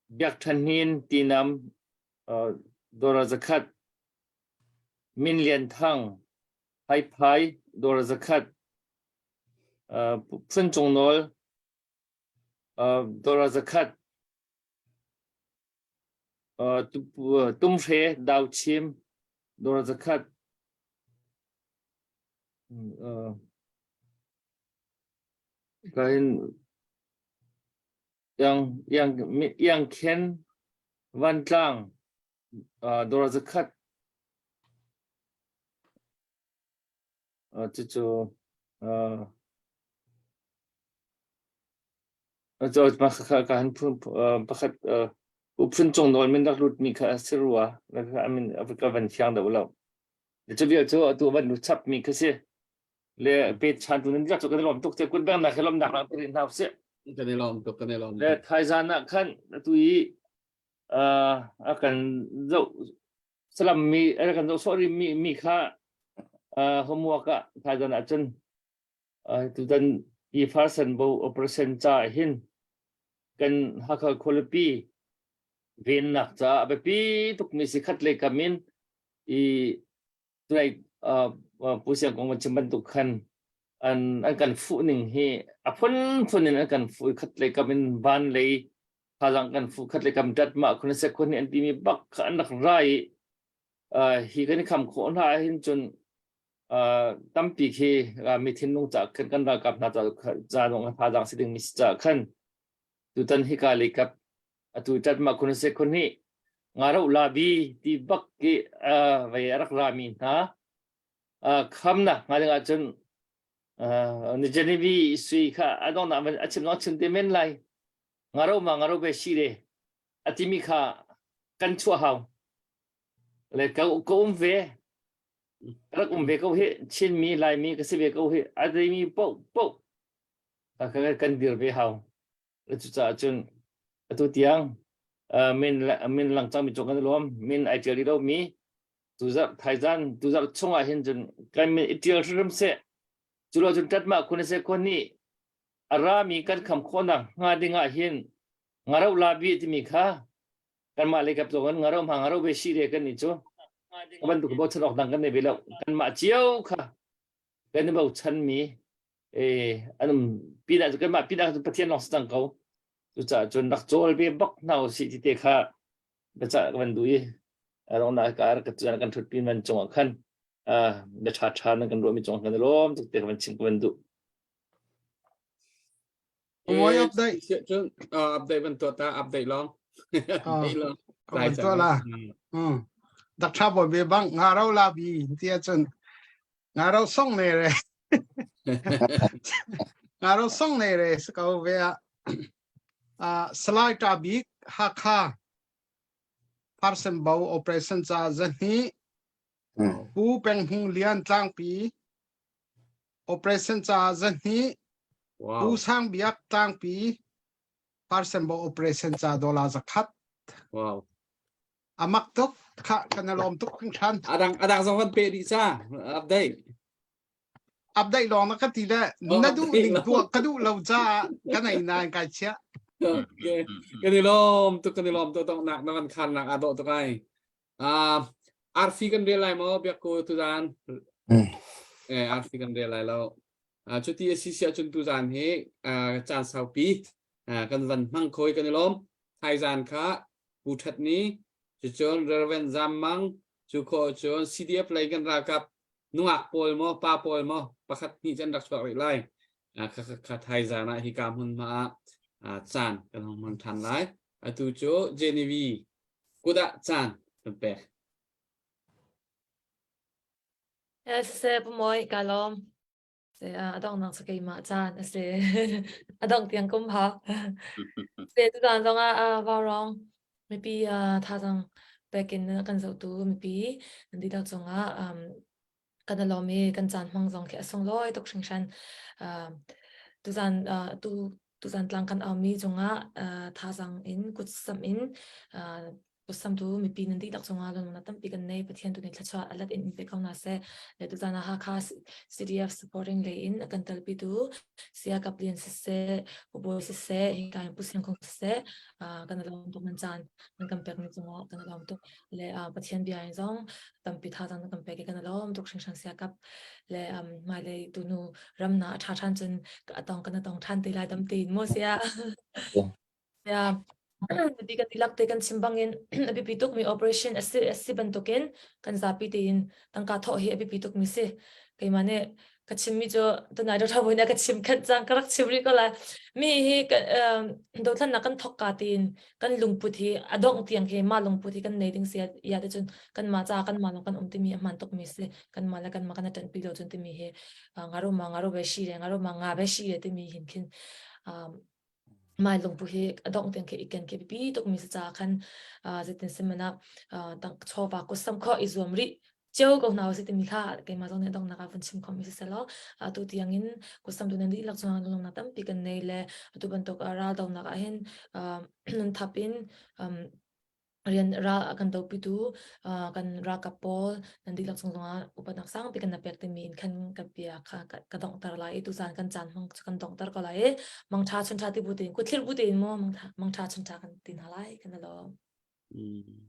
Biak Than Hnin Tinam. Dollar zakhat, Min Lian Thang, Haiphai, dollar zakhat, Phun Cung Nawl, dollar zakhat, Tumhre Dauchim, dollar zakhat, Kahin Yang yang yang Khen Vantlang dollar zakhat cucu ka han pakhat phun cung nawl min rak lut mi kha a si rua min ka van thiang deuh lo cu vial cu atu van lut chap mi kha si le pet chan tu nan rak cu kan i lawm tuk te kun beng nak he lawm nak lang rin hna usih kan i lawm tuk kan i lawm le thaizan ah khan atu i a kan zoh salam mi a kan zoh sawh mi mi kha homework ah thaizan ah cun tutan i farsan bo operation ca hin kan Hakha khualipi vennak ca a biapi tuk mi si khat le kam in i Tulai Pu Siang Kong van chim bantuk khan an an kan fuh ning hi a phunphun in an kan fuh khat lei kam in van lei thazaang kan fuh khat lei kam tat mah khun se khun an timi bak kha an rak ra i hi kan i kham khawh hna hin cun tampi khi mi thinlung ca khan kan ralkap hna ca ca zong thazaang si ding mi si ca khan tutan hika lei kap atu tat ma khun se khun hi nga ro la bi ti bak ki vei a rak ra mi hna kham na nga ding ahcun ni Genevieve sui kha adong na a chim nong chim te men lai nga ro ma nga ro be si re atimi kha kan chuah hau le ka ka um ve rak um ve ko hi Chin mi Lai mi ka si ve ko hi adimi po po kan dir ve hau Cucaah cun atu tiang min min lang cangmi cung kan i lawm. Min ai ṭial rih lomi tuzarh thaizan tuzarh chungah hin cun kan min i ṭial hrimhrim seh. Cu lo cun ṭatmah khun seh khun nih a rami kan kham khawhnak hnga ding ah hin ngaro labi timi kha kanmah lei kap zong in ngaro hma ngaro ve si re kan nih cu bantuk bochan awk dang kan nei ve lo kanmah cio kha kan i bochan mi eh an um pinah cu kanmah pinah cu Pathian lawng si cang ko cucaah cun rak cawl ve bak hna usih ti te kha biacah ka van duh i rongnak ka ka cun kan thut pin man cungah khan bia ṭha ṭha nan kan ruahmi cungah kan i lawm tuk te ka van chim ka van duh Moi update. Cun update van tuah ta update long. Update long. Van tuah la. Dak tha boy be bang nga ro la bi tia cun nga ro song ne re. Nga ro song ne re sa ko ve a. Salai ta bik Hakha Parsen Bo operation ca zahni Pu Peng Hung Lian Tlangpi Operation ca zahnih Wow. Pu Sang Biak Tlangpi Parsembo operation ca dollar zakhat. Wow. Amak tuk kha kan lawm tuk hringhran. Adang adang zong van pe dih ca update. Update lawng na ka ti le Oh, na duh update ning lawng. tuah ka duh lo caah ka nei nain kai chiah. Okay. Kan i lawm tuk kan i lawm tuk tok nak na van khan nak aa dawh tuk ai. Uh, arfi kan rel lai maw biakku tuzan? Eh, arfi kan rel lai lo. Uh, cuti a si si ahcun tuzan hi uh, caan saupi uh, kan van hmang khoi kan i lawm. Thaizan kha Pu That Ni, cucun Reverend Zam Mang, cu kho cun CDF lei kan ralkap nungak pawl maw pa pawl maw pakhat hnih can rak chuak rih lai. Uh, kha kha kha thaizan ah hika hmun hma ah uh, caan kan hong hmang than lai. Atu cu Genevieve Kut ah caan kan pek. Siseh Pamoy ka lawm. Se a donghnak cu keimah caan a si. A dongh tiang kum hak. Se tutan zong ah vaurawng mipi thazaang pek in kan zohtu mipi nan dihlak cungah kan i lawm i kan caan hmang zong khi a sunglawi tuk hringhran. Tuzan tu tuzan tlang kan aumi cungah thazaang in kut samh in. Kusamtu mipi nan dihlak cungah lawmhnak tampi kan nei. Pathian tu nih thluachuah a let in in pe ko hna seh. Le tuzan ah Hakha CDF supporting lei in a kan telpitu Saya Kap Lian siseh, Pu Bawi siseh, hika in Pu Siang Kung siseh, kan i lawm tuk nan caan nan kan pekmi cungah kan i lawm tuk. Le Pathian bia in zong tampi thazaang nan kan pek i kan i lawm tuk hringhran Saya Kap. Le hmailei tunu ramna a ṭha ṭhan cun a tong kan i tong ṭhan te lai dam tein mu Saya. Yeah. Mipi kan dihlak te kan chim bangin a biapi tukmi operation a si a si bantukin kan zapi tein tangka thawh hi a biapi tukmi si. Keimah nih ka chimmi cu tunai Dr. Bawi nih a ka chim khenh cang ka rak chim rih ko lai. Mi hi kan dothlannak kan thawk ka tiin kan lungput hi a dongh tiang khi mah lungput hi kan nei ding si ya te cun kanmah caah kanmah lawng kan um timi a hmaan tukmi si. Kanmah le kanmah kan i ṭanhpi lo cun timi hi ngaro ma ngaro ve shi le ngaro ma nga ve shi le timi hin khin Mai lungpu hi a dongh tiang khi i ken khi biapi tukmi si caah khan zeitin si man ah chawva kutsam khawh i zuam rih cio ko hna usih timi kha keimah zong nih a donghnak ah vun chim khomi si selaw atu tiang in kutsam tu nan dihlak cungah lungnak tampi kan nei le atu bantuk raldonak ah hin nun thap in rian ral a kan dopitu kan ralkap pawl nan dihlak chung zongah upatnak sangpi kan na pek timi in khan kan bia kha ka donghter lai i tuzan kan caan hmang kan donghter ko lai i mangtha chunṭha ti bu tein kutthlir bu tein mu mangtha chunṭha kan ti hna lai kan i lawm. Mm.